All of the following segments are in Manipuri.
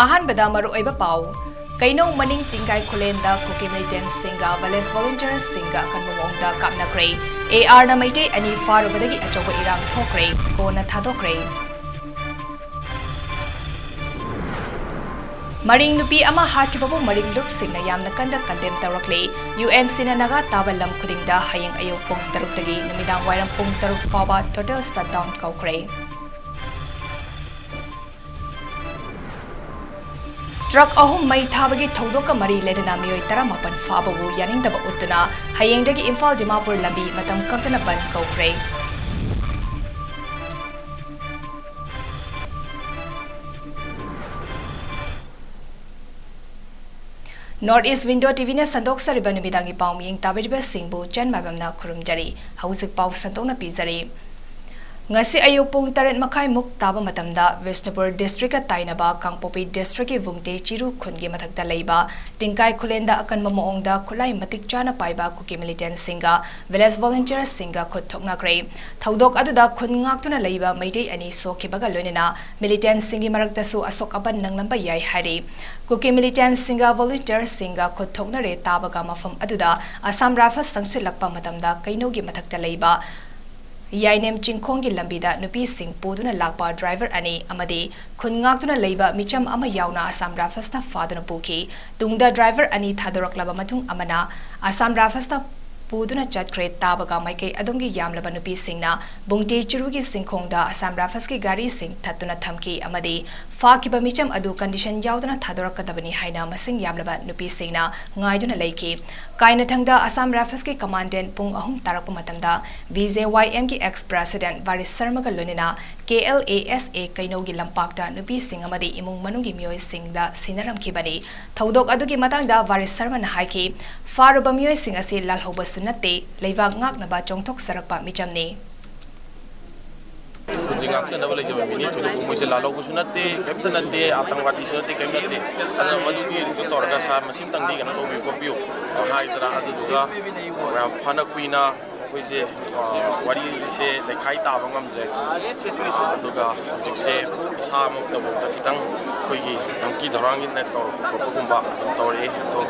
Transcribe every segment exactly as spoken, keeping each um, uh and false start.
ꯑꯍꯥꯟꯕꯗ ꯃꯔꯨꯑꯣꯏꯕ ꯄꯥꯎ꯫ ꯀꯩꯅꯧ ꯃꯅꯤꯡ ꯇꯤꯡꯒꯥꯏ ꯈꯨꯂꯦꯟꯗ ꯀꯨꯀꯤ ꯃꯤꯂꯤꯇꯦꯟꯁꯤꯡꯒ ꯚꯤꯂꯦꯖ ꯚꯣꯂꯨꯟꯇꯤꯌꯔꯁꯤꯡꯒ ꯑꯀꯟꯕ ꯃꯑꯣꯡꯗ ꯀꯥꯞꯅꯈ꯭ꯔꯦ꯫ ꯑꯦ ꯑꯥꯔꯅ ꯃꯩꯇꯩ ꯑꯅꯤ ꯐꯥꯔꯨꯕꯗꯒꯤ ꯑꯆꯧꯕ ꯏꯔꯥꯡ ꯊꯣꯛꯈ꯭ꯔꯦ, ꯀꯣꯟꯅ ꯊꯥꯗꯣꯛꯈ꯭ꯔꯦ꯫ ꯃꯔꯤꯡ ꯅꯨꯄꯤ ꯑꯃ ꯍꯥꯠꯈꯤꯕꯕꯨ ꯃꯔꯤꯡ ꯂꯨꯞꯁꯤꯡꯅ ꯌꯥꯝꯅ ꯀꯟꯅ ꯀꯟꯗꯦꯝ ꯇꯧꯔꯛꯂꯤ꯫ ꯌꯨ ꯑꯦꯟ ꯁꯤꯅ ꯅꯥꯒꯥ ꯇꯥꯕ ꯂꯝ ꯈꯨꯗꯤꯡꯗ ꯍꯌꯦꯡ ꯑꯌꯨꯛ ꯄꯨꯡ ꯇꯔꯨꯛꯇꯒꯤ ꯅꯨꯃꯤꯗꯥꯡ ꯋꯥꯏꯔꯝ ꯄꯨꯡ ꯇꯔꯨꯛ ꯐꯥꯎꯕ ꯇꯣꯇꯦꯜ ꯁꯠꯗꯥꯎꯟ ꯀꯧꯈ꯭ꯔꯦ꯫ ꯇ꯭ꯔꯛ ꯑꯍꯨꯝ ꯃꯩ ꯊꯥꯕꯒꯤ ꯊꯧꯗꯣꯛꯀ ꯃꯔꯤ ꯂꯩꯅꯅ ꯃꯤꯑꯣꯏ ꯇꯔꯥꯃꯥꯄꯟ ꯐꯥꯕꯕꯨ ꯌꯥꯅꯤꯡꯗꯕ ꯎꯠꯇꯨꯅ ꯍꯌꯦꯡꯗꯒꯤ ꯏꯝꯐꯥꯜ ꯗꯤꯃꯥꯄꯨꯔ ꯂꯝꯕꯤ ꯃꯇꯝ ꯀꯛꯇꯅ ꯕꯟꯗ ꯀꯧꯈ꯭ꯔꯦ꯫ North East Window ꯇꯤꯚꯤꯅ ꯁꯟꯗꯣꯛꯆꯔꯤꯕ ꯅꯨꯃꯤꯗꯥꯡꯒꯤ ꯄꯥꯎ ꯃꯤꯌꯦꯡ ꯇꯥꯕꯤꯔꯤꯕꯁꯤꯡꯕꯨ ꯆꯟ ꯃꯥꯏꯕꯝꯅ ꯈꯨꯔꯨꯝꯖꯔꯤ꯫ ꯍꯧꯖꯤꯛ ꯄꯥꯎ ꯁꯟꯗꯣꯛꯅ ꯄꯤꯖꯔꯤ꯫ ꯉꯁꯤ ꯑꯌꯨꯛ ꯄꯨꯡ ꯇꯔꯦꯠ ꯃꯈꯥꯏꯃꯨꯛ ꯇꯥꯕ ꯃꯇꯝꯗ ꯕꯤꯁꯅꯨꯄꯨꯔ ꯗꯤꯁꯇ꯭ꯔꯤꯛꯀ ꯇꯥꯏꯅꯕ ꯀꯥꯡꯄꯣꯛꯄꯤ ꯗꯤꯁꯇ꯭ꯔꯤꯛꯀꯤ ꯋꯨꯡꯇꯦ ꯆꯤꯔꯨ ꯈꯨꯟꯒꯤ ꯃꯊꯛꯇ ꯂꯩꯕ ꯇꯤꯡꯀꯥꯏ ꯈꯨꯂꯦꯟꯗ ꯑꯀꯟꯕ ꯃꯑꯣꯡꯗ ꯈꯨꯠꯂꯥꯏ ꯃꯇꯤꯛ ꯆꯥꯅ ꯄꯥꯏꯕ ꯀꯨꯀꯤ ꯃꯤꯂꯤꯇꯦꯟꯁꯤꯡꯒ ꯚꯤꯂꯦꯖ ꯚꯣꯂꯨꯟꯇꯤꯌꯔꯁꯤꯡꯒ ꯈꯨꯠ ꯊꯣꯛꯅꯈ꯭ꯔꯦ꯫ ꯊꯧꯗꯣꯛ ꯑꯗꯨꯗ ꯈꯨꯟ ꯉꯥꯛꯇꯨꯅ ꯂꯩꯕ ꯃꯩꯇꯩ ꯑꯅꯤ ꯁꯣꯛꯈꯤꯕꯒ ꯂꯣꯏꯅꯅ ꯃꯤꯂꯤꯇꯦꯟꯁꯤꯡꯒꯤ ꯃꯔꯛꯇꯁꯨ ꯑꯁꯣꯛ ꯑꯄꯟ ꯅꯪꯂꯝꯕ ꯌꯥꯏ ꯍꯥꯏꯔꯤ꯫ ꯀꯨꯀꯤ ꯃꯤꯂꯤꯇꯦꯟꯁꯤꯡꯒ ꯚꯣꯂꯨꯟꯇꯤꯌꯔꯁꯤꯡꯒ ꯈꯨꯠ ꯊꯣꯛꯅꯔꯦ ꯇꯥꯕꯒ ꯃꯐꯝ ꯑꯗꯨꯗ ꯑꯁꯥꯝ ꯔꯥꯏꯐꯜꯁ ꯆꯪꯁꯤꯜꯂꯛꯄ ꯃꯇꯝꯗ ꯀꯩꯅꯧꯒꯤ ꯃꯊꯛꯇ ꯂꯩꯕ ꯌꯥꯏꯅꯦꯝ ꯆꯤꯡꯈꯣꯡꯒꯤ ꯂꯝꯕꯤꯗ ꯅꯨꯄꯤꯁꯤꯡ ꯄꯨꯗꯨꯅ ꯂꯥꯛꯄ ꯗ꯭ꯔꯥꯏꯚꯔ ꯑꯅꯤ ꯑꯃꯗꯤ ꯈꯨꯟ ꯉꯥꯛꯇꯨꯅ ꯂꯩꯕ ꯃꯤꯆꯝ ꯑꯃ ꯌꯥꯎꯅ ꯑꯁꯥꯝ ꯔꯥꯏꯐꯜꯁꯅ ꯐꯥꯗꯨꯅ ꯄꯨꯈꯤ꯫ ꯇꯨꯡꯗ ꯗ꯭ꯔꯥꯏꯚꯔ ꯑꯅꯤ ꯊꯥꯗꯣꯔꯛꯂꯕ ꯃꯇꯨꯡ ꯑꯃꯅ ꯑꯁꯥꯝ ꯔꯥꯏꯐꯜꯁꯅ ꯄꯨꯗꯨꯅ ꯆꯠꯈ꯭ꯔꯦ꯫ ꯇꯥꯕꯒ ꯃꯥꯏꯀꯩ ꯑꯗꯣꯝꯒꯤ ꯌꯥꯝꯂꯕ ꯅꯨꯄꯤꯁꯤꯡꯅ ꯕꯨꯡꯇꯦ ꯆꯤꯔꯨꯒꯤ ꯆꯤꯡꯈꯣꯡꯗ ꯑꯁꯥꯝ ꯔꯥꯏꯐꯜꯁꯀꯤ ꯒꯥꯔꯤꯁꯤꯡ ꯊꯠꯇꯨꯅ ꯊꯝꯈꯤ ꯑꯃꯗꯤ ꯐꯥꯈꯤꯕ ꯃꯤꯆꯝ ꯑꯗꯨ ꯀꯟꯗꯤꯁꯟ ꯌꯥꯎꯗꯅ ꯊꯥꯗꯣꯔꯛꯀꯗꯕꯅꯤ ꯍꯥꯏꯅ ꯃꯁꯤꯡ ꯌꯥꯝꯂꯕ ꯅꯨꯄꯤꯁꯤꯡꯅ ꯉꯥꯏꯗꯨꯅ ꯂꯩꯈꯤ꯫ ꯀꯥꯏꯅꯊꯪꯗ ꯑꯁꯥꯝ ꯔꯥꯏꯐꯜꯁꯀꯤ ꯀꯃꯥꯟꯗꯦꯟ ꯄꯨꯡ ꯑꯍꯨꯝ ꯇꯥꯔꯛꯄ ꯃꯇꯝꯗ ꯕꯤ ꯖꯦ ꯋꯥꯏ ꯑꯦꯝꯒꯤ ꯑꯦꯛꯁ ꯄ꯭ꯔꯦꯁꯤꯗꯦꯟꯠ ꯕꯥꯔꯤꯁ ꯁꯔꯃꯒ ꯂꯣꯏꯅꯅ ꯀꯦ ꯑꯦꯜ ꯑꯦ ꯑꯦꯁ ꯑꯦ ꯀꯩꯅꯧꯒꯤ ꯂꯝꯄꯥꯛꯇ ꯅꯨꯄꯤꯁꯤꯡ ꯑꯃꯗꯤ ꯏꯃꯨꯡ ꯃꯅꯨꯡꯒꯤ ꯃꯤꯑꯣꯏꯁꯤꯡꯗ ꯁꯤꯟꯅꯔꯝꯈꯤꯕꯅꯤ꯫ ꯊꯧꯗꯣꯛ ꯑꯗꯨꯒꯤ ꯃꯇꯥꯡꯗ ꯕꯥꯔꯤꯁ ꯁꯔꯃꯅ ꯍꯥꯏꯈꯤ, ꯐꯥꯔꯨꯕ ꯃꯤꯑꯣꯏꯁꯤꯡ ꯑꯁꯤ ꯂꯥꯜꯍꯧꯕꯁꯨ ꯅꯠꯇꯦ, ꯂꯩꯕꯥꯛ ꯉꯥꯛꯅꯕ ꯆꯣꯡꯊꯣꯛꯆꯔꯛꯄ ꯃꯤꯆꯝꯅꯤ꯫ ꯈꯨꯟꯁꯦ ꯉꯥꯛꯆꯅꯕ ꯂꯩꯖꯕ ꯃꯤꯅꯤ꯫ ꯊꯣꯏꯗꯣꯛꯄ ꯃꯣꯏꯁꯦ ꯂꯥꯜꯍꯧꯕꯁꯨ ꯅꯠꯇꯦ, ꯀꯔꯤꯝꯇ ꯅꯠꯇꯦ, ꯑꯥꯇꯪꯕꯥꯗꯤꯁꯨ ꯅꯠꯇꯦ, ꯀꯔꯤꯝ ꯅꯠꯇꯦ꯫ ꯑꯗꯨꯅ ꯃꯗꯨꯒꯤ ꯀꯩꯅꯣ ꯇꯧꯔꯒ ꯁꯥꯔ ꯃꯁꯤꯝꯇꯪꯗꯤ ꯀꯩꯅꯣ ꯇꯧꯕꯤꯌꯨ ꯈꯣꯠꯄꯤꯌꯨ ꯍꯥꯏꯗꯅ, ꯑꯗꯨꯗꯨꯒ ꯌꯥꯝ ꯐꯅ ꯀꯨꯏꯅ ꯑꯩꯈꯣꯏꯁꯦ, ꯑ, ꯋꯥꯔꯤꯁꯦ ꯂꯩꯈꯥꯏ ꯇꯥꯕ ꯉꯝꯗ꯭ꯔꯦ꯫ ꯑꯗꯨꯒ ꯍꯧꯖꯤꯛꯁꯦ ꯏꯁꯥꯃꯛꯇꯐꯥꯎꯗ ꯈꯤꯇꯪ ꯑꯩꯈꯣꯏꯒꯤ ꯙꯝꯀꯤ ꯙꯧꯔꯥꯡꯒꯤ ꯅꯦꯠ ꯇꯧꯔꯛꯄ ꯈꯣꯠꯄꯒꯨꯝꯕ ꯑꯗꯨꯝ ꯇꯧꯔꯛꯑꯦ꯫ ꯑꯗꯣ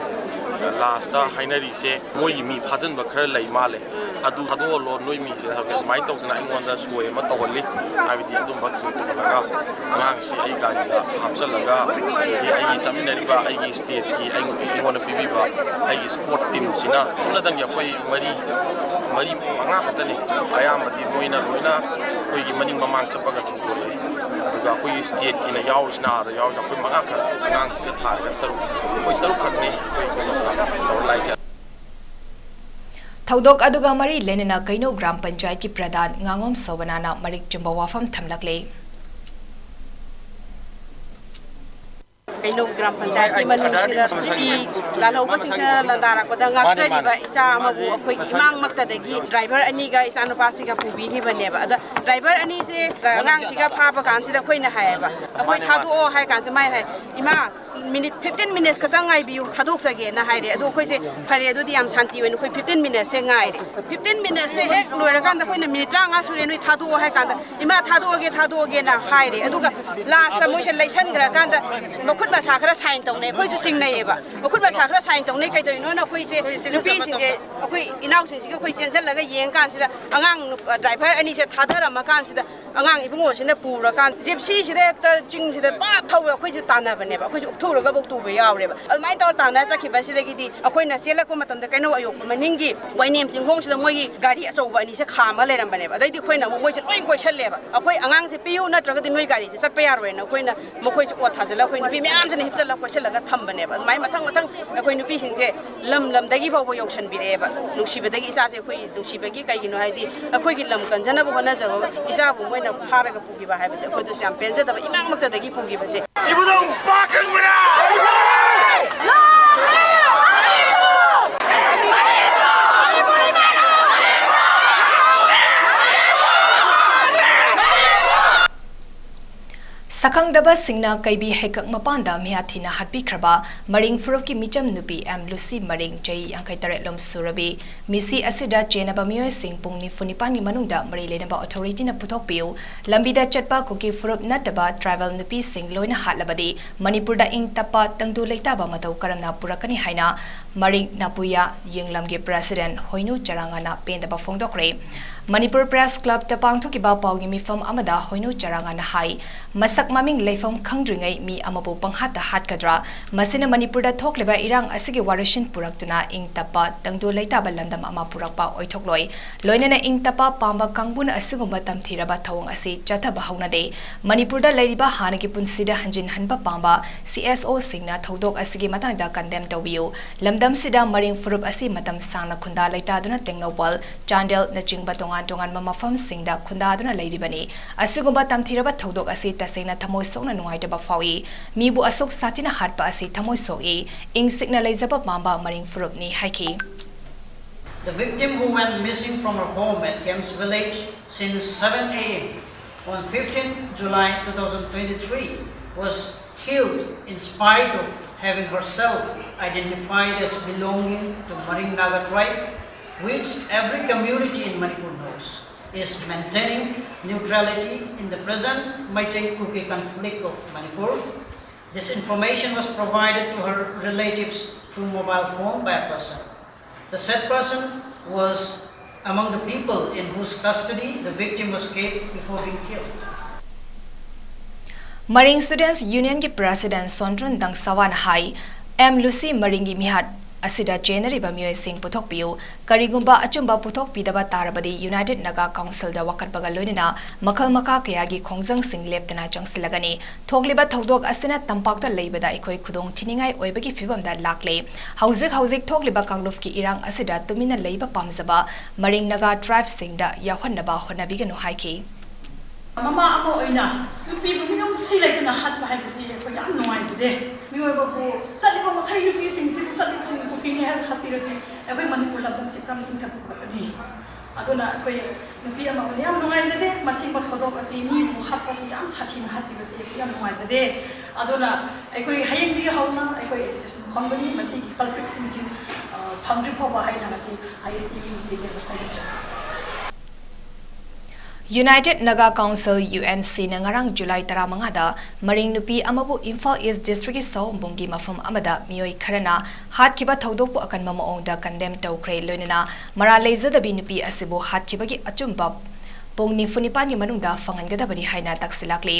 ꯂꯥꯁꯇ ꯍꯥꯏꯅꯔꯤꯁꯦ ꯃꯣꯏꯒꯤ ꯃꯤ ꯐꯥꯖꯤꯟꯕ ꯈꯔ ꯂꯩ ꯃꯥꯜꯂꯦ, "ꯑꯗꯨ ꯊꯥꯗꯣꯛꯍꯜꯂꯣ, ꯅꯣꯏ ꯃꯤꯁꯦ" ꯍꯥꯏꯕꯗꯤ ꯑꯗꯨꯃꯥꯏꯅ ꯇꯧꯗꯅ ꯑꯩꯉꯣꯟꯗ ꯁꯣꯏ ꯑꯃ ꯇꯧꯍꯜꯂꯤ꯫ ꯍꯥꯏꯕꯗꯤ ꯑꯗꯨꯝꯕ ꯊꯤꯡ ꯇꯧꯍꯜꯂꯒ ꯑꯉꯥꯡꯁꯤ ꯑꯩ ꯒꯥꯔꯤꯗ ꯍꯥꯞꯆꯤꯜꯂꯒ, ꯑꯗꯒꯤ ꯑꯩꯒꯤ ꯆꯠꯃꯤꯟꯅꯔꯤꯕ ꯑꯩꯒꯤ ꯁ꯭ꯇꯦꯠꯀꯤ ꯑꯩ-, ꯑꯩꯉꯣꯟꯗ ꯄꯤꯕꯤꯕ ꯑꯩꯒꯤ ꯁ꯭ꯀꯣꯠ ꯇꯤꯝꯁꯤꯅ ꯁꯨꯞꯅꯇꯪꯒꯤ ꯑꯩꯈꯣꯏ ꯃꯔꯤ, ꯃꯔꯤ, ꯃꯉꯥ ꯈꯛꯇꯅꯤ꯫ ꯑꯌꯥꯝꯕꯗꯤ ꯃꯣꯏꯅ ꯂꯣꯏꯅ ꯑꯩꯈꯣꯏꯒꯤ ꯃꯅꯤꯡ ꯃꯃꯥꯡ ꯆꯠꯄꯒ ꯊꯣꯡꯗꯣꯔꯛꯑꯦ꯫ ꯑꯗꯨꯒ ꯑꯩꯈꯣꯏꯒꯤ ꯁ꯭ꯇꯦꯠꯀꯤꯅ ꯌꯥꯎꯔꯤꯁꯤꯅ, ꯑꯥꯗ ꯌꯥꯎꯔꯤꯁꯤꯅ ꯑꯩꯈꯣꯏ ꯃꯉꯥ ꯈꯛ, ꯑꯉꯥꯡꯁꯤꯒ ꯊꯥꯔꯒ ꯇꯔꯨꯛ, ꯑꯩꯈꯣꯏ ꯇꯔꯨꯛ ꯈꯛꯅꯤ ꯑꯩꯈꯣꯏ ꯀꯩꯅꯣꯗ ꯇꯧꯔ ꯂꯥꯛꯏꯁꯦ꯫ ꯊꯧꯗꯣꯛ ꯑꯗꯨꯒ ꯃꯔꯤ ꯂꯩꯅꯅ ꯀꯩꯅꯧ ꯒ꯭ꯔꯥꯝ ꯄꯟꯆꯥꯌꯠꯀꯤ ꯄ꯭ꯔꯙꯥꯟ ꯉꯥꯉꯣꯝ ꯁꯣꯕꯅꯥꯅ ꯃꯔꯤꯛ ꯆꯨꯝꯕ ꯋꯥꯐꯝ ꯊꯝꯂꯛꯂꯤ꯫ ꯀꯩꯅꯧ ꯒ꯭ꯔꯥꯝ ꯄꯟꯆꯥꯌꯠꯀꯤ ꯃꯅꯨꯡꯁꯤꯗ ꯅꯨꯄꯤ ꯂꯥꯜꯍꯧꯕꯁꯤꯡꯁꯤꯅ ꯂꯥꯟꯗꯥꯔꯛꯄꯗ ꯉꯥꯛꯆꯔꯤꯕ ꯏꯆꯥ ꯑꯃꯕꯨ ꯑꯩꯈꯣꯏꯒꯤ ꯏꯃꯥꯡꯃꯛꯇꯗꯒꯤ ꯗ꯭ꯔꯥꯏꯚꯔ ꯑꯅꯤꯒ ꯏꯆꯥꯅꯨꯄꯥꯁꯤꯒ ꯄꯨꯕꯤꯈꯤꯕꯅꯦꯕ꯫ ꯑꯗ ꯗ꯭ꯔꯥꯏꯚꯔ ꯑꯅꯤꯁꯦ ꯑꯉꯥꯡꯁꯤꯒ ꯐꯥꯕ ꯀꯥꯟꯁꯤꯗ ꯑꯩꯈꯣꯏꯅ ꯍꯥꯏꯌꯦꯕ, "ꯑꯩꯈꯣꯏ ꯊꯥꯗꯣꯛꯑꯣ" ꯍꯥꯏ ꯀꯥꯟꯁꯤꯗ ꯃꯥꯏ ꯍꯥꯏ, "ꯏꯃꯥ, ꯃꯤꯅꯤꯠ ꯐꯤꯐꯇꯤꯟ ꯃꯤꯅꯤꯠꯁ ꯈꯛꯇꯪ ꯉꯥꯏꯕꯤꯌꯨ, ꯊꯥꯗꯣꯛꯆꯒꯦꯅ" ꯍꯥꯏꯔꯦ꯫ ꯑꯗꯣ ꯑꯩꯈꯣꯏꯁꯦ ꯐꯔꯦ, ꯑꯗꯨꯗꯤ ꯌꯥꯝ ꯁꯥꯟꯇꯤ ꯑꯣꯏꯅ ꯑꯩꯈꯣꯏ ꯐꯤꯐꯇꯤꯟ ꯃꯤꯅꯤꯠꯁꯦ ꯉꯥꯏꯔꯦ꯫ ꯐꯤꯐꯇꯤꯟ ꯃꯤꯅꯤꯠꯁꯦ ꯍꯦꯛ ꯂꯣꯏꯔꯀꯥꯟꯗ ꯑꯩꯈꯣꯏꯅ "ꯃꯤꯅꯤꯠ ꯇꯔꯥꯃꯉꯥ ꯁꯨꯔꯦ, ꯅꯣꯏ ꯊꯥꯗꯣꯛꯑꯣ" ꯍꯥꯏ ꯀꯥꯟꯗ, "ꯏꯃꯥ, ꯊꯥꯗꯣꯛꯑꯒꯦ, ꯊꯥꯗꯣꯛꯑꯒꯦꯅ" ꯍꯥꯏꯔꯦ꯫ ꯑꯗꯨꯒ ꯂꯥꯁꯇ ꯃꯣꯏꯁꯦ ꯂꯩꯁꯟꯈ꯭ꯔꯀꯥꯟꯗ ꯃꯈꯨꯠ ꯃꯁꯥ ꯈꯔ ꯁꯥꯏꯟ ꯇꯧꯅꯩ꯫ ꯑꯩꯈꯣꯏꯁꯨ ꯆꯤꯡꯅꯩꯌꯦꯕ꯫ ꯃꯈꯨꯠ ꯃꯁꯥ ꯈꯔ ꯁꯥꯏꯟ ꯇꯧꯅꯩ ꯀꯩꯗꯧꯔꯤꯅꯣꯅ ꯑꯩꯈꯣꯏꯁꯦ ꯅꯨꯄꯤꯁꯤꯡꯁꯦ, ꯑꯩꯈꯣꯏ ꯏꯅꯥꯎꯁꯤꯡꯁꯤꯒ ꯑꯩꯈꯣꯏ ꯆꯦꯟꯁꯤꯜꯂꯒ ꯌꯦꯡ ꯀꯥꯟꯁꯤꯗ ꯑꯉꯥꯡ ꯅꯨꯄꯥ ꯗ꯭ꯔꯥꯏꯚꯔ ꯑꯅꯤꯁꯦ ꯊꯥꯗꯔꯝꯃ ꯀꯥꯟꯁꯤꯗ ꯑꯉꯥꯡ ꯏꯕꯨꯡꯉꯣꯁꯤꯅ ꯄꯨꯔꯀꯥꯟ ꯖꯤꯞꯁꯤꯁꯤꯗ ꯍꯦꯛꯇ ꯆꯤꯡꯁꯤꯗ ꯄꯥꯛ ꯊꯧꯔ ꯑꯩꯈꯣꯏꯁꯦ ꯇꯥꯟꯅꯕꯅꯦꯕ꯫ ꯑꯩꯈꯣꯏꯁꯦ ꯎꯞꯊꯨꯔꯒꯐꯧ ꯇꯨꯕ ꯌꯥꯎꯔꯦꯕ꯫ ꯑꯗꯨꯃꯥꯏꯅ ꯇꯧꯔ ꯇꯥꯟꯅꯔ ꯆꯠꯈꯤꯕꯁꯤꯗꯒꯤꯗꯤ ꯑꯩꯈꯣꯏꯅ ꯆꯦꯜꯂꯛꯄ ꯃꯇꯝꯗ ꯀꯩꯅꯧ ꯑꯌꯣꯛꯄ ꯃꯅꯤꯡꯒꯤ ꯋꯥꯏꯅꯦꯝ ꯆꯤꯡꯈꯣꯡꯁꯤꯗ ꯃꯣꯏꯒꯤ ꯒꯥꯔꯤ ꯑꯆꯧꯕ ꯑꯅꯤꯁꯦ ꯈꯥꯝꯃ ꯂꯩꯔꯝꯕꯅꯦꯕ꯫ ꯑꯗꯩꯗꯤ ꯑꯩꯈꯣꯏꯅ ꯑꯃꯨꯛ ꯃꯣꯏꯁꯦ ꯂꯣꯏ ꯀꯣꯏꯁꯜꯂꯦꯕ꯫ "ꯑꯩꯈꯣꯏ ꯑꯉꯥꯡꯁꯦ ꯄꯤꯌꯨ, ꯅꯠꯇ꯭ꯔꯒꯗꯤ ꯅꯣꯏ ꯒꯥꯔꯤꯁꯦ ꯆꯠꯄ ꯌꯥꯔꯣꯏꯅ" ꯑꯩꯈꯣꯏꯅ ꯃꯈꯣꯏꯁꯦ ꯑꯣꯠ ꯊꯥꯖꯤꯜꯂꯒ ꯑꯩꯈꯣꯏ ꯅꯨꯄꯤ ꯃꯌꯥꯝꯁꯤꯅ ꯍꯤꯞꯆꯜꯂꯒ ꯀꯣꯏꯁꯜꯂꯒ ꯊꯝꯕꯅꯦꯕ꯫ ꯑꯗꯨꯃꯥꯏꯅ ꯃꯊꯪ ꯃꯊꯪ ꯑꯩꯈꯣꯏ ꯅꯨꯄꯤꯁꯤꯡꯁꯦ ꯂꯝ ꯂꯝꯗꯒꯤ ꯐꯥꯎꯕ ꯌꯧꯁꯟꯕꯤꯔꯛꯑꯦꯕ꯫ ꯅꯨꯡꯁꯤꯕꯗꯒꯤ ꯏꯆꯥꯁꯦ ꯑꯩꯈꯣꯏ ꯅꯨꯡꯁꯤꯕꯒꯤ, ꯀꯩꯒꯤꯅꯣ ꯍꯥꯏꯗꯤ ꯑꯩꯈꯣꯏꯒꯤ ꯂꯝ ꯀꯟꯖꯅꯕ ꯍꯣꯠꯅꯖꯕ ꯏꯆꯥꯕꯨ ꯃꯣꯏꯅ ꯐꯥꯔꯒ ꯄꯨꯈꯤꯕ ꯍꯥꯏꯕꯁꯦ ꯑꯩꯈꯣꯏꯗꯁꯨ ꯌꯥꯝ ꯄꯦꯟꯖꯗꯕ, ꯏꯃꯥꯡꯃꯛꯇꯗꯒꯤ ꯄꯨꯈꯤꯕꯁꯦ꯫ ꯏꯕꯨꯙꯧ ꯅꯨꯄꯥ ꯀꯟꯕꯅ! ꯁꯛꯈꯪꯗꯕꯁꯤꯡꯅ ꯀꯩꯕꯤ ꯍꯩꯀꯛ ꯃꯄꯥꯟꯗ ꯃꯤꯍꯥꯊꯤꯅ ꯍꯥꯠꯄꯤꯈ꯭ꯔꯕ ꯃꯔꯤꯡ ꯐꯨꯔꯨꯞꯀꯤ ꯃꯤꯆꯝ ꯅꯨꯄꯤ ꯑꯦꯝ ꯂꯨꯁꯤ ꯃꯔꯤꯡ, ꯆꯍꯤ ꯌꯥꯡꯈꯩ ꯇꯔꯦꯠ ꯂꯣꯝ ꯁꯨꯔꯕꯤ꯫ ꯃꯤꯁꯤ ꯑꯁꯤꯗ ꯆꯦꯟꯅꯕ ꯃꯤꯑꯣꯏꯁꯤꯡ ꯄꯨꯡ ꯅꯤꯐꯨ ꯅꯤꯄꯥꯟꯒꯤ ꯃꯅꯨꯡꯗ ꯃꯔꯤ ꯂꯩꯅꯕ authority ꯅ ꯄꯨꯊꯣꯛꯄꯤꯌꯨ꯫ ꯂꯝꯕꯤꯗ ꯆꯠꯄ ꯀꯨꯀꯤ ꯐꯨꯔꯨꯞ ꯅꯠꯇꯕ tribal ꯅꯨꯄꯤꯁꯤꯡ ꯂꯣꯏꯅ ꯍꯥꯠꯂꯕꯗꯤ ꯃꯅꯤꯄꯨꯔꯗ ꯏꯪ ꯇꯞꯄ ꯇꯪꯗꯨ ꯂꯩꯇꯥꯕ ꯃꯇꯧ ꯀꯔꯝꯅ ꯄꯨꯔꯛꯀꯅꯤ ꯍꯥꯏꯅ ꯃꯔꯤꯡ ꯅꯥꯄꯨꯌꯥ ꯌꯦꯡꯂꯝꯒꯤ president ꯍꯣꯏꯅꯨ ꯆꯔꯥꯉꯥꯅ ꯄꯦꯟꯗꯕ ꯐꯣꯡꯗꯣꯛꯈ꯭ꯔꯦ꯫ ꯃꯅꯤꯄꯨꯔ Press Club ꯇ ꯄꯥꯡꯊꯣꯛꯈꯤꯕ ꯄꯥꯎꯒꯤ ꯃꯤꯐꯝ ꯑꯃꯗ ꯍꯣꯏꯅꯨ ꯆꯔꯥꯉꯥꯅ ꯍꯥꯏ, ꯃꯁꯛ ꯃꯃꯤꯡ ꯂꯩꯐꯝ ꯈꯪꯗ꯭ꯔꯤꯉꯩ ꯃꯤ ꯑꯃꯕꯨ ꯄꯪꯍꯥꯠꯇ ꯍꯥꯠꯀꯗ꯭ꯔꯥ? ꯃꯁꯤꯅ ꯃꯅꯤꯄꯨꯔꯗ ꯊꯣꯛꯂꯤꯕ ꯏꯔꯥꯡ ꯑꯁꯤꯒꯤ ꯋꯥꯔꯣꯏꯁꯤꯟ ꯄꯨꯔꯛꯇꯨꯅ ꯏꯪ ꯇꯞꯄ ꯇꯪꯗꯨ ꯂꯩꯇꯥꯕ ꯂꯝꯗꯝ ꯑꯃ ꯄꯨꯔꯛꯄ ꯑꯣꯏꯊꯣꯛꯂꯣꯏ꯫ ꯂꯣꯏꯅꯅ ꯏꯪ ꯇꯞꯄ ꯄꯥꯝꯕ ꯀꯥꯡꯕꯨꯅ ꯑꯁꯤꯒꯨꯝꯕ ꯇꯝꯊꯤꯔꯕ ꯊꯧꯑꯣꯡ ꯑꯁꯤ ꯆꯠꯊꯕ ꯍꯧꯅꯗꯦ꯫ ꯃꯅꯤꯄꯨꯔꯗ ꯂꯩꯔꯤꯕ ꯍꯥꯟꯅꯒꯤ ꯄꯨꯟꯁꯤꯗ ꯍꯟꯖꯤꯟꯍꯟꯕ ꯄꯥꯝꯕ C S O ꯁꯤꯡꯅ ꯊꯧꯗꯣꯛ ꯑꯁꯤꯒꯤ ꯃꯇꯥꯡꯗ condemn ꯇꯧꯕꯤꯌꯨ꯫ ꯂꯝꯗꯝꯁꯤꯗ ꯃꯔꯤꯡ ꯐꯨꯔꯨꯞ ꯑꯁꯤ ꯃꯇꯝ ꯁꯥꯡꯅ ꯈꯨꯟꯗꯥ ꯂꯩꯇꯥꯗꯨꯅ ꯇꯦꯡꯅꯧꯄꯜ, ꯆꯥꯟꯗꯦꯜꯅꯆꯤꯡꯕ ꯇꯣꯉꯥꯟ ꯇꯣꯉꯥꯟꯕ ꯃꯐꯝꯁꯤꯡꯗ ꯈꯨꯟꯗꯥꯗꯨꯅ ꯂꯩꯔꯤꯕꯅꯤ꯫ ꯑꯁꯤꯒꯨꯝꯕ ꯇꯝꯊꯤꯔꯕ ꯊꯧꯗꯣꯛ ꯑꯁꯤ ꯇꯁꯦꯡꯅ ꯊꯃꯣꯏ ꯁꯣꯛꯅ ꯅꯨꯡꯉꯥꯏꯇꯕ ꯐꯥꯎꯏ꯫ ꯃꯤꯕꯨ ꯑꯁꯨꯛ ꯁꯥꯊꯤꯅ ꯍꯥꯠꯄ ꯑꯁꯤ ꯊꯃꯣꯏ ꯁꯣꯛꯏ꯫ ꯏꯪ ꯆꯤꯛꯅ ꯂꯩꯖꯕ ꯄꯥꯝꯕ ꯃꯔꯤꯡ ꯐꯨꯔꯨꯞꯅꯤ ꯍꯥꯏꯈꯤ꯫ The victim, who went missing from her home at Games Village since seven a m on fifteenth July two thousand twenty-three, was killed in spite of having herself identified as belonging to Maring Naga tribe, which every community in Manipur knows is maintaining neutrality in the present Meitei Kuki conflict of Manipur. This information was provided to her relatives through mobile phone by a person. The said person was among the people in whose custody the victim was kept before being killed. Maring Students Union ꯒꯤ president ꯁꯣꯟꯗ꯭ꯔꯨꯟ ꯗꯪꯁꯥꯋꯥꯅ ꯍꯥꯏ, ꯑꯦꯝ ꯂꯨꯁꯤ ꯃꯔꯤꯡꯒꯤ ꯃꯤꯍꯥꯠ ꯑꯁꯤꯗ ꯆꯦꯟꯅꯔꯤꯕ ꯃꯤꯑꯣꯏꯁꯤꯡ ꯄꯨꯊꯣꯛꯄꯤꯌꯨ꯫ ꯀꯔꯤꯒꯨꯝꯕ ꯑꯆꯨꯝꯕ ꯄꯨꯊꯣꯛꯄꯤꯗꯕ ꯇꯥꯔꯕꯗꯤ United Naga Council ꯗ ꯋꯥꯀꯠꯄꯒ ꯂꯣꯏꯅꯅ ꯃꯈꯜ ꯃꯈꯥ ꯀꯌꯥꯒꯤ ꯈꯣꯡꯖꯪꯁꯤꯡ ꯂꯦꯞꯇꯅ ꯆꯪꯁꯤꯜꯂꯒꯅꯤ꯫ ꯊꯣꯛꯂꯤꯕ ꯊꯧꯗꯣꯛ ꯑꯁꯤꯅ ꯇꯝꯄꯥꯛꯇ ꯂꯩꯕꯗ ꯑꯩꯈꯣꯏ ꯈꯨꯗꯣꯡ ꯊꯤꯅꯤꯡꯉꯥꯏ ꯑꯣꯏꯕꯒꯤ ꯐꯤꯚꯝꯗ ꯂꯥꯛꯂꯦ꯫ ꯍꯧꯖꯤꯛ ꯍꯧꯖꯤꯛ ꯊꯣꯛꯂꯤꯕ ꯀꯥꯡꯂꯨꯞꯀꯤ ꯏꯔꯥꯡ ꯑꯁꯤꯗ ꯇꯨꯃꯤꯟꯅ ꯂꯩꯕ ꯄꯥꯝꯖꯕ ꯃꯔꯤꯡ ꯅꯥꯒꯥ tribe ꯁꯤꯡꯗ ꯌꯥꯎꯍꯟꯅꯕ ꯍꯣꯠꯅꯕꯤꯒꯅꯨ ꯍꯥꯏꯈꯤ꯫ ꯃꯃꯥ ꯑꯃ ꯑꯣꯏꯅ ꯅꯨꯄꯤꯕꯨ ꯃꯤꯅꯨꯡꯁꯤ ꯂꯩꯇꯅ ꯍꯥꯠꯄ ꯍꯥꯏꯕꯁꯤ ꯑꯩꯈꯣꯏ ꯌꯥꯝ ꯅꯨꯡꯉꯥꯏꯖꯗꯦ꯫ ꯃꯤꯑꯣꯏꯕꯕꯨ ꯆꯠꯂꯤꯕ ꯃꯈꯩ ꯅꯨꯄꯤꯁꯤꯡꯁꯤꯕꯨ ꯆꯠꯂꯤꯕꯁꯤꯡ ꯀꯨꯀꯤꯅꯤ ꯍꯥꯏꯅ ꯍꯥꯠꯄꯤꯔꯗꯤ ꯑꯩꯈꯣꯏ ꯃꯅꯤꯄꯨꯔ ꯂꯝꯗꯝꯁꯤ ꯀꯔꯝꯅ ꯏꯪꯊꯕ ꯄꯨꯔꯛꯀꯅꯤ? ꯑꯗꯨꯅ ꯑꯩꯈꯣꯏ ꯅꯨꯄꯤ ꯑꯃ ꯑꯣꯏꯅ ꯌꯥꯝ ꯅꯨꯡꯉꯥꯏꯖꯗꯦ꯫ ꯑꯁꯤꯒꯨꯝꯕ ꯊꯧꯗꯣꯛ ꯑꯁꯤ ꯃꯤꯕꯨ ꯍꯥꯠꯄꯁꯤ ꯌꯥꯝ ꯁꯥꯊꯤꯅ ꯍꯥꯠꯄꯤꯕꯁꯤ ꯑꯩꯈꯣꯏ ꯌꯥꯝ ꯅꯨꯡꯉꯥꯏꯖꯗꯦ꯫ ꯑꯗꯨꯅ ꯑꯩꯈꯣꯏ ꯍꯌꯦꯡꯗꯒꯤ ꯍꯧꯅ ꯑꯩꯈꯣꯏ ꯑꯦꯖꯤꯇꯦꯁꯟ ꯐꯝꯒꯅꯤ꯫ ꯃꯁꯤꯒꯤ ꯀꯜꯄ꯭ꯔꯤꯠꯁꯤꯡꯁꯤ ꯐꯪꯗ꯭ꯔꯤ ꯐꯥꯎꯕ ꯍꯥꯏꯅ ꯉꯁꯤ ꯑꯥꯏ ꯑꯦꯁ ꯇꯤ ꯚꯤꯒꯤ ꯇꯦꯕꯜꯗ ꯐꯣꯡꯗꯣꯛꯆꯔꯤ꯫ United Naga Council, U N C, ꯅ ꯉꯔꯥꯡ July ꯇꯔꯥꯃꯉꯥꯗ ꯃꯔꯤꯡ ꯅꯨꯄꯤ ꯑꯃꯕꯨ ꯏꯝꯐꯥꯜ East District ꯀꯤ ꯁꯑꯣꯝꯕꯨꯡꯒꯤ ꯃꯐꯝ ꯑꯃꯗ ꯃꯤꯑꯣꯏ ꯈꯔꯅ ꯍꯥꯠꯈꯤꯕ ꯊꯧꯗꯣꯛꯄꯨ ꯑꯀꯟꯕ ꯃꯑꯣꯡꯗ condemn ꯇꯧꯈ꯭ꯔꯦ꯫ ꯂꯣꯏꯅꯅ ꯃꯔꯥꯜ ꯂꯩꯖꯗꯕꯤ ꯅꯨꯄꯤ ꯑꯁꯤꯕꯨ ꯍꯥꯠꯈꯤꯕꯒꯤ ꯑꯆꯨꯝꯕ ꯄꯨꯡ ꯅꯤꯐꯨ ꯅꯤꯄꯥꯟꯒꯤ ꯃꯅꯨꯡꯗ ꯐꯪꯍꯟꯒꯗꯕꯅꯤ ꯍꯥꯏꯅ ꯇꯛꯁꯤꯜꯂꯛꯂꯤ꯫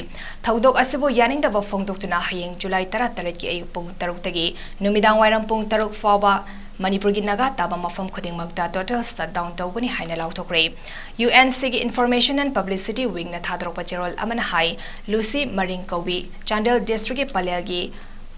ꯊꯧꯗꯣꯛ ꯑꯁꯤꯕꯨ ꯌꯥꯅꯤꯡꯗꯕ ꯐꯣꯡꯗꯣꯛꯇꯨꯅ ꯍꯌꯦꯡ July ꯇꯔꯥꯇꯔꯦꯠꯀꯤ ꯑꯌꯨꯛ ꯄꯨꯡ ꯇꯔꯨꯛꯇꯒꯤ ꯅꯨꯃꯤꯗꯥꯡ ꯋꯥꯏꯔꯝ ꯄꯨꯡ ꯇꯔꯨꯛ ꯐꯥꯎꯕ ꯃꯅꯤꯄꯨꯔꯒꯤ ꯅꯥꯒꯥ ꯇꯥꯕ ꯃꯐꯝ ꯈꯨꯗꯤꯡꯃꯛꯇ total shutdown ꯇꯧꯒꯅꯤ ꯍꯥꯏꯅ ꯂꯥꯎꯊꯣꯛꯈ꯭ꯔꯦ꯫ U N C ꯒꯤ Information and Publicity Wing ꯅ ꯊꯥꯗꯣꯔꯛꯄ ꯆꯦꯔꯣꯜ ꯑꯃꯅ ꯍꯥꯏ, ꯂꯨꯁꯤ ꯃꯔꯤꯡ ꯀꯧꯕꯤ ꯆꯥꯟꯗꯦꯜ District ꯀꯤ ꯄꯂꯦꯜꯒꯤ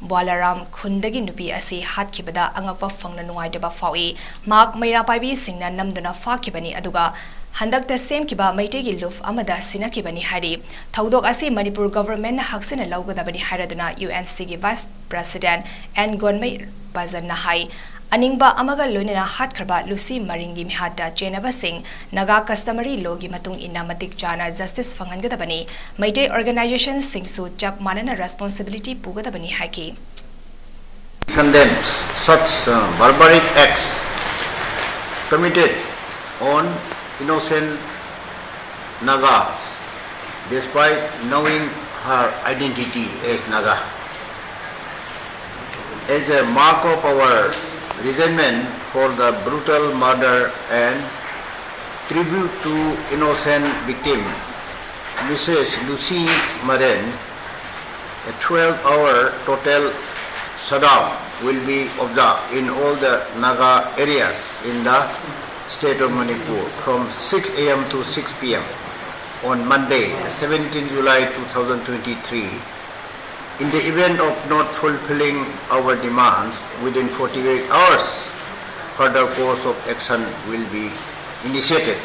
ꯕ꯭ꯋꯥꯂꯥꯔꯥꯝ ꯈꯨꯟꯗꯒꯤ ꯅꯨꯄꯤ ꯑꯁꯤ ꯍꯥꯠꯈꯤꯕꯗ ꯑꯉꯛꯄ ꯐꯪꯅ ꯅꯨꯡꯉꯥꯏꯇꯕ ꯐꯥꯎꯏ꯫ ꯃꯍꯥꯛ ꯃꯩꯔꯥ ꯄꯥꯏꯕꯤꯁꯤꯡꯅ ꯅꯝꯗꯨꯅ ꯐꯥꯈꯤꯕꯅꯤ, ꯑꯗꯨꯒ ꯍꯟꯗꯛꯇ ꯁꯦꯝꯈꯤꯕ ꯃꯩꯇꯩꯒꯤ ꯂꯨꯞ ꯑꯃꯗ ꯁꯤꯟꯅꯈꯤꯕꯅꯤ ꯍꯥꯏꯔꯤ꯫ ꯊꯧꯗꯣꯛ ꯑꯁꯤ ꯃꯅꯤꯄꯨꯔ government ꯅ ꯍꯛꯆꯤꯟꯅ ꯂꯧꯒꯗꯕꯅꯤ ꯍꯥꯏꯔꯗꯨꯅ U N C ꯒꯤ Vice President N ꯒꯣꯟꯃꯩ ꯕꯖꯟꯅ ꯍꯥꯏ꯫ ꯑꯅꯤꯡꯕ ꯑꯃꯒ ꯂꯣꯏꯅꯅ ꯍꯥꯠꯈ꯭ꯔꯕ ꯂꯨꯁꯤ ꯃꯔꯤꯡꯒꯤ ꯃꯤꯍꯥꯠꯇ ꯆꯦꯟꯅꯕꯁꯤꯡ Naga customary law ꯒꯤ ꯃꯇꯨꯡ ꯏꯟꯅ ꯃꯇꯤꯛ ꯆꯥꯅ justice ꯐꯪꯍꯟꯒꯗꯕꯅꯤ꯫ ꯃꯩꯇꯩ organization ꯁꯤꯡꯁꯨ ꯆꯞ ꯃꯥꯟꯅꯅ responsibility ꯄꯨꯒꯗꯕꯅꯤ ꯍꯥꯏꯈꯤ꯫ condemns such uh, barbaric acts committed on innocent Nagas despite knowing her identity as Naga. As a mark of our resentment for the brutal murder and tribute to innocent victim, Missus Lucy Maren, a twelve-hour total shutdown will be observed in all the Naga areas in the state of Manipur from six A M to six P M on Monday, the seventeenth July two thousand twenty-three. In the event of not fulfilling our demands within forty-eight hours, further course of action will be initiated.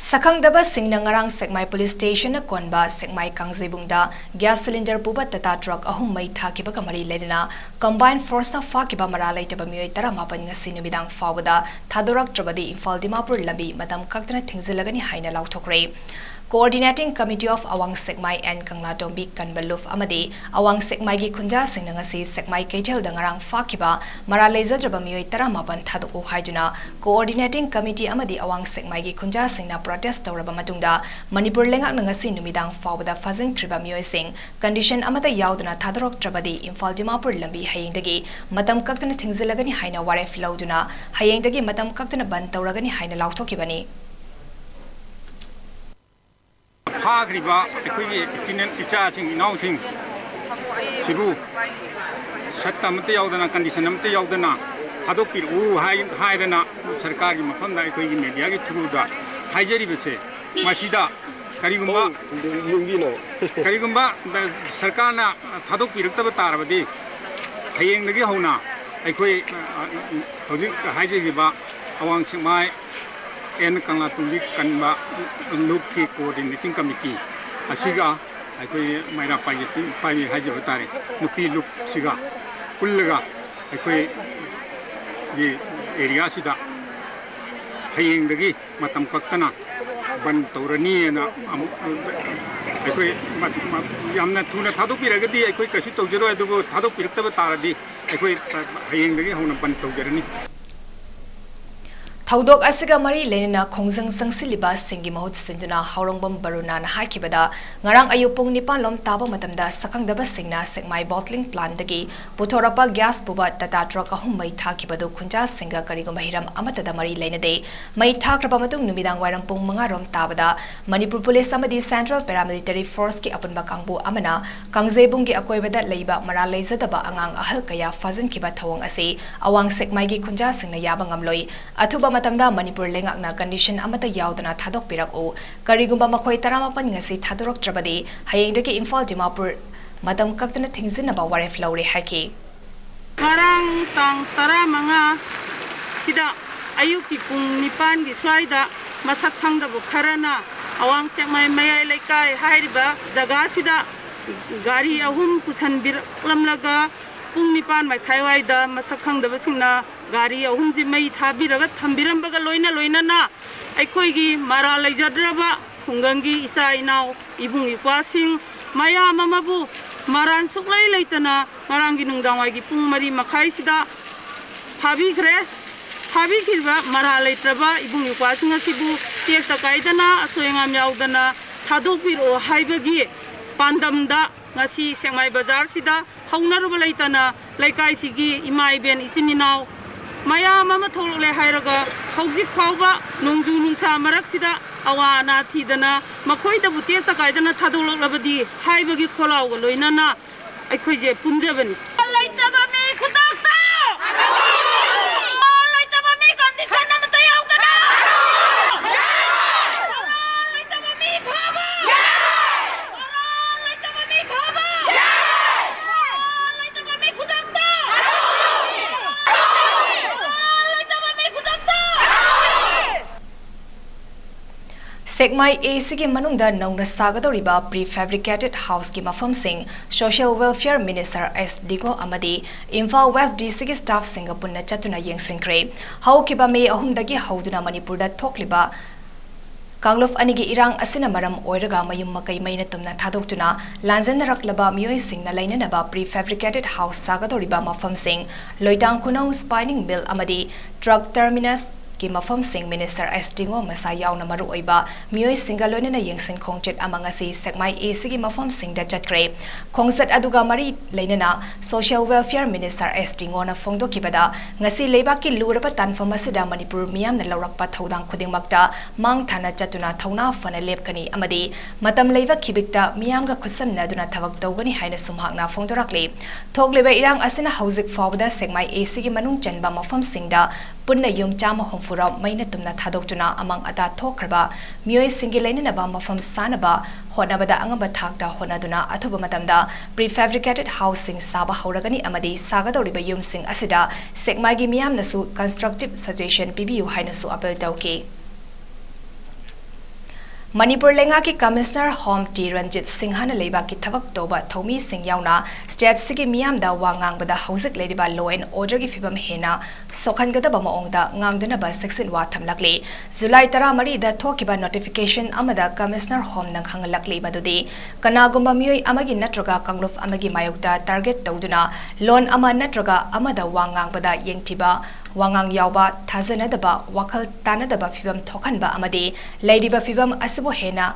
ꯁꯛꯈꯪꯗꯕꯁꯤꯡꯅ ꯉꯔꯥꯡ ꯁꯦꯛꯃꯥꯏ ꯄꯨꯂꯤꯁ ꯁ꯭ꯇꯦꯁꯟꯅ ꯀꯣꯟꯕ ꯁꯦꯛꯃꯥꯏ ꯀꯥꯡꯖꯩꯕꯨꯡꯗ ꯒ꯭ꯌꯥꯁ ꯁꯤꯂꯤꯟꯗꯔ ꯄꯨꯕ ꯇꯥꯇꯥ ꯇ꯭ꯔꯛ ꯑꯍꯨꯝ ꯃꯩ ꯊꯥꯈꯤꯕꯒ ꯃꯔꯤ ꯂꯩꯅꯅ ꯀꯝꯕꯥꯏꯟ ꯐꯣꯔꯁꯅ ꯐꯥꯈꯤꯕ ꯃꯔꯥ ꯂꯩꯇꯕ ꯃꯤꯑꯣꯏ ꯇꯔꯥꯃꯥꯄꯟ ꯉꯁꯤ ꯅꯨꯃꯤꯗꯥꯡ ꯐꯥꯎꯕꯗ ꯊꯥꯗꯣꯔꯛꯇ꯭ꯔꯕꯗꯤ ꯏꯝꯐꯥꯜ ꯗꯤꯃꯥꯄꯨꯔ ꯂꯝꯕꯤ ꯃꯇꯝ ꯀꯛꯇꯅ ꯊꯤꯡꯖꯤꯜꯂꯒꯅꯤ ꯍꯥꯏꯅ ꯂꯥꯎꯊꯣꯛꯈ꯭ꯔꯦ꯫ Coordinating Committee of Awang Sekmai and Kanglatongbi ꯀꯟꯕ ꯂꯨꯞ ꯑꯃꯗꯤ ꯑꯋꯥꯡ ꯁꯦꯛꯃꯥꯏꯒꯤ ꯈꯨꯟꯖꯥꯁꯤꯡꯅ ꯉꯁꯤ ꯁꯦꯛꯃꯥꯏ ꯀꯩꯊꯦꯜꯗ ꯉꯔꯥꯡ ꯐꯥꯈꯤꯕ ꯃꯔꯥꯜ ꯂꯩꯖꯗ꯭ꯔꯕ ꯃꯤꯑꯣꯏ ꯇꯔꯥꯃꯥꯄꯟ ꯊꯥꯗꯣꯛꯎ ꯍꯥꯏꯗꯨꯅ Coordinating Committee ꯑꯃꯗꯤ ꯑꯋꯥꯡ ꯁꯦꯛꯃꯥꯏꯒꯤ ꯈꯨꯟꯖꯥꯁꯤꯡꯅ ꯄ꯭ꯔꯣꯇꯦꯁ ꯇꯧꯔꯕ ꯃꯇꯨꯡꯗ ꯃꯅꯤꯄꯨꯔ ꯂꯩꯉꯥꯛꯅ ꯉꯁꯤ ꯅꯨꯃꯤꯗꯥꯡ ꯐꯥꯎꯕꯗ ꯐꯥꯖꯤꯟꯈ꯭ꯔꯤꯕ ꯃꯤꯑꯣꯏꯁꯤꯡ ꯀꯟꯗꯤꯁꯟ ꯑꯃꯠꯇ ꯌꯥꯎꯗꯅ ꯊꯥꯗꯣꯔꯛꯇ꯭ꯔꯕꯗꯤ ꯏꯝꯐꯥꯜ ꯗꯤꯃꯥꯄꯨꯔ ꯂꯝꯕꯤ ꯍꯌꯦꯡꯗꯒꯤ ꯃꯇꯝ ꯀꯛꯇꯅ ꯊꯤꯡꯖꯤꯜꯂꯒꯅꯤ ꯍꯥꯏꯅ ꯋꯥꯔꯦꯞ ꯂꯧꯗꯨꯅ ꯍꯌꯦꯡꯗꯒꯤ ꯃꯇꯝ ꯀꯛꯇꯅ ꯕꯟꯗ ꯇꯧꯔꯒꯅꯤ ꯍꯥꯏꯅ ꯂꯥꯎꯊꯣꯛꯈꯤꯕꯅꯤ꯫ ꯐꯥꯈ꯭ꯔꯤꯕ ꯑꯩꯈꯣꯏꯒꯤ ꯏꯆꯤꯟ-, ꯏꯆꯥꯁꯤꯡ, ꯏꯅꯥꯎꯁꯤꯡ ꯁꯤꯕꯨ ꯁꯠꯇ ꯑꯃꯠꯇ ꯌꯥꯎꯗꯅ, ꯀꯟꯗꯤꯁꯟ ꯑꯃꯠꯇ ꯌꯥꯎꯗꯅ ꯊꯥꯗꯣꯛꯄꯤꯔꯛꯎ ꯍꯥꯏ-, ꯍꯥꯏꯗꯅ ꯁꯔꯀꯥꯔꯒꯤ ꯃꯐꯝꯗ ꯑꯩꯈꯣꯏꯒꯤ ꯃꯦꯗꯤꯌꯥꯒꯤ ꯊ꯭ꯔꯨꯗ ꯍꯥꯏꯖꯔꯤꯕꯁꯦ, ꯃꯁꯤꯗ ꯀꯔꯤꯒꯨꯝꯕ, ꯀꯔꯤꯒꯨꯝꯕ ꯁꯔꯀꯥꯔꯅ ꯊꯥꯗꯣꯛꯄꯤꯔꯛꯇꯕ ꯇꯥꯔꯕꯗꯤ, ꯍꯌꯦꯡꯗꯒꯤ ꯍꯧꯅ ꯑꯩꯈꯣꯏ, ꯑ, ꯍꯧꯖꯤꯛ ꯍꯥꯏꯖꯈꯤꯕ ꯑꯋꯥꯡ ꯁꯦꯛꯃꯥꯏ ꯑꯦꯟ ꯀꯪꯂꯥꯇꯣꯡꯕꯤ ꯀꯟꯕ ꯂꯨꯞꯀꯤ Coordinating Committee ꯑꯁꯤꯒ ꯑꯩꯈꯣꯏ ꯃꯩꯔꯥ ꯄꯥꯏꯕꯤ, ꯄꯥꯏꯕꯤ ꯍꯥꯏꯖꯕ ꯇꯥꯔꯦ, ꯅꯨꯄꯤ ꯂꯨꯞꯁꯤꯒ ꯄꯨꯜꯂꯒ ꯑꯩꯈꯣꯏꯒꯤ ꯑꯦꯔꯤꯌꯥꯁꯤꯗ ꯍꯌꯦꯡꯗꯒꯤ ꯃꯇꯝ ꯀꯛꯇꯅ ꯕꯟ ꯇꯧꯔꯅꯤꯅ ꯑꯃꯨꯛ ꯑꯩꯈꯣꯏ ꯃ-, ꯃ-, ꯌꯥꯝꯅ ꯊꯨꯅ ꯊꯥꯗꯣꯛꯄꯤꯔꯒꯗꯤ ꯑꯩꯈꯣꯏ ꯀꯩꯁꯨ ꯇꯧꯖꯔꯣꯏ, ꯑꯗꯨꯕꯨ ꯊꯥꯗꯣꯛꯄꯤꯔꯛꯇꯕ ꯇꯥꯔꯗꯤ ꯑꯩꯈꯣꯏ ꯍꯌꯦꯡꯗꯒꯤ ꯍꯧꯅ ꯕꯟ ꯇꯧꯖꯔꯅꯤ꯫ ꯊꯧꯗꯣꯛ ꯑꯁꯤꯒ ꯃꯔꯤ ꯂꯩꯅꯅ ꯈꯣꯡꯖꯪ ꯆꯪꯁꯤꯜꯂꯤꯕꯁꯤꯡꯒꯤ ꯃꯍꯨꯠ ꯁꯤꯟꯗꯨꯅ ꯍꯥꯎꯔꯣꯡꯕꯝ ꯕꯔꯨꯅꯥꯅ ꯍꯥꯏꯈꯤꯕꯗ, ꯉꯔꯥꯡ ꯑꯌꯨꯛ ꯄꯨꯡ ꯅꯤꯄꯥꯟ ꯂꯣꯝ ꯇꯥꯕ ꯃꯇꯝꯗ ꯁꯛꯈꯪꯗꯕꯁꯤꯡꯅ ꯁꯦꯛꯃꯥꯏ ꯕꯣꯇ꯭ꯂꯤꯡ ꯄ꯭ꯂꯥꯟꯗꯒꯤ ꯄꯨꯊꯣꯔꯛꯄ ꯒ꯭ꯌꯥꯁ ꯄꯨꯕ ꯇꯥꯇꯥ ꯇ꯭ꯔꯛ ꯑꯍꯨꯝ ꯃꯩ ꯊꯥꯈꯤꯕꯗꯨ ꯈꯨꯟꯖꯥꯁꯤꯡꯒ ꯀꯔꯤꯒꯨꯝꯕ ꯍꯤꯔꯝ ꯑꯃꯠꯇꯗ ꯃꯔꯤ ꯂꯩꯅꯗꯦ꯫ ꯃꯩ ꯊꯥꯈ꯭ꯔꯕ ꯃꯇꯨꯡ ꯅꯨꯃꯤꯗꯥꯡ ꯋꯥꯏꯔꯝ ꯄꯨꯡ ꯃꯉꯥ ꯔꯣꯝ ꯇꯥꯕꯗ ꯃꯅꯤꯄꯨꯔ ꯄꯨꯂꯤꯁ ꯑꯃꯗꯤ Central Paramilitary Forceꯀꯤ ꯑꯄꯨꯟꯕ ꯀꯥꯡꯕꯨ ꯑꯃꯅ ꯀꯥꯡꯖꯩꯕꯨꯡꯒꯤ ꯑꯀꯣꯏꯕꯗ ꯂꯩꯕ ꯃꯔꯥꯜ ꯂꯩꯖꯗꯕ ꯑꯉꯥꯡ ꯑꯍꯜ ꯀꯌꯥ ꯐꯥꯖꯤꯟꯈꯤꯕ ꯊꯧꯑꯣꯡ ꯑꯁꯤ ꯑꯋꯥꯡ ꯁꯦꯛꯃꯥꯏꯒꯤ ꯈꯨꯟꯖꯥꯁꯤꯡꯅ ꯌꯥꯕ ꯉꯝꯂꯣꯏ꯫ ꯑꯊꯨꯕ ꯃꯇꯝꯗ ꯃꯅꯤꯄꯨꯔ ꯂꯩꯉꯥꯛꯅ ꯀꯟꯗꯤꯁꯟ ꯑꯃꯠꯇ ꯌꯥꯎꯗꯅ ꯊꯥꯗꯣꯛꯄꯤꯔꯛꯎ꯫ ꯀꯔꯤꯒꯨꯝꯕ ꯃꯈꯣꯏ ꯇꯔꯥꯃꯥꯄꯟ ꯉꯁꯤ ꯊꯥꯗꯣꯔꯛꯇ꯭ꯔꯕꯗꯤ ꯍꯌꯦꯡꯗꯒꯤ ꯏꯝꯐꯥꯜ ꯗꯤꯃꯥꯄꯨꯔ ꯃꯇꯝ ꯀꯛꯇꯅ ꯊꯤꯡꯖꯤꯟꯅꯕ ꯋꯥꯔꯦꯞ ꯂꯧꯔꯦ ꯍꯥꯏꯈꯤ꯫ ꯉꯔꯥꯡ ꯇꯥꯡ ꯇꯔꯥꯃꯉꯥ ꯁꯤꯗ ꯑꯌꯨꯛꯀꯤ ꯄꯨꯡ ꯅꯤꯄꯥꯟꯒꯤ ꯁ꯭ꯋꯥꯏꯗ ꯃꯁꯛ ꯈꯪꯗꯕ ꯈꯔꯅ ꯑꯋꯥꯡ ꯁꯦꯛꯃꯥꯏ ꯃꯌꯥꯏ ꯂꯩꯀꯥꯏ ꯍꯥꯏꯔꯤꯕ ꯖꯒꯥꯁꯤꯗ ꯒꯥꯔꯤ ꯑꯍꯨꯝ ꯄꯨꯁꯟꯕꯤꯔꯛꯂꯝꯂꯒ ꯄꯨꯡ ꯅꯤꯄꯥꯟ ꯃꯈꯥꯏ ꯋꯥꯏꯗ ꯃꯁꯛ ꯈꯪꯗꯕꯁꯤꯡꯅ ꯒꯥꯔꯤ ꯑꯍꯨꯝꯁꯤ ꯃꯩ ꯊꯥꯕꯤꯔꯒ ꯊꯝꯕꯤꯔꯝꯕꯒ ꯂꯣꯏꯅ ꯂꯣꯏꯅꯅ ꯑꯩꯈꯣꯏꯒꯤ ꯃꯔꯥꯜ ꯂꯩꯖꯗ꯭ꯔꯕ ꯈꯨꯡꯒꯪꯒꯤ ꯏꯆꯥ ꯏꯅꯥꯎ ꯏꯕꯨꯡ ꯏꯄ꯭ꯋꯥꯁꯤꯡ ꯃꯌꯥꯝ ꯑꯃꯕꯨ ꯃꯔꯥꯟ ꯁꯨꯛꯂꯩ ꯂꯩꯇꯅ ꯉꯔꯥꯡꯒꯤ ꯅꯨꯡꯗꯥꯡꯋꯥꯏꯒꯤ ꯄꯨꯡ ꯃꯔꯤ ꯃꯈꯥꯏꯁꯤꯗ ꯐꯥꯕꯤꯈ꯭ꯔꯦ꯫ ꯐꯥꯕꯤꯈꯤꯕ ꯃꯔꯥꯜ ꯂꯩꯇ꯭ꯔꯕ ꯏꯕꯨꯡ ꯏꯄ꯭ꯋꯥꯁꯤꯡ ꯑꯁꯤꯕꯨ ꯇꯦꯛꯇ ꯀꯥꯏꯗꯅ ꯑꯁꯣꯏ ꯑꯉꯥꯝ ꯌꯥꯎꯗꯅ ꯊꯥꯗꯣꯛꯄꯤꯔꯛꯑꯣ ꯍꯥꯏꯕꯒꯤ ꯄꯥꯟꯗꯝꯗ ꯉꯁꯤ ꯁꯦꯛꯃꯥꯏ ꯕꯖꯥꯔꯁꯤꯗ ꯍꯧꯅꯔꯨꯕ ꯂꯩꯇꯅ ꯂꯩꯀꯥꯏꯁꯤꯒꯤ ꯏꯃꯥ ꯏꯕꯦꯟ ꯏꯆꯤꯟ ꯏꯅꯥꯎ ꯃꯌꯥꯝ ꯑꯃ ꯊꯣꯛꯂꯛꯂꯦ ꯍꯥꯏꯔꯒ ꯍꯧꯖꯤꯛ ꯐꯥꯎꯕ ꯅꯣꯡꯖꯨ ꯅꯨꯡꯁꯥ ꯃꯔꯛꯁꯤꯗ ꯑꯋꯥ ꯑꯅꯥ ꯊꯤꯗꯅ ꯃꯈꯣꯏꯗꯕꯨ ꯇꯦꯛꯇ ꯀꯥꯏꯗꯅ ꯊꯥꯗꯣꯛꯂꯛꯂꯕꯗꯤ ꯍꯥꯏꯕꯒꯤ ꯈꯣꯜꯂꯥꯎꯒ ꯂꯣꯏꯅꯅ ꯑꯩꯈꯣꯏꯁꯦ ꯄꯨꯟꯖꯕꯅꯤ꯫ ꯂꯩꯇꯕ ꯃꯤ ꯈꯨꯗꯛꯇ! ꯂꯩꯇꯕ ꯃꯤ condition ꯑꯃꯠꯇ ꯌꯥꯎꯗꯅ! ꯂꯩꯇꯕ ꯃꯤ ꯐꯥꯕ! ꯂꯩꯇꯕ ꯃꯤ ꯐꯥꯕ! ꯂꯩꯇꯕ ꯃꯤ ꯈꯨꯗꯛꯇ! ꯂꯩꯇꯕ ꯃꯤ ꯈꯨꯗꯛꯇ! ꯁꯦꯛꯃꯥꯏ ꯑꯦꯁꯤꯒꯤ ꯃꯅꯨꯡꯗ ꯅꯧꯅ ꯁꯥꯒꯗꯧꯔꯤꯕ prefabricated houseꯀꯤ ꯃꯐꯝꯁꯤꯡ Social Welfare Minister ꯑꯦꯁ ꯗꯤꯉꯣ ꯑꯃꯗꯤ ꯏꯝꯐꯥꯜ ꯋꯦꯁ ꯗꯤꯁꯤꯒꯤ staffꯁꯤꯡꯒ ꯄꯨꯟꯅ ꯆꯠꯇꯨꯅ ꯌꯦꯡꯁꯤꯟꯈ꯭ꯔꯦ꯫ ꯍꯧꯈꯤꯕ ꯃꯦ ꯑꯍꯨꯝꯗꯒꯤ ꯍꯧꯗꯨꯅ ꯃꯅꯤꯄꯨꯔꯗ ꯊꯣꯛꯂꯤꯕ ꯀꯥꯡꯂꯨꯞ ꯑꯅꯤꯒꯤ ꯏꯔꯥꯡ ꯑꯁꯤꯅ ꯃꯔꯝ ꯑꯣꯏꯔꯒ ꯃꯌꯨꯝ ꯃꯀꯩ ꯃꯩꯅ ꯇꯨꯝꯅ ꯊꯥꯗꯣꯛꯇꯨꯅ ꯂꯥꯟꯖꯦꯟꯅꯔꯛꯂꯕ ꯃꯤꯑꯣꯏꯁꯤꯡꯅ ꯂꯩꯅꯅꯕ prefabricated house ꯁꯥꯒꯗꯧꯔꯤꯕ ꯃꯐꯝꯁꯤꯡ ꯂꯣꯏꯇꯥꯡ ꯈꯨꯅꯧ spinning mill ꯑꯃꯗꯤ truck terminusꯀꯤ ꯃꯐꯝꯁꯤꯡ Minister ꯑꯦꯁ ꯗꯤꯉꯣ ꯃꯁꯥ ꯌꯥꯎꯅ ꯃꯔꯨꯑꯣꯏꯕ ꯃꯤꯑꯣꯏꯁꯤꯡꯒ ꯂꯣꯏꯅꯅ ꯌꯦꯡꯁꯤꯟ ꯈꯣꯡꯆꯠ ꯑꯃ ꯉꯁꯤ ꯁꯦꯛꯃꯥꯏ ꯑꯦꯁꯤꯒꯤ ꯃꯐꯝꯁꯤꯡꯗ ꯆꯠꯈ꯭ꯔꯦ꯫ ꯈꯣꯡꯆꯠ ꯑꯗꯨꯒ ꯃꯔꯤ ꯂꯩꯅꯅ Social Welfare Minister ꯑꯦꯁ ꯗꯤꯉꯣꯅ ꯐꯣꯡꯗꯣꯛꯈꯤꯕꯗ, ꯉꯁꯤ ꯂꯩꯕꯥꯛꯀꯤ ꯂꯨꯔꯕ ꯇꯥꯟꯐꯝ ꯑꯁꯤꯗ ꯃꯅꯤꯄꯨꯔ ꯃꯤꯌꯥꯝꯅ ꯂꯧꯔꯛꯄ ꯊꯧꯗꯥꯡ ꯈꯨꯗꯤꯡꯃꯛꯇ ꯃꯥꯡ ꯊꯥꯅ ꯆꯠꯇꯨꯅ ꯊꯧꯅꯥ ꯐꯅ ꯂꯦꯞꯀꯅꯤ ꯑꯃꯗꯤ ꯃꯇꯝ ꯂꯩꯕ ꯈꯤꯕꯤꯛꯇ ꯃꯤꯌꯥꯝꯒ ꯈꯨꯠꯁꯝꯅꯗꯨꯅ ꯊꯕꯛ ꯇꯧꯒꯅꯤ ꯍꯥꯏꯅꯁꯨ ꯃꯍꯥꯛꯅ ꯐꯣꯡꯗꯣꯔꯛꯂꯤ꯫ ꯊꯣꯛꯂꯤꯕ ꯏꯔꯥꯡ ꯑꯁꯤꯅ ꯍꯧꯖꯤꯛ ꯐꯥꯎꯕꯗ ꯁꯦꯛꯃꯥꯏ ꯑꯦꯁꯤꯒꯤ ꯃꯅꯨꯡ ꯆꯟꯕ ꯃꯐꯝꯁꯤꯡꯗ ꯄꯨꯟꯅ ꯌꯨꯝ ꯆꯥꯝꯃ ꯍꯨꯝꯐꯨ ꯔꯣꯝ ꯃꯩꯅ ꯇꯨꯝꯅ ꯊꯥꯗꯣꯛꯇꯨꯅ ꯑꯃꯥꯡ ꯑꯇꯥ ꯊꯣꯛꯈ꯭ꯔꯕ ꯃꯤꯑꯣꯏꯁꯤꯡꯒꯤ ꯂꯩꯅꯅꯕ ꯃꯐꯝ ꯁꯥꯅꯕ ꯍꯣꯠꯅꯕꯗ ꯑꯉꯝꯕ ꯊꯥꯛꯇ ꯍꯣꯠꯅꯗꯨꯅ ꯑꯊꯨꯕ ꯃꯇꯝꯗ prefabricated houseꯁꯤꯡ ꯁꯥꯕ ꯍꯧꯔꯒꯅꯤ ꯑꯃꯗꯤ ꯁꯥꯒꯗꯧꯔꯤꯕ ꯌꯨꯝꯁꯤꯡ ꯑꯁꯤꯗ ꯁꯦꯛꯃꯥꯏꯒꯤ ꯃꯤꯌꯥꯝꯅꯁꯨ constructive suggestion ꯄꯤꯕꯤꯌꯨ ꯍꯥꯏꯅꯁꯨ appeal ꯇꯧꯈꯤ꯫ ꯃꯅꯤꯄꯨꯔ ꯂꯩꯉꯥꯛꯀꯤ Commissioner Home ꯇꯤ ꯔꯟꯖꯤꯠ ꯁꯤꯡꯍꯅ ꯂꯩꯕꯥꯛꯀꯤ ꯊꯕꯛ ꯇꯧꯕ ꯊꯧꯃꯤꯁꯤꯡ ꯌꯥꯎꯅ state ꯑꯁꯤꯒꯤ ꯃꯤꯌꯥꯝꯗ ꯋꯥ ꯉꯥꯡꯕꯗ ꯍꯧꯖꯤꯛ ꯂꯩꯔꯤꯕ law and order ꯒꯤ ꯐꯤꯕꯝ ꯍꯦꯟꯅ ꯁꯣꯛꯍꯟꯒꯗꯕ ꯃꯑꯣꯡꯗ ꯉꯥꯡꯗꯅꯕ ꯆꯦꯛꯁꯤꯟ ꯋꯥ ꯊꯝꯂꯛꯂꯤ꯫ ꯖꯨꯂꯥꯏ ꯇꯔꯥꯃꯔꯤꯗ ꯊꯣꯛꯈꯤꯕ notification ꯑꯃꯗ Commissioner Home ꯅ ꯈꯪꯍꯜꯂꯛꯂꯤ ꯃꯗꯨꯗꯤ ꯀꯅꯥꯒꯨꯝꯕ ꯃꯤꯑꯣꯏ ꯑꯃꯒꯤ ꯅꯠꯇ꯭ꯔꯒ ꯀꯥꯡꯂꯨꯞ ꯑꯃꯒꯤ ꯃꯥꯌꯣꯛꯇ target ꯇꯧꯗꯨꯅ ꯂꯣꯟ ꯑꯃ ꯅꯠꯇ꯭ꯔꯒ ꯑꯃꯗ ꯋꯥ ꯉꯥꯡꯕꯗ ꯌꯦꯡꯊꯤꯕ, ꯋꯥꯉꯥꯡ ꯌꯥꯎꯕ, ꯊꯥꯖꯅꯗꯕ, ꯋꯥꯈꯜ ꯇꯥꯅꯗꯕ ꯐꯤꯕꯝ ꯊꯣꯛꯍꯟꯕ ꯑꯃꯗꯤ ꯂꯩꯔꯤꯕ ꯐꯤꯕꯝ ꯑꯁꯤꯕꯨ ꯍꯦꯟꯅ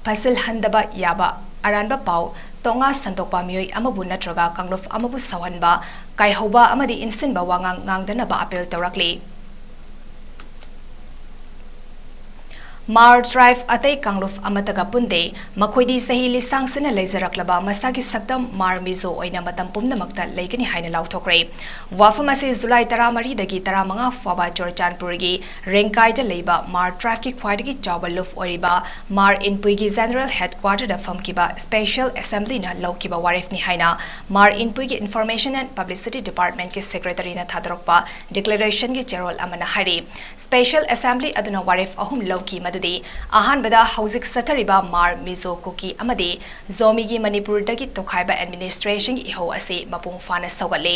ꯐꯁꯤꯜꯍꯟꯗꯕ ꯌꯥꯕ ꯑꯔꯥꯟꯕ ꯄꯥꯎ ꯇꯣꯉꯥ ꯁꯟꯗꯣꯛꯄ ꯃꯤꯑꯣꯏ ꯑꯃꯕꯨ ꯅꯠꯇ꯭ꯔꯒ ꯀꯥꯡꯂꯨꯞ ꯑꯃꯕꯨ ꯁꯥꯎꯍꯟꯕ, ꯀꯥꯏꯍꯧꯕ ꯑꯃꯗꯤ ꯏꯟꯁꯤꯟꯕ ꯋꯥꯉꯥꯡ ꯉꯥꯡꯗꯅꯕ appeal ꯇꯧꯔꯛꯂꯤ꯫ ꯃꯥꯔ tribe ꯑꯇꯩ ꯀꯥꯡꯂꯨꯞ ꯑꯃꯠꯇꯒ ꯄꯨꯟꯗꯦ꯫ ꯃꯈꯣꯏꯗꯤ ꯆꯍꯤ ꯂꯤꯁꯥꯡꯁꯤꯟꯅ ꯂꯩꯖꯔꯛꯂꯕ ꯃꯁꯥꯒꯤ ꯁꯛꯇꯝ ꯃꯥꯔ ꯃꯤꯖꯣ ꯑꯣꯏꯅ ꯃꯇꯝ ꯄꯨꯝꯅꯃꯛꯇ ꯂꯩꯒꯅꯤ ꯍꯥꯏꯅ ꯂꯥꯎꯊꯣꯛꯈ꯭ꯔꯦ꯫ ꯋꯥꯐꯝ ꯑꯁꯤ ꯖꯨꯂꯥꯏ ꯇꯔꯥꯃꯔꯤꯗꯒꯤ ꯇꯔꯥꯃꯉꯥ ꯐꯥꯎꯕ ꯆꯨꯔꯆꯥꯟꯄꯨꯔꯒꯤ ꯔꯦꯡꯀꯥꯏꯗ ꯂꯩꯕ ꯃꯥꯔ tribe ꯀꯤ ꯈ꯭ꯋꯥꯏꯗꯒꯤ ꯆꯥꯎꯕ ꯂꯨꯞ ꯑꯣꯏꯔꯤꯕ ꯃꯥꯔ ꯏꯟꯄꯨꯏꯒꯤ General Headquarter ꯗ ꯐꯝꯈꯤꯕ Special Assembly ꯅ ꯂꯧꯈꯤꯕ ꯋꯥꯔꯦꯞꯅꯤ ꯍꯥꯏꯅ ꯃꯥꯔ ꯏꯟꯄꯨꯏꯒꯤ Information and Publicity Department ꯀꯤ Secretary ꯅ ꯊꯥꯗꯣꯔꯛꯄ declaration ꯒꯤ ꯆꯦꯔꯣꯜ ꯑꯃꯅ ꯍꯥꯏꯔꯤ꯫ Special Assembly ꯑꯗꯨꯅ ꯋꯥꯔꯦꯞ ꯑꯍꯨꯝ ꯂꯧꯈꯤ, ꯃꯗꯨꯗꯤ ꯑꯍꯥꯟꯕꯗ ꯍꯧꯖꯤꯛ ꯆꯠꯊꯔꯤꯕ ꯃꯥꯔ ꯃꯤꯖꯣ ꯀꯨꯀꯤ ꯑꯃꯗꯤ ꯖꯣꯃꯤꯒꯤ ꯃꯅꯤꯄꯨꯔꯗꯒꯤ ꯇꯣꯈꯥꯏꯕ administration ꯒꯤ ꯏꯍꯧ ꯑꯁꯤ ꯃꯄꯨꯡ ꯐꯥꯅ ꯁꯧꯒꯠꯂꯤ꯫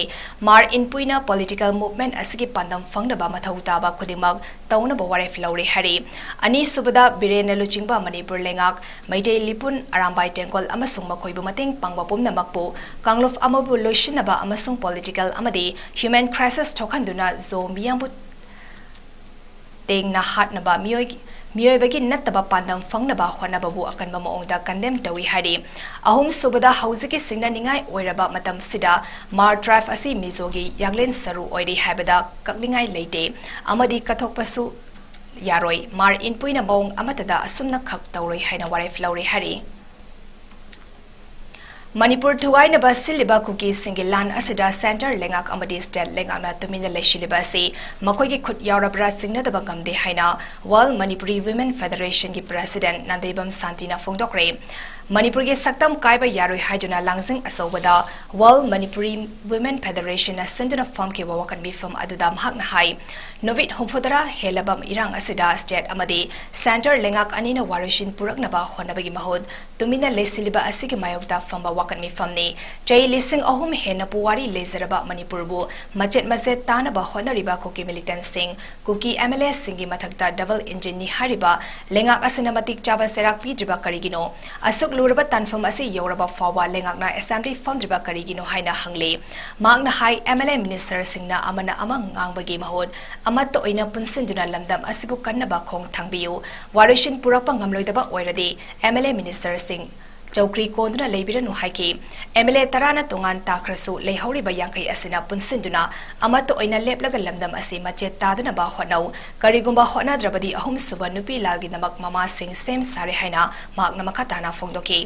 ꯃꯥꯔ ꯏꯟꯄꯨꯏꯅ political movement ꯑꯁꯤꯒꯤ ꯄꯥꯟꯗꯝ ꯐꯪꯅꯕ ꯃꯊꯧ ꯇꯥꯕ ꯈꯨꯗꯤꯡꯃꯛ ꯇꯧꯅꯕ ꯋꯥꯔꯦꯞ ꯂꯧꯔꯦ ꯍꯥꯏꯔꯤ꯫ ꯑꯅꯤꯁꯨꯕꯗ ꯕꯤꯔꯦꯟꯅ ꯂꯨꯆꯤꯡꯕ ꯃꯅꯤꯄꯨꯔ ꯂꯩꯉꯥꯛ, ꯃꯩꯇꯩ ꯂꯤꯄꯨꯟ, ꯑꯔꯥꯝꯕꯥꯏ ꯇꯦꯡꯒꯣꯜ ꯑꯃꯁꯨꯡ ꯃꯈꯣꯏꯕꯨ ꯃꯇꯦꯡ ꯄꯥꯡꯕ ꯄꯨꯝꯅꯃꯛꯄꯨ ꯀꯥꯡꯂꯨꯞ ꯑꯃꯕꯨ ꯂꯣꯏꯁꯤꯟꯅꯕ ꯑꯃꯁꯨꯡ political ꯑꯃꯗꯤ human crisis ꯊꯣꯛꯍꯟꯗꯨꯅ ꯖꯣ ꯃꯤꯌꯥꯝꯕꯨ ꯇꯦꯡꯅ ꯍꯥꯠꯅꯕ ꯃꯤꯑꯣꯏ-, ꯃꯤꯑꯣꯏꯕꯒꯤ ꯅꯠꯇꯕ ꯄꯥꯟꯗꯝ ꯐꯪꯅꯕ ꯍꯣꯠꯅꯕꯕꯨ ꯑꯀꯟꯕ ꯃꯑꯣꯡꯗ condemn ꯇꯧꯏ ꯍꯥꯏꯔꯤ꯫ ꯑꯍꯨꯝꯁꯨꯕꯗ, ꯍꯧꯖꯤꯛꯀꯤ ꯁꯤꯡꯅꯅꯤꯡꯉꯥꯏ ꯑꯣꯏꯔꯕ ꯃꯇꯝꯁꯤꯗ ꯃꯥꯔ tribe ꯑꯁꯤ ꯃꯤꯖꯣꯒꯤ ꯌꯥꯡꯂꯦꯟ ꯁꯔꯨ ꯑꯣꯏꯔꯤ ꯍꯥꯏꯕꯗ ꯀꯛꯅꯤꯡꯉꯥꯏ ꯂꯩꯇꯦ ꯑꯃꯗꯤ ꯀꯠꯊꯣꯛꯄꯁꯨ ꯌꯥꯔꯣꯏ꯫ ꯃꯥꯔ ꯏꯟꯄꯨꯏꯅ ꯃꯑꯣꯡ ꯑꯃꯠꯇꯗ ꯑꯁꯨꯝꯅ ꯈꯛ ꯇꯧꯔꯣꯏ ꯍꯥꯏꯅ ꯋꯥꯔꯦꯞ ꯂꯧꯔꯦ ꯍꯥꯏꯔꯤ꯫ ꯃꯅꯤꯄꯨꯔ ꯊꯨꯒꯥꯏꯅꯕ ꯁꯤꯜꯂꯤꯕ ꯀꯨꯀꯤꯁꯤꯡꯒꯤ ꯂꯥꯟ ꯑꯁꯤꯗ centre ꯂꯩꯉꯥꯛ ꯑꯃꯗꯤ state ꯂꯩꯉꯥꯛꯅ ꯇꯨꯃꯤꯟꯅ ꯂꯩꯁꯤꯜꯂꯤꯕ ꯑꯁꯤ ꯃꯈꯣꯏꯒꯤ ꯈꯨꯠ ꯌꯥꯎꯔꯕ꯭ꯔꯥ ꯆꯤꯡꯅꯗꯕ ꯉꯝꯗꯦ ꯍꯥꯏꯅ World Manipuri Women Federation ꯒꯤ President ꯅꯥꯟꯗꯩꯕꯝ ꯁꯥꯟꯇꯤꯅ ꯐꯣꯡꯗꯣꯛꯈ꯭ꯔꯦ꯫ ꯃꯅꯤꯄꯨꯔꯒꯤ ꯁꯛꯇꯝ ꯀꯥꯏꯕ ꯌꯥꯔꯣꯏ ꯍꯥꯏꯗꯨꯅ ꯂꯥꯡꯖꯤꯡ ꯑꯆꯧꯕꯗ World Manipuri Women Federation ꯅ ꯁꯤꯟꯗꯨꯅ ꯐꯝꯈꯤꯕ ꯋꯥꯀꯠ ꯃꯤꯐꯝ ꯑꯗꯨꯗ ꯃꯍꯥꯛꯅ ꯍꯥꯏ, ꯅꯨꯃꯤꯠ ꯍꯨꯝꯐꯨꯇꯔꯥ ꯍꯦꯜꯂꯕ ꯏꯔꯥꯡ ꯑꯁꯤꯗ state ꯑꯃꯗꯤ centre ꯂꯩꯉꯥꯛ ꯑꯅꯤꯅ ꯋꯥꯔꯣꯏꯁꯤꯟ ꯄꯨꯔꯛꯅꯕ ꯍꯣꯠꯅꯕꯒꯤ ꯃꯍꯨꯠ ꯇꯨꯃꯤꯟꯅ ꯂꯩꯁꯤꯜꯂꯤꯕ ꯑꯁꯤꯒꯤ ꯃꯥꯌꯣꯛꯇ ꯐꯝꯕ ꯋꯥꯀꯠ ꯃꯤꯐꯝꯅꯤ꯫ ꯆꯍꯤ ꯂꯤꯁꯤꯡ ꯑꯍꯨꯝ ꯍꯦꯟꯅ ꯄꯨꯋꯥꯔꯤ ꯂꯩꯖꯔꯕ ꯃꯅꯤꯄꯨꯔꯕꯨ ꯃꯆꯦꯠ ꯃꯆꯦꯠ ꯇꯥꯅꯕ ꯍꯣꯠꯅꯔꯤꯕ ꯀꯨꯀꯤ militant ꯁꯤꯡ, ꯀꯨꯀꯤ MLA ꯁꯤꯡꯒꯤ ꯃꯊꯛꯇ double engine ꯅꯤ ꯍꯥꯏꯔꯤꯕ ꯂꯩꯉꯥꯛ ꯑꯁꯤꯅ ꯃꯇꯤꯛ ꯆꯥꯕ ꯆꯩꯔꯥꯛ ꯄꯤꯗ꯭ꯔꯤꯕ ꯀꯔꯤꯒꯤꯅꯣ? ꯑꯁꯨꯛ ꯂꯨꯔꯕ ꯇꯥꯟꯐꯝ ꯑꯁꯤ ꯌꯧꯔꯕ ꯐꯥꯎꯕ ꯂꯩꯉꯥꯛꯅ assembly ꯐꯝꯗ꯭ꯔꯤꯕ ꯀꯔꯤꯒꯤꯅꯣ ꯍꯥꯏꯅ ꯍꯪꯂꯤ꯫ ꯃꯍꯥꯛꯅ ꯍꯥꯏ, MLA minister ꯁꯤꯡꯅ ꯑꯃꯅ ꯑꯃ ꯉꯥꯡꯕꯒꯤ ꯃꯍꯨꯠ ꯑꯃꯠꯇ ꯑꯣꯏꯅ ꯄꯨꯟꯁꯤꯟꯗꯨꯅ ꯂꯝꯗꯝ ꯑꯁꯤꯕꯨ ꯀꯟꯅꯕ ꯈꯣꯡ ꯊꯥꯡꯕꯤꯌꯨ꯫ ꯋꯥꯔꯣꯏꯁꯤꯟ ꯄꯨꯔꯛꯄ ꯉꯝꯂꯣꯏꯗꯕ ꯑꯣꯏꯔꯗꯤ MLA minister ꯁꯤꯡ ꯆꯧꯀ꯭ꯔꯤ ꯀꯣꯟꯗꯨꯅ ꯂꯩꯕꯤꯔꯅꯨ ꯍꯥꯏꯈꯤ꯫ MLA ꯇꯔꯥꯅ ꯇꯣꯉꯥꯟ ꯇꯥꯈ꯭ꯔꯁꯨ ꯂꯩꯍꯧꯔꯤꯕ ꯌꯥꯡꯈꯩ ꯑꯁꯤꯅ ꯄꯨꯟꯁꯤꯟꯗꯨꯅ ꯑꯃꯠꯇ ꯑꯣꯏꯅ ꯂꯦꯞꯂꯒ ꯂꯝꯗꯝ ꯑꯁꯤ ꯃꯆꯦꯠ ꯇꯥꯗꯅꯕ ꯍꯣꯠꯅꯧ꯫ ꯀꯔꯤꯒꯨꯝꯕ ꯍꯣꯠꯅꯗ꯭ꯔꯕꯗꯤ ꯑꯍꯨꯝꯁꯨꯕ ꯅꯨꯄꯤ ꯂꯥꯜꯒꯤꯗꯃꯛ ꯃꯃꯥꯁꯤꯡ ꯁꯦꯝ ꯁꯥꯔꯦ ꯍꯥꯏꯅ ꯃꯍꯥꯛꯅ ꯃꯈꯥ ꯇꯥꯅ ꯐꯣꯡꯗꯣꯛꯈꯤ꯫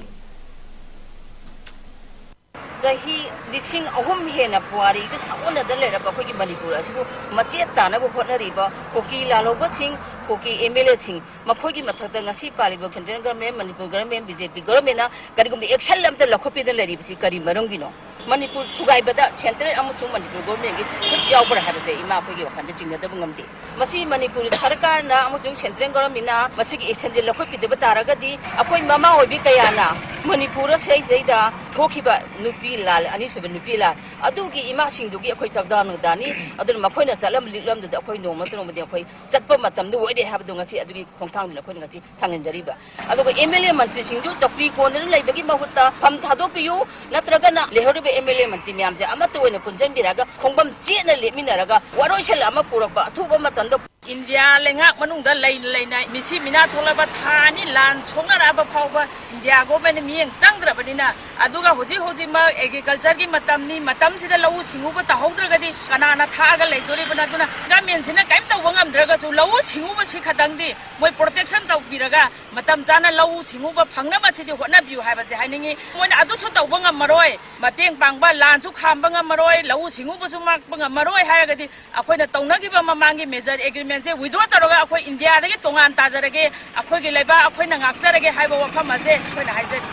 ꯆꯍꯤ ꯂꯤꯁꯤꯡ ꯑꯍꯨꯝ ꯍꯦꯟꯅ ꯄꯨꯋꯥꯔꯤꯗ ꯁꯥꯒꯣꯟꯅꯗ ꯂꯩꯔꯕ ꯑꯩꯈꯣꯏꯒꯤ ꯃꯅꯤꯄꯨꯔ ꯑꯁꯤꯕꯨ ꯃꯆꯦꯠ ꯇꯥꯅꯕ ꯍꯣꯠꯅꯔꯤꯕ ꯀꯨꯀꯤ ꯂꯥꯜꯍꯧꯕꯁꯤꯡ, ꯀꯨꯀꯤ MLA ꯁꯤꯡ, ꯃꯈꯣꯏꯒꯤ ꯃꯊꯛꯇ ꯉꯁꯤ ꯄꯥꯜꯂꯤꯕ central government, Manipur government, BJP government ꯅ ꯀꯔꯤꯒꯨꯝꯕ action ꯑꯃꯠꯇ ꯂꯧꯈꯠꯄꯤꯗꯅ ꯂꯩꯔꯤꯕꯁꯤ ꯀꯔꯤ ꯃꯔꯝꯒꯤꯅꯣ? ꯃꯅꯤꯄꯨꯔ ꯊꯨꯒꯥꯏꯕꯗ central ꯑꯃꯁꯨꯡ ꯃꯅꯤꯄꯨꯔ government ꯀꯤ ꯈꯨꯠ ꯌꯥꯎꯕ꯭ꯔꯥ ꯍꯥꯏꯕꯁꯦ ꯏꯃꯥ ꯑꯩꯈꯣꯏꯒꯤ ꯋꯥꯈꯜꯗ ꯆꯤꯡꯅꯗꯕ ꯉꯝꯗꯦ꯫ ꯃꯁꯤ ꯃꯅꯤꯄꯨꯔ ꯁꯔꯀꯥꯔꯅ ꯑꯃꯁꯨꯡ central government ꯅ ꯃꯁꯤꯒꯤ action ꯁꯦ ꯂꯧꯈꯠꯄꯤꯗꯕ ꯇꯥꯔꯒꯗꯤ ꯑꯩꯈꯣꯏ ꯃꯃꯥ ꯑꯣꯏꯕꯤ ꯀꯌꯥꯅ ꯃꯅꯤꯄꯨꯔ ꯁꯤꯗꯩꯗ ꯊꯣꯛꯈꯤꯕ ꯅꯨꯄꯤ ꯂꯥꯜ, ꯑꯅꯤꯁꯨꯕ ꯅꯨꯄꯤ ꯂꯥꯜ ꯑꯗꯨꯒꯤ ꯏꯃꯥꯁꯤꯡꯗꯨꯒꯤ ꯑꯩꯈꯣꯏ ꯆꯥꯛꯗꯥ ꯅꯨꯡꯗꯥꯅꯤ꯫ ꯑꯗꯨꯅ ꯃꯈꯣꯏꯅ ꯆꯠꯂꯝ ꯂꯤꯛꯂꯝꯗꯨꯗ ꯑꯩꯈꯣꯏ ꯅꯣꯡꯃ ꯅꯠꯇ꯭ꯔ ꯅꯣꯡꯃꯗꯤ ꯑꯩꯈꯣꯏ ꯆꯠꯄ ꯃꯇꯝꯗ ꯑꯣꯏꯔꯦ ꯍꯥꯏꯕꯗꯣ ꯉꯁꯤ ꯑꯗꯨꯒꯤ ꯈꯣꯡꯊꯥꯡꯗꯨꯅ ꯑꯩꯈꯣꯏꯅ ꯉꯁꯤ ꯊꯥꯡꯖꯤꯟꯖꯔꯤꯕ꯫ ꯑꯗꯨꯒ MLA ꯃꯟꯇ꯭ꯔꯤꯁꯤꯡꯗꯨ ꯆꯧꯀ꯭ꯔꯤ ꯀꯣꯟꯗꯨꯅ ꯂꯩꯕꯒꯤ ꯃꯍꯨꯠꯇ ꯐꯝ ꯊꯥꯗꯣꯛꯄꯤꯌꯨ, ꯅꯠꯇ꯭ꯔꯒꯅ ꯂꯩꯍꯧꯔꯤꯕ MLA ꯃꯟꯇ꯭ꯔꯤ ꯃꯌꯥꯝꯁꯦ ꯑꯃꯠꯇ ꯑꯣꯏꯅ ꯄꯨꯟꯁꯤꯟꯕꯤꯔꯒ ꯈꯣꯡꯕꯝ ꯆꯦꯠꯅ ꯂꯦꯞꯃꯤꯟꯅꯔꯒ ꯋꯥꯔꯣꯏꯁꯤꯜ ꯑꯃ ꯄꯨꯔꯛꯄ ꯑꯊꯨꯕ ꯃꯇꯝꯗ ꯏꯟꯗꯤꯌꯥ ꯂꯩꯉꯥꯛ ꯃꯅꯨꯡꯗ ꯂꯩꯅ ꯂꯩꯅ ꯃꯤꯁꯤ ꯃꯤꯅꯥ ꯊꯣꯛꯂꯕ ꯊꯥ ꯑꯅꯤ ꯂꯥꯟ ꯁꯣꯛꯅꯔꯛꯑꯕ ꯐꯥꯎꯕ ꯏꯟꯗꯤꯌꯥ government ꯅ ꯃꯤꯠꯌꯦꯡ ꯆꯪꯗ꯭ꯔꯕꯅꯤꯅ, ꯑꯗꯨꯒ ꯍꯧꯖꯤꯛ ꯍꯧꯖꯤꯛꯃꯛ agriculture ꯒꯤ ꯃꯇꯝꯅꯤ, ꯃꯇꯝꯁꯤꯗ ꯂꯧꯎ ꯁꯤꯡꯎꯕ ꯇꯧꯍꯧꯗ꯭ꯔꯒꯗꯤ ꯀꯅꯥꯅ ꯊꯥꯛꯑꯒ ꯂꯩꯗꯣꯔꯤꯕꯅꯣ? ꯑꯗꯨꯅ government ꯁꯤꯅ ꯀꯔꯤꯝ ꯇꯧꯕ ꯉꯝꯗ꯭ꯔꯒꯁꯨ ꯂꯧꯎ ꯁꯤꯡꯎꯕ ꯁꯤ ꯈꯛꯇꯪꯗꯤ ꯃꯣꯏ protection ꯇꯧꯕꯤꯔꯒ ꯃꯇꯝ ꯆꯥꯅ ꯂꯧꯎ ꯁꯤꯡꯎꯕ ꯐꯪꯅꯕ ꯁꯤꯗꯤ ꯍꯣꯠꯅꯕꯤꯌꯨ ꯍꯥꯏꯕꯁꯦ ꯍꯥꯏꯅꯤꯡꯉꯤ꯫ ꯃꯣꯏꯅ ꯑꯗꯨꯁꯨ ꯇꯧꯕ ꯉꯝꯃꯔꯣꯏ, ꯃꯇꯦꯡ ꯄꯥꯡꯕ, ꯂꯥꯟꯁꯨ ꯈꯥꯝꯕ ꯉꯝꯃꯔꯣꯏ, ꯂꯧꯎ ꯁꯤꯡꯎꯕꯁꯨ ꯉꯥꯛꯄ ꯉꯝꯃꯔꯣꯏ ꯍꯥꯏꯔꯒꯗꯤ ꯑꯩꯈꯣꯏꯅ ꯇꯧꯅꯈꯤꯕ ꯃꯃꯥꯡꯒꯤ major agreementꯁꯦ withdraw ꯇꯧꯔꯒ ꯑꯩꯈꯣꯏ ꯏꯟꯗꯤꯌꯥꯗꯒꯤ ꯇꯣꯉꯥꯟ ꯇꯥꯖꯔꯒꯦ, ꯑꯩꯈꯣꯏꯒꯤ ꯂꯩꯕꯥꯛ ꯑꯩꯈꯣꯏꯅ ꯉꯥꯛꯆꯔꯒꯦ ꯍꯥꯏꯕ ꯋꯥꯐꯝ ꯑꯁꯦ ꯑꯩꯈꯣꯏꯅ ꯍꯥꯏꯖꯔꯤ꯫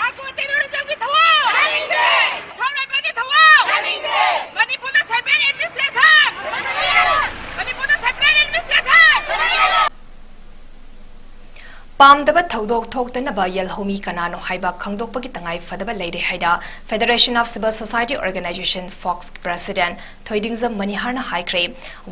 Narco terrorismꯒꯤ ꯊꯧꯑꯣꯡ! ꯌꯥꯅꯤꯡꯗꯦ! ꯁꯥꯎꯔꯣꯏꯕꯒꯤ ꯊꯧꯑꯣꯡ! ꯌꯥꯅꯤꯡꯗꯦ! ꯃꯅꯤꯄꯨꯔꯗ central administration! ꯃꯅꯤꯄꯨꯔꯗ central administration! ꯄꯥꯝꯗꯕ ꯊꯧꯗꯣꯛ ꯊꯣꯛꯇꯅꯕ ꯌꯦꯜꯍꯧꯃꯤ ꯀꯅꯥꯅꯣ ꯍꯥꯏꯕ ꯈꯪꯗꯣꯛꯄꯒꯤ ꯇꯉꯥꯏ ꯐꯗꯕ ꯂꯩꯔꯦ ꯍꯥꯏꯅ Federation of Civil Society Organization, fox president ꯊꯣꯏꯗꯤꯡꯖꯝ ꯃꯅꯤꯍꯥꯔꯅ ꯍꯥꯏꯈ꯭ꯔꯦ꯫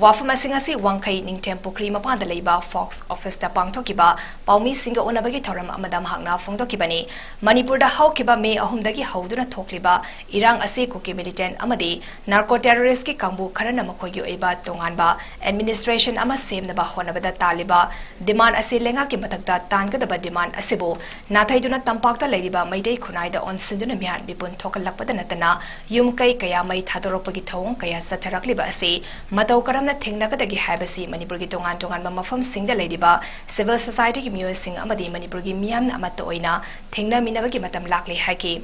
ꯋꯥꯐꯝ ꯑꯁꯤ ꯉꯁꯤ ꯋꯥꯡꯈꯩ ꯅꯤꯡꯊꯦꯝ ꯄꯨꯈ꯭ꯔꯤ ꯃꯄꯥꯟꯗ ꯂꯩꯕ ꯐꯣꯛꯁ officeꯇ ꯄꯥꯡꯊꯣꯛꯈꯤꯕ ꯄꯥꯎꯃꯤꯁꯤꯡꯒ ꯎꯅꯕꯒꯤ ꯊꯧꯔꯝ ꯑꯃꯗ ꯃꯍꯥꯛꯅ ꯐꯣꯡꯗꯣꯛꯈꯤꯕꯅꯤ꯫ ꯃꯅꯤꯄꯨꯔꯗ ꯍꯧꯈꯤꯕ ꯃꯦ ꯑꯍꯨꯝꯗꯒꯤ ꯍꯧꯗꯨꯅ ꯊꯣꯛꯂꯤꯕ ꯏꯔꯥꯡ ꯑꯁꯤ ꯀꯨꯀꯤ militant ꯑꯃꯗꯤ narco terroristꯀꯤ ꯀꯥꯡꯕꯨ ꯈꯔꯅ ꯃꯈꯣꯏꯒꯤ ꯑꯣꯏꯕ ꯇꯣꯉꯥꯟꯕ administration ꯑꯃ ꯁꯦꯝꯅꯕ ꯍꯣꯠꯅꯕꯗ ꯇꯥꯜꯂꯤꯕ demand ꯑꯁꯤ ꯂꯩꯉꯥꯛꯀꯤ ꯃꯊꯛꯇ ꯇꯥꯟꯒꯗꯕ demand ꯑꯁꯤꯕꯨ ꯅꯥꯊꯩꯗꯨꯅ ꯇꯝꯄꯥꯛꯇ ꯂꯩꯔꯤꯕ ꯃꯩꯇꯩ ꯈꯨꯟꯅꯥꯏꯗ ꯑꯣꯟꯁꯤꯟꯗꯨꯅ ꯃꯤꯍꯥꯠ ꯃꯤꯄꯨꯟ ꯊꯣꯛꯍꯜꯂꯛꯄꯗ ꯅꯠꯇꯅ ꯌꯨꯝ ꯀꯩ ꯀꯌꯥ ꯃꯩ ꯊꯥꯗꯣꯔꯛꯄꯒꯤ ꯊꯧꯑꯣꯡ ꯀꯌꯥ ꯆꯠꯊꯔꯛꯂꯤꯕ ꯑꯁꯤ ꯃꯇꯧ ꯀꯔꯝꯅ ꯊꯦꯡꯅꯒꯗꯒꯦ ꯍꯥꯏꯕꯁꯤ ꯃꯅꯤꯄꯨꯔꯒꯤ ꯇꯣꯉꯥꯟ ꯇꯣꯉꯥꯟꯕ ꯃꯐꯝꯁꯤꯡꯗ ꯂꯩꯔꯤꯕ civil societyꯒꯤ ꯃꯤꯑꯣꯏꯁꯤꯡ ꯑꯃꯗꯤ ꯃꯅꯤꯄꯨꯔꯒꯤ ꯃꯤꯌꯥꯝꯅ ꯑꯃꯠꯇ ꯑꯣꯏꯅ ꯊꯦꯡꯅꯃꯤꯟꯅꯕꯒꯤ ꯃꯇꯝ ꯂꯥꯛꯂꯦ ꯍꯥꯏꯈꯤ꯫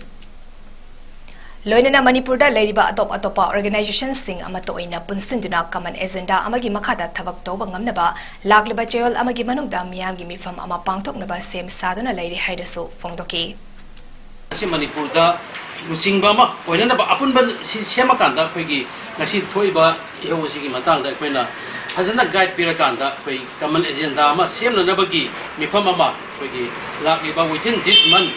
ꯂꯣꯏꯅꯅ ꯃꯅꯤꯄꯨꯔꯗ ꯂꯩꯔꯤꯕ ꯑꯇꯣꯞ ꯑꯇꯣꯞꯄ organisationꯁꯤꯡ ꯑꯃꯠꯇ ꯑꯣꯏꯅ ꯄꯨꯟꯁꯤꯟꯗꯨꯅ common agenda ꯑꯃꯒꯤ ꯃꯈꯥꯗ ꯊꯕꯛ ꯇꯧꯕ ꯉꯝꯅꯕ ꯂꯥꯛꯂꯤꯕ ꯆꯌꯣꯜ ꯑꯃꯒꯤ ꯃꯅꯨꯡꯗ ꯃꯤꯌꯥꯝꯒꯤ ꯃꯤꯐꯝ ꯑꯃ ꯄꯥꯡꯊꯣꯛꯅꯕ ꯁꯦꯝ ꯁꯥꯗꯨꯅ ꯂꯩꯔꯦ ꯍꯥꯏꯅꯁꯨ ꯐꯣꯡꯗꯣꯛꯈꯤ꯫ ꯉꯁꯤ ꯃꯅꯤꯄꯨꯔꯗ ꯂꯨꯆꯤꯡꯕ ꯑꯃ ꯑꯣꯏꯅꯅꯕ ꯑꯄꯨꯟꯕ ꯁꯤ ꯁꯦꯝꯃꯀꯥꯟꯗ ꯑꯩꯈꯣꯏꯒꯤ ꯉꯁꯤ ꯊꯣꯛꯏꯕ ꯏꯍꯧ ꯑꯁꯤꯒꯤ ꯃꯇꯥꯡꯗ ꯑꯩꯈꯣꯏꯅ ꯐꯖꯅ guide ꯄꯤꯔꯀꯥꯟꯗ ꯑꯩꯈꯣꯏ common agenda ꯑꯃ ꯁꯦꯝꯅꯅꯕꯒꯤ ꯃꯤꯐꯝ ꯑꯃ ꯑꯩꯈꯣꯏꯒꯤ ꯂꯥꯛꯂꯤꯕ within this month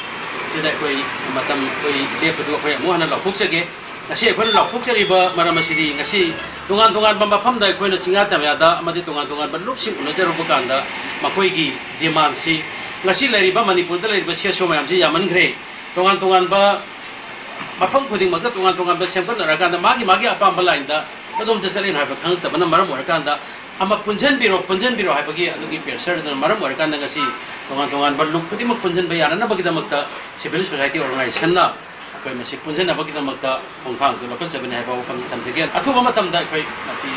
ꯁꯤꯗ ꯑꯩꯈꯣꯏ ꯃꯇꯝ ꯑꯩꯈꯣꯏ ꯂꯦꯞꯄꯗꯨ ꯑꯩꯈꯣꯏ ꯑꯃꯨꯛ ꯍꯟꯅ ꯂꯥꯎꯊꯣꯛꯆꯒꯦ꯫ ꯉꯁꯤ ꯑꯩꯈꯣꯏꯅ ꯂꯥꯎꯊꯣꯛꯆꯔꯤꯕ ꯃꯔꯝ ꯑꯁꯤꯗꯤ ꯉꯁꯤ ꯇꯣꯉꯥꯟ ꯇꯣꯉꯥꯟꯕ ꯃꯐꯝꯗ ꯑꯩꯈꯣꯏꯅ ꯆꯤꯡꯌꯥ ꯇꯝꯌꯥꯗ ꯑꯃꯗꯤ ꯇꯣꯉꯥꯟ ꯇꯣꯉꯥꯟꯕ ꯂꯨꯞꯁꯤꯡ ꯎꯅꯖꯔꯨꯕ ꯀꯥꯟꯗ ꯃꯈꯣꯏꯒꯤ demandꯁꯤ ꯉꯁꯤ ꯂꯩꯔꯤꯕ ꯃꯅꯤꯄꯨꯔꯗ ꯂꯩꯔꯤꯕ CSO ꯃꯌꯥꯝꯁꯤ ꯌꯥꯝꯃꯟꯈ꯭ꯔꯦ꯫ ꯇꯣꯉꯥꯟ ꯇꯣꯉꯥꯟꯕ ꯃꯐꯝ ꯈꯨꯗꯤꯡꯃꯛꯇ ꯇꯣꯉꯥꯟ ꯇꯣꯉꯥꯟꯕ ꯁꯦꯝꯒꯠꯅꯔꯀꯥꯟꯗ ꯃꯥꯒꯤ ꯃꯥꯒꯤ ꯑꯄꯥꯝꯕ lineꯗ ꯀꯗꯣꯝꯗ ꯆꯠꯂꯤꯅꯣ ꯍꯥꯏꯕ ꯈꯪꯉꯛꯇꯕꯅ ꯃꯔꯝ ꯑꯣꯏꯔꯀꯥꯟꯗ ꯑꯃ ꯄꯨꯟꯁꯤꯟꯕꯤꯔꯣ, ꯄꯨꯟꯁꯤꯟꯕꯤꯔꯣ ꯍꯥꯏꯕꯒꯤ ꯑꯗꯨꯒꯤ pressureꯗꯨꯅ ꯃꯔꯝ ꯑꯣꯏꯔꯀꯥꯟꯗ ꯉꯁꯤ ꯇꯣꯉꯥꯟ ꯇꯣꯉꯥꯟꯕ ꯂꯨꯞ ꯈꯨꯗꯤꯡꯃꯛ ꯄꯨꯟꯁꯤꯟꯕ ꯌꯥꯅꯅꯕꯒꯤꯗꯃꯛꯇ civil society organisationꯅ ꯑꯩꯈꯣꯏ ꯃꯁꯤ ꯄꯨꯟꯁꯤꯟꯅꯕꯒꯤꯗꯃꯛꯇ ꯈꯣꯡꯊꯥꯡꯗꯨ ꯂꯧꯈꯠꯆꯕꯅꯤ ꯍꯥꯏꯕ ꯋꯥꯐꯝꯁꯤ ꯊꯝꯖꯒꯦ꯫ ꯑꯊꯨꯕ ꯃꯇꯝꯗ ꯑꯩꯈꯣꯏ ꯃꯁꯤ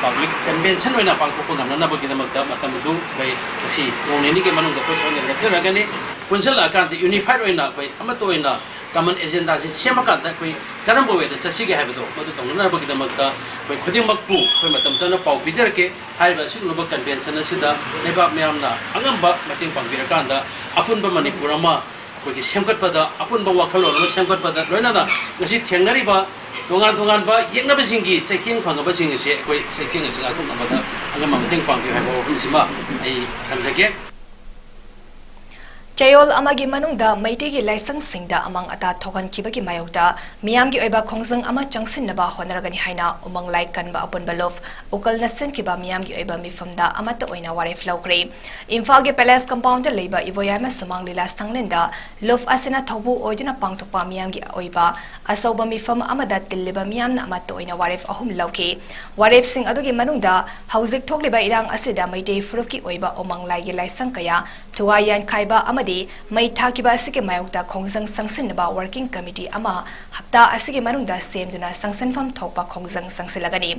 ꯄꯕ꯭ꯂꯤꯛ ꯀꯟꯚꯦꯟꯁꯟ ꯑꯣꯏꯅ ꯄꯥꯡꯊꯣꯛꯄ ꯉꯝꯅꯅꯕꯒꯤꯗꯃꯛꯇ ꯃꯇꯝ ꯑꯗꯨ ꯑꯩꯈꯣꯏ ꯉꯁꯤ ꯅꯣꯡ ꯅꯤꯅꯤꯒꯤ ꯃꯅꯨꯡꯗ ꯑꯩꯈꯣꯏ ꯁꯣꯏꯗꯅ ꯂꯦꯞꯆꯔꯒꯅꯤ꯫ ꯄꯨꯟꯁꯤꯜꯂꯛꯑꯀꯥꯟꯗ ꯌꯨꯅꯤꯐꯥꯏꯠ ꯑꯣꯏꯅ ꯑꯩꯈꯣꯏ ꯑꯃꯠꯇ ꯑꯣꯏꯅ ꯀꯃꯟ ꯑꯦꯖꯦꯟꯗꯥꯁꯤ ꯁꯦꯝꯃꯀꯥꯟꯗ ꯑꯩꯈꯣꯏ ꯀꯔꯝꯕ ꯋꯦꯗ ꯆꯠꯁꯤꯒꯦ ꯍꯥꯏꯕꯗꯣ ꯃꯗꯨ ꯇꯧꯅꯅꯕꯒꯤꯗꯃꯛꯇ ꯑꯩꯈꯣꯏ ꯈꯨꯗꯤꯡꯃꯛꯄꯨ ꯑꯩꯈꯣꯏ ꯃꯇꯝ ꯆꯥꯅ ꯄꯥꯎ ꯄꯤꯖꯔꯛꯀꯦ꯫ ꯍꯥꯏꯔꯤꯕ ꯑꯁꯤꯒꯨꯝꯂꯕ ꯀꯟꯚꯦꯟꯁꯟ ꯑꯁꯤꯗ ꯂꯩꯕꯥꯛ ꯃꯤꯌꯥꯝꯅ ꯑꯉꯝꯕ ꯃꯇꯦꯡ ꯄꯥꯡꯕꯤꯔꯀꯥꯟꯗ ꯑꯄꯨꯟꯕ ꯃꯅꯤꯄꯨꯔ ꯑꯃ ꯑꯩꯈꯣꯏꯒꯤ ꯁꯦꯝꯒꯠꯄꯗ, ꯑꯄꯨꯟꯕ ꯋꯥꯈꯜꯂꯣꯟ ꯑꯃ ꯁꯦꯝꯒꯠꯄꯗ, ꯂꯣꯏꯅꯅ ꯉꯁꯤ ꯊꯦꯡꯅꯔꯤꯕ ꯇꯣꯉꯥꯟ ꯇꯣꯉꯥꯟꯕ ꯌꯦꯛꯅꯕꯁꯤꯡꯒꯤ ꯆꯩꯊꯦꯡ ꯐꯪꯉꯕꯁꯤꯡ ꯑꯁꯤ ꯑꯩꯈꯣꯏ ꯆꯩꯊꯦꯡ ꯑꯁꯤ ꯉꯥꯛꯊꯣꯛꯅꯕꯗ ꯑꯉꯝꯕ ꯃꯇꯦꯡ ꯄꯥꯡꯕꯤꯌꯨ ꯍꯥꯏꯕ ꯋꯥꯐꯝꯁꯤꯃ ꯑꯩ ꯊꯝꯖꯒꯦ꯫ ꯆꯌꯣꯜ ꯑꯃꯒꯤ ꯃꯅꯨꯡꯗ ꯃꯩꯇꯩꯒꯤ ꯂꯥꯏꯁꯪꯁꯤꯡꯗ ꯑꯃꯥꯡ ꯑꯇꯥ ꯊꯣꯛꯍꯟꯈꯤꯕꯒꯤ ꯃꯥꯌꯣꯛꯇ ꯃꯤꯌꯥꯝꯒꯤ ꯑꯣꯏꯕ ꯈꯣꯡꯖꯪ ꯑꯃ ꯆꯪꯁꯤꯟꯅꯕ ꯍꯣꯠꯅꯔꯒꯅꯤ ꯍꯥꯏꯅ ꯎꯃꯪ ꯂꯥꯏ ꯀꯟꯕ ꯑꯄꯨꯟꯕ ꯂꯨꯞ ꯎꯀꯜꯅ ꯁꯤꯟꯈꯤꯕ ꯃꯤꯌꯥꯝꯒꯤ ꯑꯣꯏꯕ ꯃꯤꯐꯝꯗ ꯑꯃꯠꯇ ꯑꯣꯏꯅ ꯋꯥꯔꯦꯞ ꯂꯧꯈ꯭ꯔꯦ꯫ ꯏꯝꯐꯥꯜꯒꯤ ꯄꯦꯂꯦꯁ ꯀꯝꯄꯥꯎꯟꯗ ꯂꯩꯕ ꯏꯕꯣꯌꯥꯏꯃ ꯁꯨꯃꯥꯡ ꯂꯤꯂꯥ ꯁꯪꯂꯦꯟꯗ ꯂꯨꯞ ꯑꯁꯤꯅ ꯊꯧꯕꯨ ꯑꯣꯏꯗꯨꯅ ꯄꯥꯡꯊꯣꯛꯄ ꯃꯤꯌꯥꯝꯒꯤ ꯑꯣꯏꯕ ꯑꯆꯧꯕ ꯃꯤꯐꯝ ꯑꯃꯗ ꯇꯤꯜꯂꯤꯕ ꯃꯤꯌꯥꯝꯅ ꯑꯃꯠꯇ ꯑꯣꯏꯅ ꯋꯥꯔꯦꯞ ꯑꯍꯨꯝ ꯂꯧꯈꯤ꯫ ꯋꯥꯔꯦꯞꯁꯤꯡ ꯑꯗꯨꯒꯤ ꯃꯅꯨꯡꯗ ꯍꯧꯖꯤꯛ ꯊꯣꯛꯂꯤꯕ ꯏꯔꯥꯡ ꯑꯁꯤꯗ ꯃꯩꯇꯩ ꯐꯨꯔꯨꯞꯀꯤ ꯑꯣꯏꯕ ꯎꯃꯪ ꯂꯥꯏꯒꯤ ꯂꯥꯏꯁꯪ ꯀꯌꯥ ꯊꯨꯒꯥꯏ ꯌꯥꯟꯈꯥꯏꯕ ꯑꯃꯗꯤ ꯃꯩ ꯊꯥꯈꯤꯕ ꯑꯁꯤꯒꯤ ꯃꯥꯌꯣꯛꯇ ꯈꯣꯡꯖꯪ ꯆꯪꯁꯤꯟꯅꯕ ꯋꯥꯔꯀꯤꯡ ꯀꯃꯤꯇꯤ ꯑꯃ ꯍꯞꯇꯥ ꯑꯁꯤꯒꯤ ꯃꯅꯨꯡꯗ ꯁꯦꯝꯗꯨꯅ ꯆꯪꯁꯤꯟꯐꯝ ꯊꯣꯛꯄ ꯈꯣꯡꯖꯪ ꯆꯪꯁꯤꯜꯂꯒꯅꯤ꯫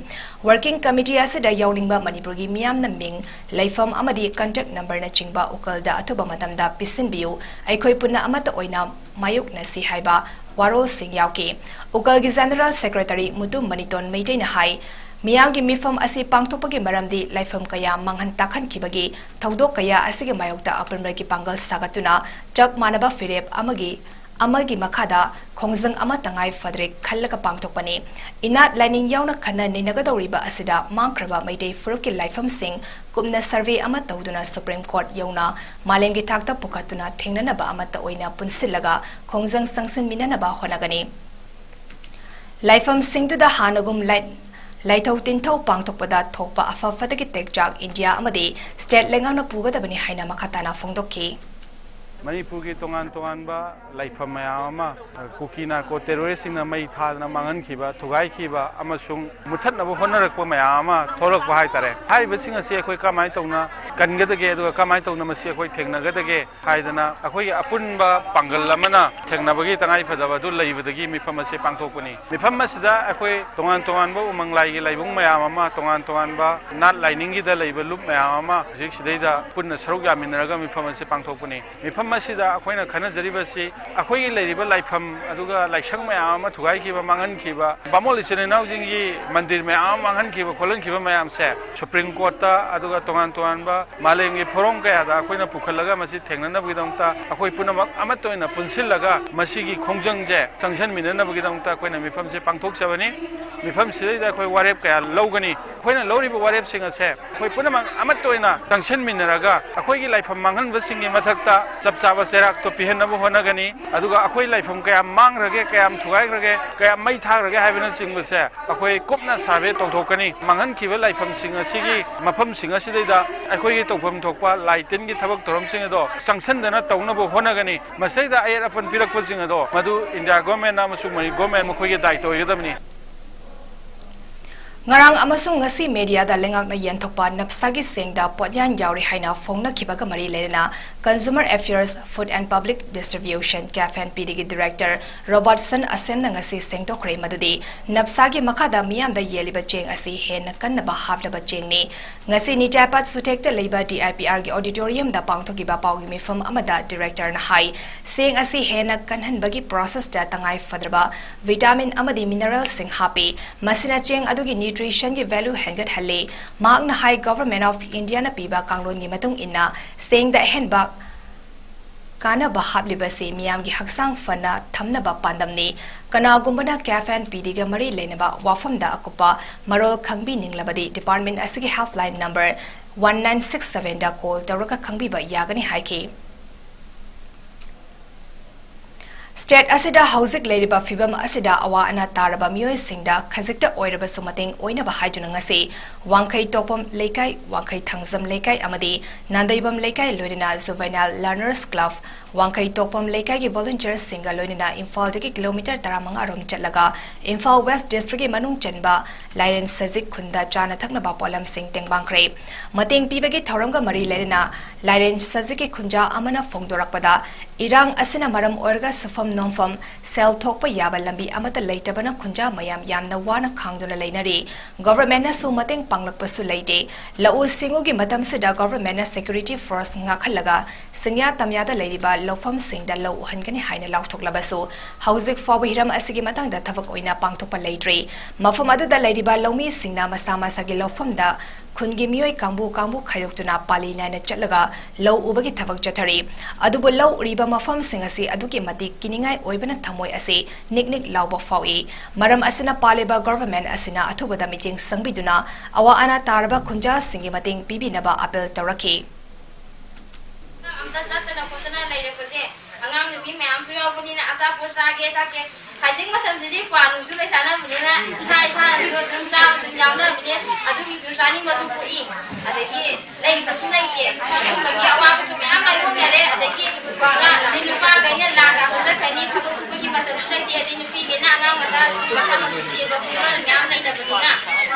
ꯋꯥꯔꯀꯤꯡ ꯀꯃꯤꯇꯤ ꯑꯁꯤꯗ ꯌꯥꯎꯅꯤꯡꯕ ꯃꯅꯤꯄꯨꯔꯒꯤ ꯃꯤꯌꯥꯝꯅ ꯃꯤꯡ, ꯂꯩꯐꯝ ꯑꯃꯗꯤ ꯀꯟꯇꯦꯛ ꯅꯝꯕꯔꯅꯆꯤꯡꯕ ꯎꯀꯜꯗ ꯑꯊꯨꯕ ꯃꯇꯝꯗ ꯄꯤꯁꯤꯟꯕꯤꯌꯨ꯫ ꯑꯩꯈꯣꯏ ꯄꯨꯟꯅ ꯑꯃꯠꯇ ꯑꯣꯏꯅ ꯃꯥꯌꯣꯛꯅꯁꯤ ꯍꯥꯏꯕ ꯋꯥꯔꯣꯜꯁꯤꯡ ꯌꯥꯎꯈꯤ꯫ ꯎꯀꯜꯒꯤ ꯖꯦꯅꯔꯦꯜ ꯁꯦꯀ꯭ꯔꯦꯇꯔꯤ ꯃꯨꯇꯨꯝ ꯃꯅꯤꯇꯣꯟ ꯃꯩꯇꯩꯅ ꯍꯥꯏ, ꯃꯤꯌꯥꯝꯒꯤ ꯃꯤꯐꯝ ꯑꯁꯤ ꯄꯥꯡꯊꯣꯛꯄꯒꯤ ꯃꯔꯝꯗꯤ ꯂꯥꯏꯐꯝ ꯀꯌꯥ ꯃꯥꯡꯍꯟ ꯇꯥꯛꯍꯟꯈꯤꯕꯒꯤ ꯊꯧꯗꯣꯛ ꯀꯌꯥ ꯑꯁꯤꯒꯤ ꯃꯥꯌꯣꯛꯇ ꯑꯄꯨꯟꯕꯒꯤ ꯄꯥꯡꯒꯜ ꯁꯥꯒꯠꯇꯨꯅ ꯆꯞ ꯃꯥꯟꯅꯕ ꯐꯤꯔꯦꯞ ꯑꯃꯒꯤ ꯑꯃꯒꯤ ꯃꯈꯥꯗ ꯈꯣꯡꯖꯪ ꯑꯃ ꯇꯉꯥꯏ ꯐꯗ꯭ꯔꯦ ꯈꯜꯂꯒ ꯄꯥꯡꯊꯣꯛꯄꯅꯤ꯫ ꯏꯅꯥꯠ ꯂꯥꯏꯅꯤꯡ ꯌꯥꯎꯅ ꯈꯟꯅ ꯅꯩꯅꯒꯗꯧꯔꯤꯕ ꯑꯁꯤꯗ ꯃꯥꯡꯈ꯭ꯔꯕ ꯃꯩꯇꯩ ꯐꯨꯔꯨꯞꯀꯤ ꯂꯥꯏꯐꯝꯁꯤꯡ ꯀꯨꯞꯅ ꯁꯔꯚꯦ ꯑꯃ ꯇꯧꯗꯨꯅ ꯁꯨꯄ꯭ꯔꯤꯝ ꯀꯣꯔꯠ ꯌꯧꯅ ꯃꯥꯂꯦꯝꯒꯤ ꯊꯥꯛꯇ ꯄꯨꯈꯠꯇꯨꯅ ꯊꯦꯡꯅꯅꯕ ꯑꯃꯠꯇ ꯑꯣꯏꯅ ꯄꯨꯟꯁꯤꯜꯂꯒ ꯈꯣꯡꯖꯪ ꯆꯪꯁꯤꯟꯃꯤꯟꯅꯅꯕ ꯍꯣꯠꯅꯒꯅꯤ꯫ ꯂꯥꯏꯐꯝꯁꯤꯡꯗꯨꯗ ꯍꯥꯟꯅꯒꯨꯝ ꯂꯥꯏ-, ꯂꯥꯏꯊꯧ ꯇꯤꯟꯊꯧ ꯄꯥꯡꯊꯣꯛꯄꯗ ꯊꯣꯛꯄ ꯑꯐ ꯐꯠꯇꯒꯤ ꯇꯦꯛꯆꯥꯛ ꯏꯟꯗꯤꯌꯥ ꯑꯃꯗꯤ ꯁ꯭ꯇꯦꯠ ꯂꯩꯉꯥꯛꯅ ꯄꯨꯒꯗꯕꯅꯤ ꯍꯥꯏꯅ ꯃꯈꯥ ꯇꯥꯅ ꯐꯣꯡꯗꯣꯛꯈꯤ꯫ ꯃꯅꯤꯄꯨꯔꯒꯤ ꯇꯣꯉꯥꯟ ꯇꯣꯉꯥꯟꯕ ꯂꯥꯏꯐꯝ ꯃꯌꯥꯝ ꯑꯃ ꯀꯨꯀꯤ ꯅꯥꯔꯀꯣ ꯇꯦꯔꯣꯔꯤꯁꯁꯤꯡꯅ ꯃꯩ ꯊꯥꯗꯅ ꯃꯥꯡꯍꯟꯈꯤꯕ, ꯊꯨꯒꯥꯏꯈꯤꯕ ꯑꯃꯁꯨꯡ ꯃꯨꯊꯠꯅꯕ ꯍꯣꯠꯅꯔꯛꯄ ꯃꯌꯥꯝ ꯑꯃ ꯊꯣꯛꯂꯛꯄ ꯍꯥꯏꯇꯥꯔꯦ꯫ ꯍꯥꯏꯔꯤꯕꯁꯤꯡ ꯑꯁꯤ ꯑꯩꯈꯣꯏ ꯀꯃꯥꯏꯅ ꯇꯧꯅ ꯀꯟꯒꯗꯒꯦ, ꯑꯗꯨꯒ ꯀꯃꯥꯏꯅ ꯇꯧꯅ ꯃꯁꯤ ꯑꯩꯈꯣꯏ ꯊꯦꯡꯅꯒꯗꯒꯦ ꯍꯥꯏꯗꯅ ꯑꯩꯈꯣꯏꯒꯤ ꯑꯄꯨꯟꯕ ꯄꯥꯡꯒꯜ ꯑꯃꯅ ꯊꯦꯡꯅꯕꯒꯤ ꯇꯉꯥꯏꯐꯗꯕ ꯑꯗꯨ ꯂꯩꯕꯗꯒꯤ ꯃꯤꯐꯝ ꯑꯁꯤ ꯄꯥꯡꯊꯣꯛꯄꯅꯤ꯫ ꯃꯤꯐꯝ ꯑꯁꯤꯗ ꯑꯩꯈꯣꯏ ꯇꯣꯉꯥꯟ ꯇꯣꯉꯥꯟꯕ ꯎꯃꯪ ꯂꯥꯏꯒꯤ ꯂꯥꯏꯕꯨꯡ ꯃꯌꯥꯝ ꯑꯃ, ꯇꯣꯉꯥꯟ ꯇꯣꯉꯥꯟꯕ ꯅꯥꯠ ꯂꯥꯏꯅꯤꯡꯒꯤꯗ ꯂꯩꯕ ꯂꯨꯞ ꯃꯌꯥꯝ ꯑꯃ ꯍꯧꯖꯤꯛ ꯁꯤꯗꯩꯗ ꯄꯨꯟꯅ ꯁꯔꯨꯛ ꯌꯥꯃꯤꯟꯅꯔꯒ ꯃꯤꯐꯝ ꯑꯁꯤ ꯄꯥꯡꯊꯣꯛꯄꯅꯤ꯫ ꯃꯤꯐꯝ ꯑꯁꯤꯗ ꯑꯩꯈꯣꯏꯅ ꯈꯟꯅꯖꯔꯤꯕꯁꯤ ꯑꯩꯈꯣꯏꯒꯤ ꯂꯩꯔꯤꯕ ꯂꯥꯏꯐꯝ ꯑꯗꯨꯒ ꯂꯥꯏꯁꯪ ꯃꯌꯥꯝ ꯑꯃ ꯊꯨꯒꯥꯏꯈꯤꯕ, ꯃꯥꯡꯍꯟꯈꯤꯕ, ꯕꯥꯃꯣꯟ ꯏꯆꯤꯟ ꯏꯅꯥꯎꯁꯤꯡꯒꯤ ꯃꯟꯗꯤꯔ ꯃꯌꯥꯝ ꯑꯃ ꯃꯥꯡꯍꯟꯈꯤꯕ, ꯈꯣꯠꯍꯟꯈꯤꯕ ꯃꯌꯥꯝꯁꯦ ꯁꯨꯄ꯭ꯔꯤꯝ ꯀꯣꯔꯠꯇ ꯑꯗꯨꯒ ꯇꯣꯉꯥꯟ ꯇꯣꯉꯥꯟꯕ ꯃꯥꯂꯦꯝꯒꯤ ꯐꯣꯔꯝ ꯀꯌꯥꯗ ꯑꯩꯈꯣꯏꯅ ꯄꯨꯈꯠꯂꯒ ꯃꯁꯤ ꯊꯦꯡꯅꯅꯕꯒꯤꯗꯃꯛꯇ ꯑꯩꯈꯣꯏ ꯄꯨꯝꯅꯃꯛ ꯑꯃꯠꯇ ꯑꯣꯏꯅ ꯄꯨꯟꯁꯤꯜꯂꯒ ꯃꯁꯤꯒꯤ ꯈꯣꯡꯖꯪꯁꯦ ꯆꯪꯁꯤꯟꯃꯤꯟꯅꯅꯕꯒꯤꯗꯃꯛꯇ ꯑꯩꯈꯣꯏꯅ ꯃꯤꯐꯝꯁꯦ ꯄꯥꯡꯊꯣꯛꯆꯕꯅꯤ꯫ ꯃꯤꯐꯝꯁꯤꯗꯩꯗ ꯑꯩꯈꯣꯏ ꯋꯥꯔꯦꯞ ꯀꯌꯥ ꯂꯧꯒꯅꯤ꯫ ꯑꯩꯈꯣꯏꯅ ꯂꯧꯔꯤꯕ ꯋꯥꯔꯦꯞꯁꯤꯡ ꯑꯁꯦ ꯑꯩꯈꯣꯏ ꯄꯨꯝꯅꯃꯛ ꯑꯃꯠꯇ ꯑꯣꯏꯅ ꯆꯪꯁꯤꯟꯃꯤꯟꯅꯔꯒ ꯑꯩꯈꯣꯏꯒꯤ ꯂꯥꯏꯐꯝ ꯃꯥꯡꯍꯟꯕꯁꯤꯡꯒꯤ ꯃꯊꯛꯇ ꯆꯞ ꯆꯥꯕ ꯆꯩꯔꯥꯛꯇꯣ ꯄꯤꯍꯟꯅꯕ ꯍꯣꯠꯅꯒꯅꯤ꯫ ꯑꯗꯨꯒ ꯑꯩꯈꯣꯏ ꯂꯥꯏꯐꯝ ꯀꯌꯥꯝ ꯃꯥꯡꯈ꯭ꯔꯒꯦ, ꯀꯌꯥꯝ ꯊꯨꯒꯥꯏꯈ꯭ꯔꯒꯦ, ꯀꯌꯥꯝ ꯃꯩ ꯊꯥꯈ꯭ꯔꯒꯦ ꯍꯥꯏꯕꯅꯆꯤꯡꯕꯁꯦ ꯑꯩꯈꯣꯏ ꯀꯨꯞꯅ ꯁꯔꯚꯦ ꯇꯧꯊꯣꯛꯀꯅꯤ꯫ ꯃꯥꯡꯍꯟꯈꯤꯕ ꯂꯥꯏꯐꯝꯁꯤꯡ ꯑꯁꯤꯒꯤ ꯃꯐꯝꯁꯤꯡ ꯑꯁꯤꯗꯩꯗ ꯑꯩꯈꯣꯏꯒꯤ ꯇꯧꯐꯝ ꯊꯣꯛꯄ ꯂꯥꯏ ꯇꯤꯟꯒꯤ ꯊꯕꯛ ꯊꯧꯔꯝꯁꯤꯡ ꯑꯗꯣ ꯆꯪꯁꯤꯟꯗꯅ ꯇꯧꯅꯕ ꯍꯣꯠꯅꯒꯅꯤ꯫ ꯃꯁꯤꯗꯩꯗ ꯑꯌꯦꯠ ꯑꯄꯟ ꯄꯤꯔꯛꯄꯁꯤꯡ ꯑꯗꯣ ꯃꯗꯨ ꯏꯟꯗꯤꯌꯥ ꯒꯣꯔꯃꯦꯟꯅ ꯑꯃꯁꯨꯡ ꯃꯅꯤ ꯒꯣꯔꯃꯦꯟ ꯃꯈꯣꯏꯒꯤ ꯗꯥꯏꯇ ꯑꯣꯏꯒꯗꯕꯅꯤ꯫ ꯉꯔꯥꯡ ꯑꯃꯁꯨꯡ ꯉꯁꯤ ꯃꯦꯗꯤꯌꯥꯗ ꯂꯩꯉꯥꯛꯅ ꯌꯦꯟꯊꯣꯛꯄ ꯅꯞꯁꯥꯒꯤ ꯁꯦꯡꯗ ꯄꯣꯠꯌꯥꯟ ꯌꯥꯎꯔꯤ ꯍꯥꯏꯅ ꯐꯣꯡꯅꯈꯤꯕꯒ ꯃꯔꯤ ꯂꯩꯅꯅ Consumer Affairs, Food and Public Distribution, CAF and ꯄꯤꯗꯤꯒꯤ ꯗꯤꯔꯦꯛꯇꯔ ꯔꯣꯕꯥꯔꯠꯁꯟ ꯑꯁꯦꯝꯅ ꯉꯁꯤ ꯁꯦꯡꯗꯣꯛꯈ꯭ꯔꯦ ꯃꯗꯨꯗꯤ ꯅꯞꯁꯥꯒꯤ ꯃꯈꯥꯗ ꯃꯤꯌꯥꯝꯗ ꯌꯦꯜꯂꯤꯕ ꯆꯦꯡ ꯑꯁꯤ ꯍꯦꯟꯅ ꯀꯟꯅꯕ ꯍꯥꯞꯅꯕ ꯆꯦꯡꯅꯤ꯫ ꯉꯁꯤ ꯅꯤꯇꯥꯏꯄꯥꯠ ꯁꯨꯊꯦꯛꯇ ꯂꯩꯕ ꯗꯤ ꯑꯥꯏ ꯄꯤ ꯑꯥꯔꯒꯤ ꯑꯣꯗꯤꯇꯣꯔꯤꯌꯝꯗ ꯄꯥꯡꯊꯣꯛꯈꯤꯕ ꯄꯥꯎꯒꯤ ꯃꯤꯐꯝ ꯑꯃꯗ ꯗꯤꯔꯦꯛꯇꯔꯅ ꯍꯥꯏ, ꯆꯦꯡ ꯑꯁꯤ ꯍꯦꯟꯅ ꯀꯟꯍꯟꯕꯒꯤ ꯄ꯭ꯔꯣꯁꯦꯁꯇ ꯇꯉꯥꯏ ꯐꯗ꯭ꯔꯕ ꯚꯤꯇꯥꯃꯤꯟ ꯑꯃꯗꯤ ꯃꯤꯅꯔꯦꯜꯁꯤꯡ ꯍꯥꯞꯄꯤ꯫ ꯃꯁꯤꯅ ꯆꯦꯡ ꯑꯗꯨꯒꯤ ꯅ꯭ꯌꯨꯇ꯭ꯔꯤꯁꯟꯒꯤ ꯚꯦꯂ꯭ꯌꯨ ꯍꯦꯟꯒꯠꯍꯜꯂꯤ꯫ ꯃꯍꯥꯛꯅ ꯍꯥꯏ, ꯒꯚꯔꯟꯃꯦꯟꯠ ꯑꯣꯐ ꯏꯟꯗꯤꯌꯥꯅ ꯄꯤꯕ ꯀꯥꯡꯂꯣꯟꯒꯤ ꯃꯇꯨꯡ ꯏꯟꯅ ꯆꯦꯡꯗ ꯑꯍꯦꯟꯕ ꯀꯥꯟꯅꯕ ꯍꯥꯞꯂꯤꯕꯁꯤ ꯃꯤꯌꯥꯝꯒꯤ ꯍꯛꯆꯥꯡ ꯐꯅ ꯊꯝꯅꯕ ꯄꯥꯟꯗꯝꯅꯤ꯫ ꯀꯅꯥꯒꯨꯝꯕꯅ ꯀꯦꯐ ꯑꯦꯟ ꯄꯤꯗꯤꯒ ꯃꯔꯤ ꯂꯩꯅꯕ ꯋꯥꯐꯝꯗ ꯑꯀꯨꯞꯄ ꯃꯔꯣꯜ ꯈꯪꯕꯤꯅꯤꯡꯂꯕꯗꯤ ꯗꯤꯄꯥꯔꯠꯃꯦꯟꯠ ꯑꯁꯤꯒꯤ helpline number one nine six seven ꯗ ꯀꯣꯜ ꯇꯧꯔꯒ ꯈꯪꯕꯤꯕ ꯌꯥꯒꯅꯤ ꯍꯥꯏꯈꯤ꯫ ꯁ꯭ꯇꯦꯠ ꯑꯁꯤꯗ ꯍꯧꯖꯤꯛ ꯂꯩꯔꯤꯕ ꯐꯤꯚꯝ ꯑꯁꯤꯗ ꯑꯋꯥ ꯑꯅꯥ ꯇꯥꯔꯕ ꯃꯤꯑꯣꯏꯁꯤꯡꯗ ꯈꯖꯤꯛꯇ ꯑꯣꯏꯔꯕꯁꯨ ꯃꯇꯦꯡ ꯑꯣꯏꯅꯕ ꯍꯥꯏꯗꯨꯅ ꯉꯁꯤ ꯋꯥꯡꯈꯩ ꯇꯣꯛꯐꯝ ꯂꯩꯀꯥꯏ, ꯋꯥꯡꯈꯩ ꯊꯥꯡꯖꯝ ꯂꯩꯀꯥꯏ ꯑꯃꯗꯤ ꯅꯥꯟꯗꯩꯕꯝ ꯂꯩꯀꯥꯏ ꯂꯣꯏꯅꯅ Juvenile Learners Club, ꯋꯥꯡꯈꯩ ꯇꯣꯛꯐꯝ ꯂꯩꯀꯥꯏꯒꯤ volunteersꯁꯤꯡꯒ ꯂꯣꯏꯅꯅ ꯏꯝꯐꯥꯜꯗꯒꯤ kilometre ꯇꯔꯥꯃꯉꯥ ꯔꯣꯝ ꯆꯠꯂꯒ ꯏꯝꯐꯥꯜ West Districtꯀꯤ ꯃꯅꯨꯡ ꯆꯟꯕ ꯂꯥꯏꯔꯦꯟ ꯁꯖꯤꯛ ꯈꯨꯟꯗ ꯆꯥꯅ ꯊꯛꯅꯕ ꯄꯣꯠꯂꯝꯁꯤꯡ ꯇꯦꯡꯕꯥꯡꯈ꯭ꯔꯦ꯫ ꯃꯇꯦꯡ ꯄꯤꯕꯒꯤ ꯊꯧꯔꯝꯒ ꯃꯔꯤ ꯂꯩꯅꯅ ꯂꯥꯏꯔꯦꯟ ꯁꯖꯤꯛꯀꯤ ꯈꯨꯟꯖꯥ ꯑꯃꯅ ꯐꯣꯡꯗꯣꯔꯛꯄꯗ, ꯏꯔꯥꯡ ꯑꯁꯤꯅ ꯃꯔꯝ ꯑꯣꯏꯔꯒ ꯁꯨꯐꯝ ꯅꯣꯝꯐꯝ, ꯁꯦꯜ ꯊꯣꯛꯄ ꯌꯥꯕ ꯂꯝꯕꯤ ꯑꯃꯠꯇ ꯂꯩꯇꯕꯅ ꯈꯨꯟꯖꯥ ꯃꯌꯥꯝ ꯌꯥꯝꯅ ꯋꯥꯅ ꯈꯥꯡꯗꯨꯅ ꯂꯩꯅꯔꯤ꯫ Governmentꯅꯁꯨ ꯃꯇꯦꯡ ꯄꯥꯡꯂꯛꯄꯁꯨ ꯂꯩꯇꯦ꯫ ꯂꯧꯎ ꯁꯤꯡꯎꯒꯤ ꯃꯇꯝꯁꯤꯗ governmentꯅ security force ꯉꯥꯛꯍꯜꯂꯒ ꯁꯤꯡꯌꯥ ꯇꯝꯌꯥꯗ ꯂꯩꯔꯤꯕ ꯂꯧꯐꯝꯁꯤꯡꯗ ꯂꯧ ꯎꯍꯟꯒꯅꯤ ꯍꯥꯏꯅ ꯂꯥꯎꯊꯣꯛꯂꯕꯁꯨ, ꯍꯧꯖꯤꯛ ꯐꯥꯎꯕ ꯍꯤꯔꯝ ꯑꯁꯤꯒꯤ ꯃꯇꯥꯡꯗ ꯊꯕꯛ ꯑꯣꯏꯅ ꯄꯥꯡꯊꯣꯛꯄ ꯂꯩꯇ꯭ꯔꯤ꯫ ꯃꯐꯝ ꯑꯗꯨꯗ ꯂꯩꯔꯤꯕ ꯂꯧꯃꯤꯁꯤꯡꯅ ꯃꯁꯥ ꯃꯁꯥꯒꯤ ꯂꯧꯐꯝꯗ ꯈꯨꯟꯒꯤ ꯃꯤꯑꯣꯏ ꯀꯥꯡꯕꯨ ꯀꯥꯡꯕꯨ ꯈꯥꯏꯗꯣꯛꯇꯨꯅ ꯄꯥꯂꯤ ꯅꯥꯏꯅ ꯆꯠꯂꯒ ꯂꯧ ꯎꯕꯒꯤ ꯊꯕꯛ ꯆꯠꯊꯔꯤ꯫ ꯑꯗꯨꯕꯨ ꯂꯧ ꯎꯔꯤꯕ ꯃꯐꯝꯁꯤꯡ ꯑꯁꯤ ꯑꯗꯨꯛꯀꯤ ꯃꯇꯤꯛ ꯀꯤꯅꯤꯡꯉꯥꯏ ꯑꯣꯏꯕꯅ ꯊꯃꯣꯏ ꯑꯁꯤ ꯅꯤꯛ ꯅꯤꯛ ꯂꯥꯎꯕ ꯐꯥꯎꯏ꯫ ꯃꯔꯝ ꯑꯁꯤꯅ ꯄꯥꯜꯂꯤꯕ government ꯑꯁꯤꯅ ꯑꯊꯨꯕꯗ ꯃꯤꯠꯌꯦꯡ ꯆꯪꯕꯤꯗꯨꯅ ꯑꯋꯥ ꯑꯅꯥ ꯇꯥꯔꯕ ꯈꯨꯟꯖꯥꯁꯤꯡꯒꯤ ꯃꯇꯦꯡ ꯄꯤꯕꯤꯅꯕ appeal ꯇꯧꯔꯛꯈꯤ꯫ ꯑꯝꯇ ꯆꯠꯇꯅ ꯈꯣꯠꯇꯅ ꯂꯩꯔꯛꯄꯁꯦ, ꯑꯉꯥꯡ ꯅꯨꯄꯤ ꯃꯌꯥꯝꯁꯨ ꯌꯥꯎꯕꯅꯤꯅ ꯑꯆꯥꯄꯣꯠ ꯆꯥꯒꯦ ꯊꯛꯀꯦ, ꯍꯧꯖꯤꯛ ꯃꯇꯝꯁꯤꯗꯤ ꯀ꯭ꯋꯥ ꯅꯨꯡꯁꯨ ꯂꯣꯏ ꯆꯥꯅꯕꯅꯤꯅ ꯏꯁꯥ ꯏꯁꯥꯅꯁꯨ ꯑꯗꯨꯝ ꯆꯥꯕ ꯑꯗꯨꯝ ꯌꯥꯎꯅꯕꯅꯦ꯫ ꯑꯗꯨꯒꯤꯁꯨ ꯆꯥꯅꯤꯡꯕꯁꯨ ꯄꯣꯛꯏ꯫ ꯑꯗꯒꯤ ꯂꯩꯕꯁꯨ ꯂꯩꯇꯦ꯫ ꯑꯗꯨꯝꯕꯒꯤ ꯑꯋꯥꯕꯁꯨ ꯃꯌꯥꯝ ꯃꯥꯌꯣꯛꯅꯔꯦ꯫ ꯑꯗꯒꯤ ꯅꯨꯄꯥ, ꯑꯗꯩ ꯅꯨꯄꯥꯈꯩꯅ ꯂꯥꯛ ꯂꯥꯛꯄ ꯆꯠꯈ꯭ꯔꯅꯤ꯫ ꯊꯕꯛ ꯁꯨꯕꯒꯤ ꯃꯇꯝꯁꯨ ꯂꯩꯇꯦ꯫ ꯑꯗꯩ ꯅꯨꯄꯤꯈꯩꯅ ꯑꯉꯥꯡ ꯃꯆꯥ ꯃꯆꯥ ꯃꯁꯨ ꯆꯦꯟꯕ ꯈꯣꯠꯄ ꯃꯌꯥꯝ ꯂꯩꯅꯕꯅꯤꯅ,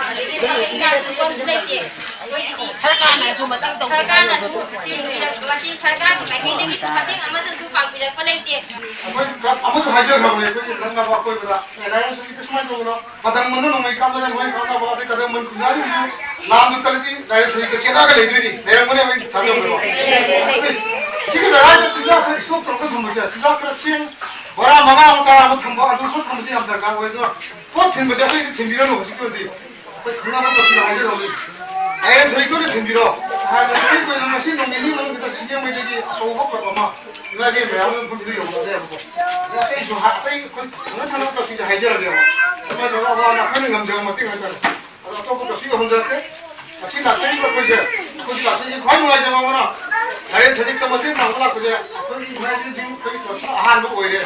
ꯑꯗꯒꯤ ꯊꯕꯛ ꯏꯟꯈꯥꯡ ꯁꯨꯐꯝꯁꯨ ꯂꯩꯇꯦ꯫ ꯑꯩꯈꯣꯏꯒꯤꯗꯤ ꯁꯔꯀꯥꯔꯅꯁꯨ ꯃꯇꯦꯡ ꯇꯧꯕꯤꯗꯦ꯫ ꯁꯔꯀꯥꯔꯅꯁꯨ ꯌꯦꯡꯕꯤꯔꯛꯄ ꯃꯇꯦꯡ, ꯁꯔꯀꯥꯔꯒꯤ ꯃꯥꯏꯀꯩꯗꯒꯤꯁꯨ ꯃꯇꯦꯡ ꯑꯃꯠꯇꯁꯨ ꯄꯥꯡꯕꯤꯔꯛꯄ ꯂꯩꯇꯦ꯫ ꯑꯩꯈꯣꯏ ꯀ꯭ꯂꯕ ꯑꯃꯁꯨ ꯍꯥꯏꯖꯈ꯭ꯔꯕꯅꯦ, ꯑꯩꯈꯣꯏꯒꯤ ꯅꯛꯅꯕ ꯑꯀꯣꯏꯕꯗ, "ꯑꯦ, ꯂꯥꯏꯔꯦꯟ ꯁꯖꯤꯛꯇ ꯁꯨꯃꯥꯏꯅ ꯇꯧꯒꯅꯣ, ꯃꯇꯝ ꯃꯟꯗ ꯅꯣꯡꯃꯩ ꯀꯥꯞꯅꯔꯦ, ꯅꯣꯡꯃꯩ ꯀꯥꯞꯅꯕ ꯑꯗꯩ ꯀꯗꯔ ꯃꯟ ꯀꯨꯟꯖꯥꯁꯤꯡꯁꯨ ꯂꯥꯟꯗꯨ ꯀꯜꯂꯗꯤ ꯂꯥꯏꯔꯦꯟ ꯁꯖꯤꯛꯇ ꯆꯦꯜꯂꯛꯑꯒ ꯂꯩꯗꯣꯏꯅꯤ, ꯂꯩꯔꯝꯒꯅꯦꯕ ꯑꯩꯅ ꯊꯥꯖꯕꯗꯀꯣ꯫ ꯑꯗꯨ ꯁꯤꯒꯤ ꯖꯒꯥꯁꯤꯗ ꯆꯤꯟꯖꯥꯛ ꯈꯔ ꯏꯁꯇꯣꯛ ꯇꯧꯔꯒ ꯊꯝꯕꯁꯦ, ꯆꯤꯟꯖꯥꯛ ꯈꯔ ꯆꯦꯡ ꯕꯣꯔꯥ ꯃꯉꯥ ꯑꯃ ꯇꯔꯥ ꯑꯃ ꯊꯝꯕ, ꯑꯗꯨ ꯈꯔ ꯊꯝꯕꯁꯦ ꯌꯥꯝ ꯗꯔꯀꯥꯔ ꯑꯣꯏ꯫ ꯑꯗꯨꯅ ꯄꯣꯠ ꯊꯤꯟꯕꯁꯦ ꯑꯇꯩꯗ ꯊꯤꯟꯕꯤꯔꯅꯨ ꯍꯧꯖꯤꯛꯀꯤ ꯑꯣꯏꯅꯗꯤ꯫ ꯑꯩꯈꯣꯏ ꯈꯪꯅꯕ ꯃꯈꯩꯗ ꯍꯥꯏꯖꯔꯕꯅꯤ꯫ ꯑꯥꯏ ꯑꯦꯟ ꯁꯖꯤꯛꯇ ꯑꯣꯏꯅ ꯊꯤꯟꯕꯤꯔꯣ꯫ ꯍꯥꯏꯕꯗꯤ ꯑꯩꯈꯣꯏ ꯀꯣꯏꯗꯅ ꯉꯁꯤ ꯅꯣꯡ ꯅꯤꯅꯤ ꯃꯅꯨꯡꯁꯤꯗ ꯁꯤꯡꯖꯃꯩꯗꯒꯤ ꯑꯆꯧꯕ ꯀ꯭ꯂꯕ ꯑꯃ ꯏꯃꯥꯒꯤ ꯃꯌꯥꯝ ꯑꯃ ꯃꯐꯝꯗꯨꯗ ꯌꯧꯔꯛꯑꯁꯦꯕꯀꯣ꯫ ꯑꯗ ꯑꯇꯩꯁꯨ ꯍꯥ-, ꯑꯇꯩ ꯑꯩꯈꯣꯏ ꯊꯪꯅ ꯊꯪꯅꯕ ꯀ꯭ꯂꯕꯁꯤꯡꯗ ꯍꯥꯏꯖꯔꯒꯦꯕ꯫ ꯑꯗꯨꯃꯥꯏꯅ ꯇꯧꯔꯒ ꯑꯋꯥ ꯑꯅꯥ ꯑꯩꯈꯣꯏꯅ ꯉꯝꯖꯕ ꯃꯇꯦꯡ ꯍꯥꯏꯇꯥꯔꯦ꯫ ꯑꯗꯣ ꯑꯇꯣꯞꯄ ꯀ꯭ꯂꯕꯁꯤꯡꯒ ꯍꯪꯖꯔꯛꯀꯦ꯫ ꯉꯁꯤ ꯂꯥꯛꯆꯔꯤꯕ ꯑꯩꯈꯣꯏꯁꯦ, ꯑꯩꯈꯣꯏꯒꯤ ꯂꯥꯛꯆꯔꯤꯁꯦ ꯈ꯭ꯋꯥꯏ ꯅꯨꯡꯉꯥꯏꯖꯕ ꯑꯃꯅ, ꯂꯥꯏꯔꯦꯟ ꯁꯖꯤꯛꯇ ꯃꯇꯦꯡ ꯄꯥꯡꯕ ꯂꯥꯛꯄꯁꯦ ꯑꯩꯈꯣꯏꯒꯤ ꯏꯃꯥ ꯏꯕꯦꯟꯁꯤꯡ ꯑꯩꯈꯣꯏꯒꯤ ꯀ꯭ꯂꯕꯁꯤꯅ ꯑꯍꯥꯟꯕ ꯑꯣꯏꯔꯦ꯫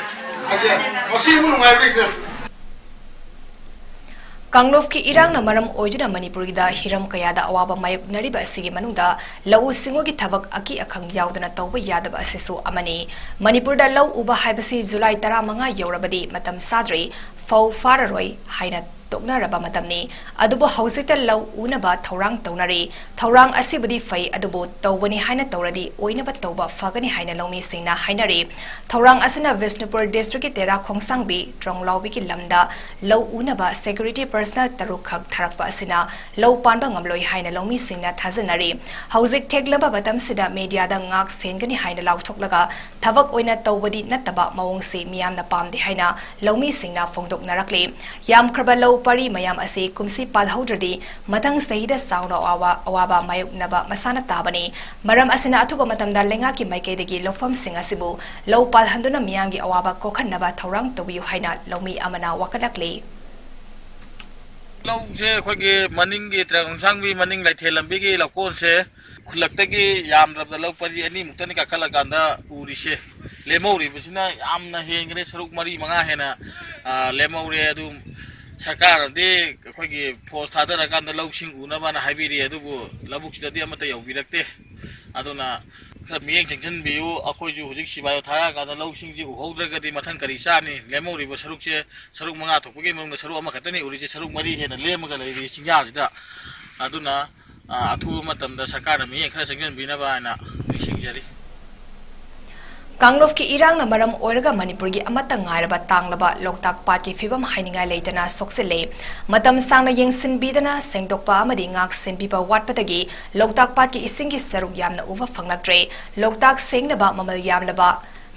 ꯃꯁꯤꯕꯨ ꯅꯨꯡꯉꯥꯏꯕ ꯂꯩꯇ꯭ꯔꯦ꯫ ꯀꯥꯡꯂꯨꯞꯀꯤ ꯏꯔꯥꯡꯅ ꯃꯔꯝ ꯑꯣꯏꯗꯨꯅ ꯃꯅꯤꯄꯨꯔꯒꯤꯗ ꯍꯤꯔꯝ ꯀꯌꯥꯗ ꯑꯋꯥꯕ ꯃꯥꯌꯣꯛꯅꯔꯤꯕ ꯑꯁꯤꯒꯤ ꯃꯅꯨꯡꯗ ꯂꯧꯎ ꯁꯤꯡꯎꯒꯤ ꯊꯕꯛ ꯑꯀꯤ ꯑꯈꯪ ꯌꯥꯎꯗꯅ ꯇꯧꯕ ꯌꯥꯗꯕ ꯑꯁꯤꯁꯨ ꯑꯃꯅꯤ꯫ ꯃꯅꯤꯄꯨꯔꯗ ꯂꯧ ꯎꯕ ꯍꯥꯏꯕꯁꯤ ꯖꯨꯂꯥꯏ ꯇꯔꯥꯃꯉꯥ ꯌꯧꯔꯕꯗꯤ ꯃꯇꯝ ꯆꯥꯗ꯭ꯔꯤ, ꯐꯧ ꯐꯥꯔꯔꯣꯏ ꯍꯥꯏꯅ ꯇꯣꯛꯅꯔꯕ ꯃꯇꯝꯅꯤ꯫ ꯑꯗꯨꯕꯨ ꯍꯧꯖꯤꯛꯇ ꯂꯧ ꯎꯅꯕ ꯊꯧꯔꯥꯡ ꯇꯧꯅꯔꯤ꯫ ꯊꯧꯔꯥꯡ ꯑꯁꯤꯕꯨꯗꯤ ꯐꯩ, ꯑꯗꯨꯕꯨ ꯇꯧꯕꯅꯤ ꯍꯥꯏꯅ ꯇꯧꯔꯗꯤ ꯑꯣꯏꯅꯕ ꯇꯧꯕ ꯐꯒꯅꯤ ꯍꯥꯏꯅ ꯂꯧꯃꯤꯁꯤꯡꯅ ꯍꯥꯏꯅꯔꯤ꯫ ꯊꯧꯔꯥꯡ ꯑꯁꯤꯅ ꯕꯤꯁꯅꯨꯄꯨꯔ ꯗꯤꯁꯇ꯭ꯔꯤꯛꯀꯤ ꯇꯦꯔꯥ ꯈꯣꯡꯁꯥꯡꯕꯤ ꯇ꯭ꯔꯣꯡꯂꯥꯎꯕꯤꯒꯤ ꯂꯝꯗ ꯂꯧ ꯎꯅꯕ ꯁꯦꯀ꯭ꯌꯨꯔꯤꯇꯤ ꯄꯔꯁꯅꯦꯜ ꯇꯔꯨꯛ ꯈꯛ ꯊꯥꯔꯛꯄ ꯑꯁꯤꯅ ꯂꯧ ꯄꯥꯟꯕ ꯉꯝꯂꯣꯏ ꯍꯥꯏꯅ ꯂꯧꯃꯤꯁꯤꯡꯅ ꯊꯥꯖꯅꯔꯤ꯫ ꯍꯧꯖꯤꯛ ꯊꯦꯡꯂꯕ ꯃꯇꯝꯁꯤꯗ ꯃꯦꯗꯤꯌꯥꯗ ꯉꯥꯛ ꯁꯦꯟꯒꯅꯤ ꯍꯥꯏꯅ ꯂꯥꯎꯊꯣꯛꯂꯒ ꯊꯕꯛ ꯑꯣꯏꯅ ꯇꯧꯕꯗꯤ ꯅꯠꯇꯕ ꯃꯑꯣꯡꯁꯤ ꯃꯤꯌꯥꯝꯅ ꯄꯥꯝꯗꯦ ꯍꯥꯏꯅ ꯂꯧꯃꯤꯁꯤꯡꯅ ꯐꯣꯡꯗꯣꯛꯅꯔꯛꯂꯤ꯫ ꯌꯥꯝꯈ꯭ꯔꯕ ꯂꯧ ꯄꯔꯤ ꯃꯌꯥꯝ ꯑꯁꯤ ꯀꯨꯝꯁꯤ ꯄꯥꯜꯍꯧꯗ꯭ꯔꯗꯤ ꯃꯊꯪ ꯆꯍꯤꯗ ꯆꯥꯎꯅ ꯑꯋꯥꯕ, ꯑꯋꯥꯕ ꯃꯥꯌꯣꯛꯅꯕ ꯃꯁꯥꯅ ꯇꯥꯕꯅꯤ꯫ ꯃꯔꯝ ꯑꯁꯤꯅ ꯑꯊꯨꯕ ꯃꯇꯝꯗ ꯂꯩꯉꯥꯛꯀꯤ ꯃꯥꯏꯀꯩꯗꯒꯤ ꯂꯧꯐꯝꯁꯤꯡ ꯑꯁꯤꯕꯨ ꯂꯧ ꯄꯥꯜꯍꯟꯗꯨꯅ ꯃꯤꯌꯥꯝꯒꯤ ꯑꯋꯥꯕ ꯀꯣꯛꯍꯟꯅꯕ ꯊꯧꯔꯥꯡ ꯇꯧꯕꯤꯌꯨ ꯍꯥꯏꯅ ꯂꯧꯃꯤ ꯑꯃꯅ ꯋꯥꯀꯠꯂꯛꯂꯤ꯫ ꯂꯧꯁꯦ ꯑꯩꯈꯣꯏꯒꯤ ꯃꯅꯤꯡꯒꯤ ꯇ꯭ꯔꯦꯟ ꯈꯣꯡꯁꯥꯡꯕꯤ ꯃꯅꯤꯡ ꯂꯩꯊꯦꯜ ꯂꯝꯕꯤꯒꯤ ꯂꯧꯀꯣꯟꯁꯦ ꯈꯨꯜꯂꯛꯇꯒꯤ ꯌꯥꯝꯗ꯭ꯔꯕꯗ ꯂꯧ ꯄꯔꯤ ꯑꯅꯤꯃꯨꯛꯇꯅꯤ ꯀꯥꯈꯠꯂꯀꯥꯟꯗ ꯎꯔꯤꯁꯦ꯫ ꯂꯦꯝꯍꯧꯔꯤꯕꯁꯤꯅ ꯌꯥꯝꯅ ꯍꯦꯟꯈ꯭ꯔꯦ, ꯁꯔꯨꯛ ꯃꯔꯤ ꯃꯉꯥ ꯍꯦꯟꯅ, ꯑ, ꯂꯦꯝꯍꯧꯔꯦ꯫ ꯑꯗꯨ ꯁꯔꯀꯥꯔꯅꯗꯤ ꯑꯩꯈꯣꯏꯒꯤ ꯐꯣꯔꯁ ꯊꯥꯗꯔꯀꯥꯟꯗ ꯂꯧꯁꯤꯡ ꯎꯅꯕꯅ ꯍꯥꯏꯕꯤꯔꯤ, ꯑꯗꯨꯕꯨ ꯂꯧꯕꯨꯛꯁꯤꯗꯗꯤ ꯑꯃꯠꯇ ꯌꯧꯕꯤꯔꯛꯇꯦ꯫ ꯑꯗꯨꯅ ꯈꯔ ꯃꯤꯠꯌꯦꯡ ꯆꯪꯁꯤꯟꯕꯤꯌꯨ꯫ ꯑꯩꯈꯣꯏꯁꯨ ꯍꯧꯖꯤꯛ ꯁꯤꯕꯥꯏ ꯊꯥꯔꯛꯑꯀꯥꯟꯗ ꯂꯧꯁꯤꯡꯁꯤ ꯎꯍꯧꯗ꯭ꯔꯒꯗꯤ ꯃꯊꯪ ꯀꯔꯤ ꯆꯥꯅꯤ? ꯂꯦꯝꯍꯧꯔꯤꯕ ꯁꯔꯨꯛꯁꯦ, ꯁꯔꯨꯛ ꯃꯉꯥ ꯊꯣꯛꯄꯒꯤ ꯃꯅꯨꯡꯗ ꯁꯔꯨꯛ ꯑꯃꯈꯛꯇꯅꯤ ꯎꯔꯤꯁꯦ, ꯁꯔꯨꯛ ꯃꯔꯤ ꯍꯦꯟꯅ ꯂꯦꯝꯃꯒ ꯂꯩꯔꯤ ꯆꯤꯡꯌꯥꯁꯤꯗ꯫ ꯑꯗꯨꯅ, ꯑ, ꯑꯊꯨꯕ ꯃꯇꯝꯗ ꯁꯔꯀꯥꯔꯅ ꯃꯤꯠꯌꯦꯡ ꯈꯔ ꯆꯪꯁꯤꯟꯕꯤꯅꯕ ꯍꯥꯏꯅ ꯅꯤꯡꯁꯤꯡꯖꯔꯤ꯫ ꯀꯥꯡꯂꯨꯞꯀꯤ ꯏꯔꯥꯡꯅ ꯃꯔꯝ ꯑꯣꯏꯔꯒ ꯃꯅꯤꯄꯨꯔꯒꯤ ꯑꯃꯠꯇ ꯉꯥꯏꯔꯕ ꯇꯥꯡꯂꯕ ꯂꯣꯛꯇꯥꯛ ꯄꯥꯠꯀꯤ ꯐꯤꯕꯝ ꯍꯥꯏꯅꯤꯡꯉꯥꯏ ꯂꯩꯇꯅ ꯁꯣꯛꯆꯤꯜꯂꯦ꯫ ꯃꯇꯝ ꯁꯥꯡꯅ ꯌꯦꯡꯁꯤꯟꯕꯤꯗꯅ ꯁꯦꯡꯗꯣꯛꯄ ꯑꯃꯗꯤ ꯉꯥꯛ ꯁꯦꯟꯕꯤꯕ ꯋꯥꯠꯄꯗꯒꯤ ꯂꯣꯛꯇꯥꯛ ꯄꯥꯠꯀꯤ ꯏꯁꯤꯡꯒꯤ ꯁꯔꯨꯛ ꯌꯥꯝꯅ ꯎꯕ ꯐꯪꯂꯛꯇ꯭ꯔꯦ꯫ ꯂꯣꯛꯇꯥꯛ ꯁꯦꯡꯅꯕ ꯃꯃꯜ ꯌꯥꯝꯂꯕ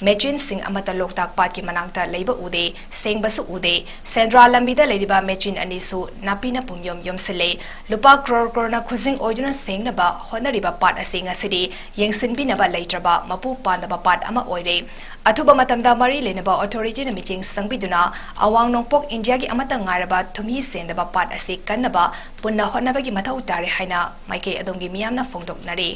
ꯃꯦꯆꯤꯟꯁꯤꯡ ꯑꯃꯠꯇ ꯂꯣꯛꯇꯥꯛ ꯄꯥꯠꯀꯤ ꯃꯅꯥꯛꯇ ꯂꯩꯕ ꯎꯗꯦ, ꯁꯦꯡꯕꯁꯨ ꯎꯗꯦ꯫ ꯁꯦꯟꯗ꯭ꯔꯥ ꯂꯝꯕꯤꯗ ꯂꯩꯔꯤꯕ ꯃꯦꯆꯤꯟ ꯑꯅꯤꯁꯨ ꯅꯥꯄꯤꯅ ꯄꯨꯝꯌꯣꯝ ꯌꯣꯝꯁꯤꯜꯂꯦ꯫ ꯂꯨꯄꯥ ꯀ꯭ꯔꯣꯔ ꯀ꯭ꯔꯣꯔꯅ ꯈꯨꯖꯤꯡ ꯑꯣꯏꯗꯨꯅ ꯁꯦꯡꯅꯕ ꯍꯣꯠꯅꯔꯤꯕ ꯄꯥꯠ ꯑꯁꯤ ꯉꯁꯤꯗꯤ ꯌꯦꯡꯁꯤꯟꯕꯤꯅꯕ ꯂꯩꯇ꯭ꯔꯕ ꯃꯄꯨ ꯄꯥꯟꯗꯕ ꯄꯥꯠ ꯑꯃ ꯑꯣꯏꯔꯦ꯫ ꯑꯊꯨꯕ ꯃꯇꯝꯗ ꯃꯔꯤ ꯂꯩꯅꯕ ꯑꯣꯊꯣꯔꯤꯇꯤꯅ ꯃꯤꯠꯌꯦꯡ ꯆꯪꯕꯤꯗꯨꯅ ꯑꯋꯥꯡ ꯅꯣꯡꯄꯣꯛ ꯏꯟꯗꯤꯌꯥꯒꯤ ꯑꯃꯠꯇ ꯉꯥꯏꯔꯕ ꯊꯨꯝꯍꯤ ꯆꯦꯟꯗꯕ ꯄꯥꯠ ꯑꯁꯤ ꯀꯟꯅꯕ ꯄꯨꯟꯅ ꯍꯣꯠꯅꯕꯒꯤ ꯃꯊꯧ ꯇꯥꯔꯦ ꯍꯥꯏꯅ ꯃꯥꯏꯀꯩ ꯑꯗꯣꯝꯒꯤ ꯃꯤꯌꯥꯝꯅ ꯐꯣꯡꯗꯣꯛꯅꯔꯤ꯫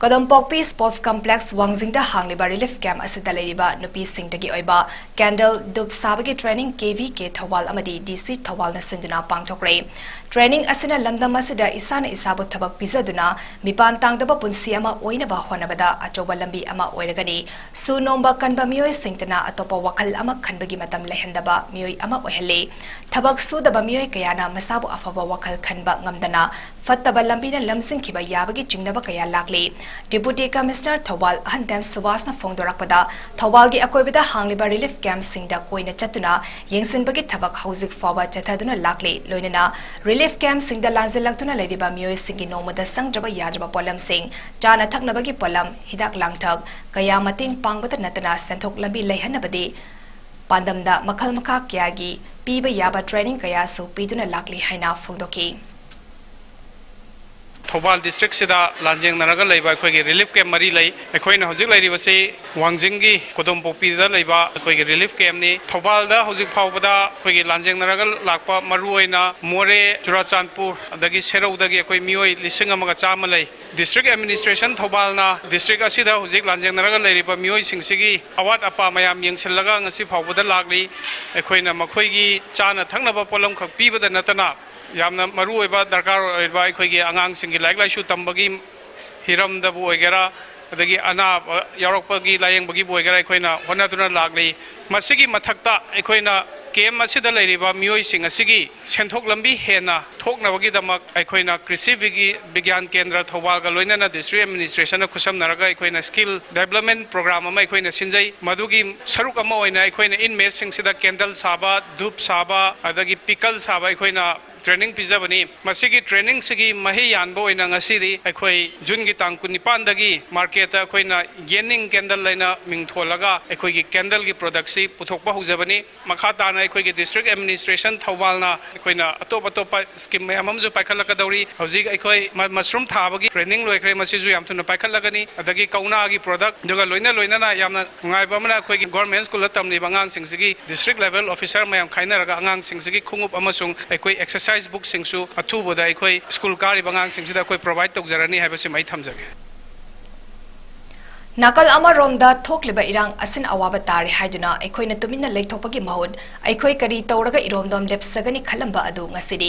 ꯀꯗꯣꯝꯄꯣꯛꯄꯤ Sports Complex ꯋꯥꯡꯖꯤꯡꯗ ꯍꯥꯡꯂꯤꯕ relief camp ꯑꯁꯤꯗ ꯂꯩꯔꯤꯕ ꯅꯨꯄꯤꯁꯤꯡꯗꯒꯤ ꯑꯣꯏꯕ candle ꯙꯨꯞ ꯁꯥꯕꯒꯤ training KVK ꯊꯧꯕꯥꯜ ꯑꯃꯗꯤ DC ꯊꯧꯕꯥꯜꯅ ꯁꯤꯟꯗꯨꯅ ꯄꯥꯡꯊꯣꯛꯈ꯭ꯔꯦ꯫ Training ꯑꯁꯤꯅ ꯂꯝꯗꯝ ꯑꯁꯤꯗ ꯏꯁꯥꯅ ꯏꯁꯥꯕꯨ ꯊꯕꯛ ꯄꯤꯖꯗꯨꯅ ꯃꯤꯄꯥꯟ ꯇꯥꯡꯗꯕ ꯄꯨꯟꯁꯤ ꯑꯃ ꯑꯣꯏꯅꯕ ꯍꯣꯠꯅꯕꯗ ꯑꯆꯧꯕ ꯂꯝꯕꯤ ꯑꯃ ꯑꯣꯏꯔꯒꯅꯤ꯫ ꯁꯨ ꯅꯣꯝꯕ ꯀꯟꯕ ꯃꯤꯑꯣꯏꯁꯤꯡꯇꯅ ꯑꯇꯣꯞꯄ ꯋꯥꯈꯜ ꯑꯃ ꯈꯟꯕꯒꯤ ꯃꯇꯝ ꯂꯩꯍꯟꯗꯕ ꯃꯤꯑꯣꯏ ꯑꯃ ꯑꯣꯏꯍꯜꯂꯤ꯫ ꯊꯕꯛ ꯁꯨꯗꯕ ꯃꯤꯑꯣꯏ ꯀꯌꯥꯅ ꯃꯁꯥꯕꯨ ꯑꯐꯕ ꯋꯥꯈꯜ ꯈꯟꯕ ꯉꯝꯗꯅ ꯐꯠꯇꯕ ꯂꯝꯕꯤꯅ ꯂꯝꯖꯤꯡꯈꯤꯕ ꯌꯥꯕꯒꯤ ꯆꯤꯡꯅꯕ ꯀꯌꯥ ꯂꯥꯛꯂꯤ꯫ Deputy Commissioner ꯊꯧꯕꯥꯜ ꯑꯍꯟꯇꯦꯝ ꯁꯨꯕꯥꯁꯅ ꯐꯣꯡꯗꯣꯔꯛꯄꯗ, ꯊꯧꯕꯥꯜꯒꯤ ꯑꯀꯣꯏꯕꯗ ꯍꯥꯡꯂꯤꯕ relief campꯁꯤꯡꯗ ꯀꯣꯏꯅ ꯆꯠꯇꯨꯅ ꯌꯦꯡꯁꯤꯟꯕꯒꯤ ꯊꯕꯛ ꯍꯧꯖꯤꯛ ꯐꯥꯎꯕ ꯆꯠꯊꯗꯨꯅ ꯂꯥꯛꯂꯤ꯫ ꯂꯣꯏꯅꯅ relief campꯁꯤꯡꯗ ꯂꯥꯟꯖꯦꯜꯂꯛꯇꯨꯅ ꯂꯩꯔꯤꯕ ꯃꯤꯑꯣꯏꯁꯤꯡꯒꯤ ꯅꯣꯡꯃꯗ ꯆꯪꯗ꯭ꯔꯕ ꯌꯥꯗ꯭ꯔꯕ ꯄꯣꯠꯂꯝꯁꯤꯡ, ꯆꯥꯅ ꯊꯛꯅꯕꯒꯤ ꯄꯣꯠꯂꯝ, ꯍꯤꯗꯥꯛ ꯂꯥꯡꯊꯛ ꯀꯌꯥ ꯃꯇꯦꯡ ꯄꯥꯡꯕꯗ ꯅꯠꯇꯅ ꯁꯦꯟꯊꯣꯛ ꯂꯝꯕꯤ ꯂꯩꯍꯟꯅꯕꯗꯤ ꯄꯥꯟꯗꯝꯗ ꯃꯈꯜ ꯃꯈꯥ ꯀꯌꯥꯒꯤ ꯄꯤꯕ ꯌꯥꯕ training ꯀꯌꯥꯁꯨ ꯄꯤꯗꯨꯅ ꯂꯥꯛꯂꯤ ꯍꯥꯏꯅ ꯐꯣꯡꯗꯣꯛꯈꯤ꯫ ꯊꯧꯕꯥꯜ districtꯁꯤꯗ ꯂꯥꯟꯖꯦꯡꯅꯔꯒ ꯂꯩꯕ ꯑꯩꯈꯣꯏꯒꯤ relief camp ꯃꯔꯤ ꯂꯩ꯫ ꯑꯩꯈꯣꯏꯅ ꯍꯧꯖꯤꯛ ꯂꯩꯔꯤꯕꯁꯤ ꯋꯥꯡꯖꯤꯡꯒꯤ ꯀꯣꯗꯣꯝꯄꯣꯛꯄꯤꯗ ꯂꯩꯕ ꯑꯩꯈꯣꯏꯒꯤ relief campꯅꯤ꯫ ꯊꯧꯕꯥꯜꯗ ꯍꯧꯖꯤꯛ ꯐꯥꯎꯕꯗ ꯑꯩꯈꯣꯏꯒꯤ ꯂꯥꯟꯖꯦꯡꯅꯔꯒ ꯂꯥꯛꯄ ꯃꯔꯨꯑꯣꯏꯅ ꯃꯣꯔꯦ, ꯆꯨꯔꯥꯆꯥꯟꯄꯨꯔ, ꯑꯗꯒꯤ ꯁꯦꯔꯧꯗꯒꯤ ꯑꯩꯈꯣꯏ ꯃꯤꯑꯣꯏ ꯂꯤꯁꯤꯡ ꯑꯃꯒ ꯆꯥꯝꯃ ꯂꯩ꯫ District Administration ꯊꯧꯕꯥꯜꯅ district ꯑꯁꯤꯗ ꯍꯧꯖꯤꯛ ꯂꯥꯟꯖꯦꯡꯅꯔꯒ ꯂꯩꯔꯤꯕ ꯃꯤꯑꯣꯏꯁꯤꯡꯁꯤꯒꯤ ꯑꯋꯥꯠ ꯑꯄꯥ ꯃꯌꯥꯝ ꯌꯦꯡꯁꯤꯜꯂꯒ ꯉꯁꯤ ꯐꯥꯎꯕꯗ ꯂꯥꯛꯂꯤ꯫ ꯑꯩꯈꯣꯏꯅ ꯃꯈꯣꯏꯒꯤ ꯆꯥꯅ ꯊꯛꯅꯕ ꯄꯣꯠꯂꯝꯈꯛ ꯄꯤꯕꯗ ꯅꯠꯇꯅ ꯌꯥꯝꯅ ꯃꯔꯨꯑꯣꯏꯕ ꯗꯔꯀꯥꯔ ꯑꯣꯏꯕ ꯑꯩꯈꯣꯏꯒꯤ ꯑꯉꯥꯡꯁꯤꯡꯒꯤ ꯂꯥꯏꯔꯤꯛ ꯂꯥꯏꯁꯨ ꯇꯝꯕꯒꯤ ꯍꯤꯔꯝꯗꯕꯨ ꯑꯣꯏꯒꯦꯔꯥ, ꯑꯗꯒꯤ ꯑꯅꯥꯕ ꯌꯥꯎꯔꯛꯄꯒꯤ ꯂꯥꯌꯦꯡꯕꯒꯤꯕꯨ ꯑꯣꯏꯒꯦꯔꯥ, ꯑꯩꯈꯣꯏꯅ ꯍꯣꯠꯅꯗꯨꯅ ꯂꯥꯛꯂꯤ꯫ ꯃꯁꯤꯒꯤ ꯃꯊꯛꯇ ꯑꯩꯈꯣꯏꯅ camp ꯑꯁꯤꯗ ꯂꯩꯔꯤꯕ ꯃꯤꯑꯣꯏꯁꯤꯡ ꯑꯁꯤꯒꯤ ꯁꯦꯟꯊꯣꯛ ꯂꯝꯕꯤ ꯍꯦꯟꯅ ꯊꯣꯛꯅꯕꯒꯤꯗꯃꯛ ꯑꯩꯈꯣꯏꯅ ꯀ꯭ꯔꯤꯁꯤ ꯕꯤꯒꯤ-, ꯕꯤꯒ꯭ꯌꯥꯟ ꯀꯦꯟꯗ꯭ꯔ ꯊꯧꯕꯥꯜꯒ ꯂꯣꯏꯅꯅ district administrationꯅ ꯈꯨꯠꯁꯝꯅꯔꯒ ꯑꯩꯈꯣꯏꯅ skill development program ꯑꯃ ꯑꯩꯈꯣꯏꯅ ꯁꯤꯟꯖꯩ꯫ ꯃꯗꯨꯒꯤ ꯁꯔꯨꯛ ꯑꯃ ꯑꯣꯏꯅ ꯑꯩꯈꯣꯏꯅ inmateꯁꯤꯡꯁꯤꯗ candle ꯁꯥꯕ, ꯙꯨꯞ ꯁꯥꯕ, ꯑꯗꯒꯤ pickle ꯁꯥꯕ ꯑꯩꯈꯣꯏꯅ training ꯄꯤꯖꯕꯅꯤ꯫ ꯃꯁꯤꯒꯤ trainingꯁꯤꯒꯤ ꯃꯍꯩ ꯌꯥꯟꯕ ꯑꯣꯏꯅ ꯉꯁꯤꯗꯤ ꯑꯩꯈꯣꯏ Juneꯒꯤ ꯇꯥꯡ ꯀꯨꯟꯅꯤꯄꯥꯟꯗꯒꯤ marketꯇ ꯑꯩꯈꯣꯏꯅ ꯌꯦꯟꯅꯤꯡ candle ꯍꯥꯏꯅ ꯃꯤꯡ ꯊꯣꯜꯂꯒ ꯑꯩꯈꯣꯏꯒꯤ candleꯒꯤ productꯁꯤ ꯄꯨꯊꯣꯛꯄ ꯍꯧꯖꯕꯅꯤ꯫ ꯃꯈꯥ ꯇꯥꯅ ꯑꯩꯈꯣꯏꯒꯤ district administration ꯊꯧꯕꯥꯜꯅ ꯑꯩꯈꯣꯏꯅ ꯑꯇꯣꯞ ꯑꯇꯣꯞꯄ scheme ꯃꯌꯥꯝ ꯑꯃꯁꯨ ꯄꯥꯏꯈꯠꯂꯛꯀꯗꯧꯔꯤ꯫ ꯍꯧꯖꯤꯛ ꯑꯩꯈꯣꯏ ꯃ-, mushroom ꯊꯥꯕꯒꯤ training ꯂꯣꯏꯈ꯭ꯔꯦ, ꯃꯁꯤꯁꯨ ꯌꯥꯝ ꯊꯨꯅ ꯄꯥꯏꯈꯠꯂꯛꯀꯅꯤ꯫ ꯑꯗꯒꯤ ꯀꯧꯅꯥꯒꯤ product, ꯑꯗꯨꯒ ꯂꯣꯏꯅ ꯂꯣꯏꯅꯅ ꯌꯥꯝꯅ ꯅꯨꯡꯉꯥꯏꯕ ꯑꯃꯅ ꯑꯩꯈꯣꯏꯒꯤ government schoolꯗ ꯇꯝꯂꯤꯕ ꯑꯉꯥꯡꯁꯤꯡꯁꯤꯒꯤ district level officer ꯃꯌꯥꯝ ꯈꯥꯏꯅꯔꯒ ꯑꯉꯥꯡꯁꯤꯡꯁꯤꯒꯤ ꯈꯣꯡꯎꯞ ꯑꯃꯁꯨꯡ ꯑꯩꯈꯣꯏ exercise bookꯁꯤꯡꯁꯨ ꯑꯊꯨꯕꯗ ꯑꯩꯈꯣꯏ school ꯀꯥꯔꯤꯕ ꯑꯉꯥꯡꯁꯤꯡꯁꯤꯗ ꯑꯩꯈꯣꯏ provide ꯇꯧꯖꯔꯅꯤ ꯍꯥꯏꯕꯁꯤꯃ ꯑꯩ ꯊꯝꯖꯒꯦ꯫ ꯅꯥꯀꯜ ꯑꯃꯔꯣꯝꯗ ꯊꯣꯛꯂꯤꯕ ꯏꯔꯥꯡ ꯑꯁꯤꯅ ꯑꯋꯥꯕ ꯇꯥꯔꯦ ꯍꯥꯏꯗꯨꯅ ꯑꯩꯈꯣꯏꯅ ꯇꯨꯃꯤꯟꯅ ꯂꯩꯊꯣꯛꯄꯒꯤ ꯃꯍꯨꯠ ꯑꯩꯈꯣꯏ ꯀꯔꯤ ꯇꯧꯔꯒ ꯏꯔꯣꯝꯗꯣꯝ ꯂꯦꯞꯆꯒꯅꯤ ꯈꯜꯂꯝꯕ ꯑꯗꯨ ꯉꯁꯤꯗꯤ,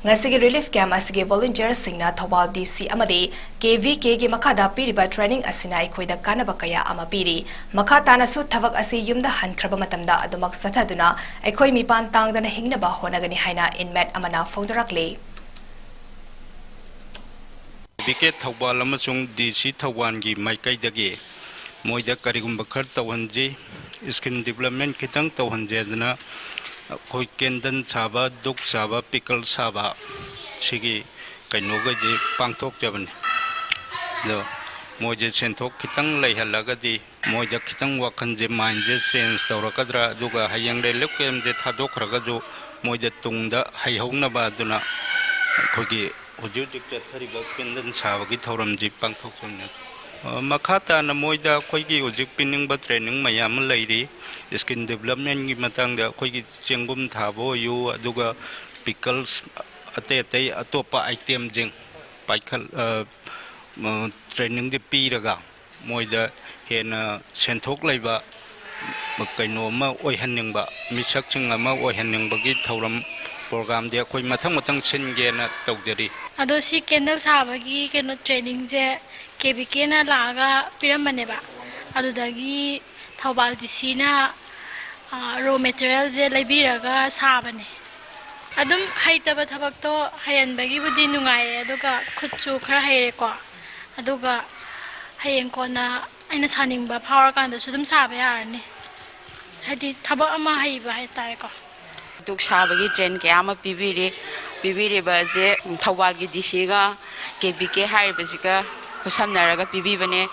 ꯉꯁꯤꯒꯤ relief camp ꯑꯁꯤꯒꯤ volunteerꯁꯤꯡꯅ ꯊꯧꯕꯥꯜ DC ꯑꯃꯗꯤ KVKꯒꯤ ꯃꯈꯥꯗ ꯄꯤꯔꯤꯕ training ꯑꯁꯤꯅ ꯑꯩꯈꯣꯏꯗ ꯀꯥꯟꯅꯕ ꯀꯌꯥ ꯑꯃ ꯄꯤꯔꯤ꯫ ꯃꯈꯥ ꯇꯥꯅꯁꯨ ꯊꯕꯛ ꯑꯁꯤ ꯌꯨꯝꯗ ꯍꯟꯈ꯭ꯔꯕ ꯃꯇꯝꯗ ꯑꯗꯨꯃꯛ ꯆꯠꯊꯗꯨꯅ ꯑꯩꯈꯣꯏ ꯃꯤꯄꯥꯟ ꯇꯥꯡꯗꯅ ꯍꯤꯡꯅꯕ ꯍꯣꯠꯅꯒꯅꯤ ꯍꯥꯏꯅ inmate ꯑꯃꯅ ꯐꯣꯡꯗꯣꯔꯛꯂꯤ꯫ ꯕꯤ ꯀꯦ ꯊꯧꯕꯥꯜ ꯑꯃꯁꯨꯡ ꯗꯤ ꯁꯤ ꯊꯧꯕꯥꯜꯒꯤ ꯃꯥꯏꯀꯩꯗꯒꯤ ꯃꯣꯏꯗ ꯀꯔꯤꯒꯨꯝꯕ ꯈꯔ ꯇꯧꯍꯟꯁꯤ, skill development ꯈꯤꯇꯪ ꯇꯧꯍꯟꯁꯦꯗꯅ ꯑꯩꯈꯣꯏ candle ꯁꯥꯕ, ꯙꯨꯛ ꯁꯥꯕ, pickle ꯁꯥꯕ ꯁꯤꯒꯤ ꯀꯩꯅꯣꯒꯩꯁꯦ ꯄꯥꯡꯊꯣꯛꯆꯕꯅꯤ꯫ ꯑꯗꯣ ꯃꯣꯏꯁꯦ ꯁꯦꯟꯊꯣꯛ ꯈꯤꯇꯪ ꯂꯩꯍꯜꯂꯒꯗꯤ ꯃꯣꯏꯗ ꯈꯤꯇꯪ ꯋꯥꯈꯜꯁꯦ, mindꯁꯦ change ꯇꯧꯔꯛꯀꯗ꯭ꯔꯥ, ꯑꯗꯨꯒ ꯍꯌꯦꯡ relief campꯁꯦ ꯊꯥꯗꯣꯛꯈ꯭ꯔꯒꯁꯨ ꯃꯣꯏꯗ ꯇꯨꯡꯗ ꯍꯩꯍꯧꯅꯕ ꯑꯗꯨꯅ ꯑꯩꯈꯣꯏꯒꯤ ꯍꯧꯖꯤꯛ ꯍꯧꯖꯤꯛ ꯆꯠꯊꯔꯤꯕ candle ꯁꯥꯕꯒꯤ ꯊꯧꯔꯝꯁꯤ ꯄꯥꯡꯊꯣꯛꯆꯕꯅꯤ꯫ ꯑ, ꯃꯈꯥ ꯇꯥꯅ ꯃꯣꯏꯗ ꯑꯩꯈꯣꯏꯒꯤ ꯍꯧꯖꯤꯛ ꯄꯤꯅꯤꯡꯕ training ꯃꯌꯥꯝ ꯑꯃ ꯂꯩꯔꯤ꯫ Skill developmentꯀꯤ ꯃꯇꯥꯡꯗ ꯑꯩꯈꯣꯏꯒꯤ ꯆꯦꯡꯒꯨꯝ ꯊꯥꯕ ꯑꯣꯏꯌꯨ, ꯑꯗꯨꯒ pickles, ꯑꯇꯩ ꯑꯇꯩ ꯑꯇꯣꯞꯄ itemꯁꯤꯡ ꯄꯥꯏꯈꯠ-, ꯑ, ꯑ, trainingꯁꯦ ꯄꯤꯔꯒ ꯃꯣꯏꯗ ꯍꯦꯟꯅ ꯁꯦꯟꯊꯣꯛ ꯂꯩꯕ ꯀꯩꯅꯣ ꯑꯃ ꯑꯣꯏꯍꯟꯅꯤꯡꯕ, ꯃꯤꯁꯛꯁꯤꯡ ꯑꯃ ꯑꯣꯏꯍꯟꯅꯤꯡꯕꯒꯤ ꯊꯧꯔꯝ programꯗꯤ ꯑꯩꯈꯣꯏ ꯃꯊꯪ ꯃꯊꯪ ꯁꯤꯟꯒꯦꯅ ꯇꯧꯖꯔꯤ꯫ ꯑꯗꯣ ꯁꯤ candle ꯁꯥꯕꯒꯤ ꯀꯩꯅꯣ trainingꯁꯦ KVKꯅ ꯂꯥꯛꯑꯒ ꯄꯤꯔꯝꯕꯅꯦꯕ꯫ ꯑꯗꯨꯗꯒꯤ ꯊꯧꯕꯥꯜ DCꯅ, ꯑ, raw materialꯁꯦ ꯂꯩꯕꯤꯔꯒ ꯁꯥꯕꯅꯦ꯫ ꯑꯗꯨꯝ ꯍꯩꯇꯕ ꯊꯕꯛꯇꯣ ꯍꯩꯍꯟꯕꯒꯤꯕꯨꯗꯤ ꯅꯨꯡꯉꯥꯏꯌꯦ, ꯑꯗꯨꯒ ꯈꯨꯠꯁꯨ ꯈꯔ ꯍꯩꯔꯦꯀꯣ꯫ ꯑꯗꯨꯒ ꯍꯌꯦꯡ ꯀꯣꯟꯅ ꯑꯩꯅ ꯁꯥꯅꯤꯡꯕ ꯐꯥꯎꯔꯀꯥꯟꯗꯁꯨ ꯑꯗꯨꯝ ꯁꯥꯕ ꯌꯥꯔꯅꯤ꯫ ꯍꯥꯏꯗꯤ ꯊꯕꯛ ꯑꯃ ꯍꯩꯕ ꯍꯥꯏꯇꯥꯔꯦꯀꯣ꯫ ꯙꯨꯛ ꯁꯥꯕꯒꯤ train ꯀꯌꯥ ꯑꯃ ꯄꯤꯕꯤꯔꯤ꯫ ꯄꯤꯕꯤꯔꯤꯕ ꯑꯁꯦ ꯊꯧꯕꯥꯜꯒꯤ DCꯒ KVK ꯍꯥꯏꯔꯤꯕꯁꯤꯒ ꯈꯨꯠꯁꯝꯅꯔꯒ ꯄꯤꯕꯤꯕꯅꯦ꯫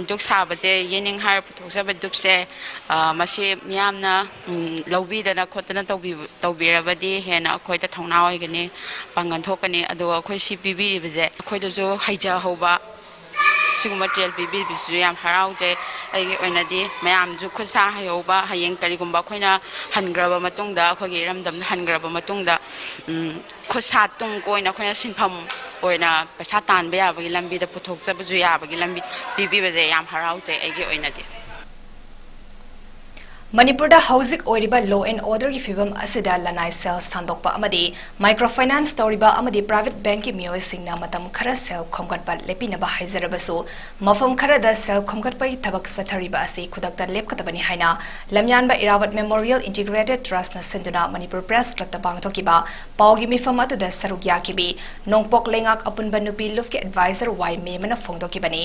ꯙꯨꯛ ꯁꯥꯕꯁꯦ ꯌꯦꯅꯤꯡ ꯍꯥꯏꯔ ꯄꯨꯊꯣꯛꯆꯕ ꯙꯨꯛꯁꯦ, ꯑ, ꯃꯁꯤ ꯃꯤꯌꯥꯝꯅ, ꯎꯝ, ꯂꯧꯕꯤꯗꯅ ꯈꯣꯠꯇꯅ ꯇꯧꯕꯤ-, ꯇꯧꯕꯤꯔꯕꯗꯤ ꯍꯦꯟꯅ ꯑꯩꯈꯣꯏꯗ ꯊꯧꯅꯥ ꯑꯣꯏꯒꯅꯤ, ꯄꯥꯡꯒꯜ ꯊꯣꯛꯀꯅꯤ꯫ ꯑꯗꯨꯒ ꯑꯩꯈꯣꯏ ꯁꯤ ꯄꯤꯕꯤꯔꯤꯕꯁꯦ ꯑꯩꯈꯣꯏꯗꯁꯨ ꯍꯩꯖꯍꯧꯕ, ꯁꯤꯒꯨꯝꯕ train ꯄꯤꯕꯤꯕꯁꯤꯁꯨ ꯌꯥꯝ ꯍꯔꯥꯎꯖꯩ꯫ ꯑꯩꯒꯤ ꯑꯣꯏꯅꯗꯤ ꯃꯌꯥꯝꯁꯨ ꯈꯨꯠ ꯁꯥ ꯍꯩꯍꯧꯕ, ꯍꯌꯦꯡ ꯀꯔꯤꯒꯨꯝꯕ ꯑꯩꯈꯣꯏꯅ ꯍꯟꯈ꯭ꯔꯕ ꯃꯇꯨꯡꯗ, ꯑꯩꯈꯣꯏꯒꯤ ꯏꯔꯝꯗꯝꯗ ꯍꯟꯈ꯭ꯔꯕ ꯃꯇꯨꯡꯗ, ꯎꯝ, ꯈꯨꯠ ꯁꯥ ꯇꯨꯡ ꯀꯣꯏꯅ ꯑꯩꯈꯣꯏꯅ ꯁꯤꯟꯐꯝ ꯑꯣꯏꯅ ꯄꯩꯁꯥ ꯇꯥꯟꯕ ꯌꯥꯕꯒꯤ ꯂꯝꯕꯤꯗ ꯄꯨꯊꯣꯛꯆꯕꯁꯨ ꯌꯥꯕꯒꯤ ꯂꯝꯕꯤ ꯄꯤꯕꯤꯕꯁꯦ ꯌꯥꯝ ꯍꯔꯥꯎꯖꯩ ꯑꯩꯒꯤ ꯑꯣꯏꯅꯗꯤ꯫ ꯃꯅꯤꯄꯨꯔꯗ ꯍꯧꯖꯤꯛ ꯑꯣꯏꯔꯤꯕ law and order ꯒꯤ ꯐꯤꯕꯝ ꯑꯁꯤꯗ ꯂꯅꯥꯏ ꯁꯦꯜ ꯁꯥꯟꯗꯣꯛꯄ ꯑꯃꯗꯤ micro finance ꯇꯧꯔꯤꯕ ꯑꯃꯗꯤ private bank ꯀꯤ ꯃꯤꯑꯣꯏꯁꯤꯡꯅ ꯃꯇꯝ ꯈꯔ ꯁꯦꯜ ꯈꯣꯝꯒꯠꯄ ꯂꯦꯞꯄꯤꯅꯕ ꯍꯥꯏꯖꯔꯕꯁꯨ, ꯃꯐꯝ ꯈꯔꯗ ꯁꯦꯜ ꯈꯣꯝꯒꯠꯄꯒꯤ ꯊꯕꯛ ꯆꯠꯊꯔꯤꯕ ꯑꯁꯤ ꯈꯨꯗꯛꯇ ꯂꯦꯞꯀꯗꯕꯅꯤ ꯍꯥꯏꯅ ꯂꯝꯌꯥꯟꯕ ꯏꯔꯥꯋꯠ Memorial Integrated Trust ꯅ ꯁꯤꯟꯗꯨꯅ ꯃꯅꯤꯄꯨꯔ Press Club ꯇ ꯄꯥꯡꯊꯣꯛꯈꯤꯕ ꯄꯥꯎꯒꯤ ꯃꯤꯐꯝ ꯑꯗꯨꯗ ꯁꯔꯨꯛ ꯌꯥꯈꯤꯕꯤ ꯅꯣꯡꯄꯣꯛ ꯂꯩꯉꯥꯛ ꯑꯄꯨꯟꯕ ꯅꯨꯄꯤ ꯂꯨꯞꯀꯤ advisor ꯋꯥꯏ ꯃꯦꯃꯅ ꯐꯣꯡꯗꯣꯛꯈꯤꯕꯅꯤ꯫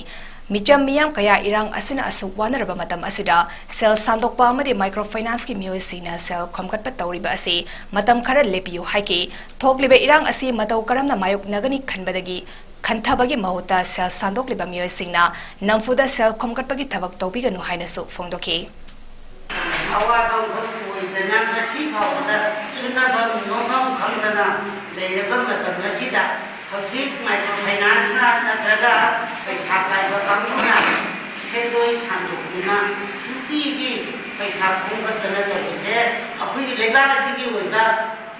ꯃꯤꯆꯝ ꯃꯤꯌꯥꯝ ꯀꯌꯥ ꯏꯔꯥꯡ ꯑꯁꯤꯅ ꯑꯁꯨꯛ ꯋꯥꯅꯔꯕ ꯃꯇꯝ ꯑꯁꯤꯗ ꯁꯦꯜ ꯁꯥꯟꯗꯣꯛꯄ ꯑꯃꯗꯤ micro finance ꯀꯤ ꯃꯤꯑꯣꯏꯁꯤꯡꯅ ꯁꯦꯜ ꯈꯣꯝꯒꯠꯄ ꯇꯧꯔꯤꯕ ꯑꯁꯤ ꯃꯇꯝ ꯈꯔ ꯂꯦꯞꯄꯤꯌꯨ ꯍꯥꯏꯈꯤ꯫ ꯊꯣꯛꯂꯤꯕ ꯏꯔꯥꯡ ꯑꯁꯤ ꯃꯇꯧ ꯀꯔꯝꯅ ꯃꯥꯌꯣꯛꯅꯒꯅꯤ ꯈꯟꯕꯗꯒꯤ ꯈꯟꯊꯕꯒꯤ ꯃꯍꯨꯠꯇ ꯁꯦꯜ ꯁꯥꯟꯗꯣꯛꯂꯤꯕ ꯃꯤꯑꯣꯏꯁꯤꯡꯅ ꯅꯝꯐꯨꯗ ꯁꯦꯜ ꯈꯣꯝꯒꯠꯄꯒꯤ ꯊꯕꯛ ꯇꯧꯕꯤꯒꯅꯨ ꯍꯥꯏꯅꯁꯨ ꯐꯣꯡꯗꯣꯛꯈꯤ꯫ ꯑꯋꯥꯕ ꯑꯃꯈꯛ ꯑꯣꯏꯗꯅ ꯉꯁꯤ ꯐꯥꯎꯕꯗ ꯁꯨꯅꯐꯝ ꯅꯣꯝꯐꯝ ꯈꯪꯗꯅ ꯂꯩꯔꯕ ꯃꯇꯝ ꯑꯁꯤꯗ, ꯍꯧꯖꯤꯛ micro finance ꯅ ꯅꯠꯇ꯭ꯔꯒ ꯄꯩꯁꯥ ꯄꯥꯏꯕ ꯀꯥꯡꯕꯨꯅ ꯁꯦꯟꯗꯣꯏ ꯁꯥꯟꯗꯣꯛꯇꯨꯅ ꯅꯨꯡꯇꯤꯒꯤ ꯄꯩꯁꯥ ꯈꯣꯝꯒꯠꯇꯅ ꯇꯧꯕꯁꯦ ꯑꯩꯈꯣꯏꯒꯤ ꯂꯩꯕꯥꯛ ꯑꯁꯤꯒꯤ ꯑꯣꯏꯕ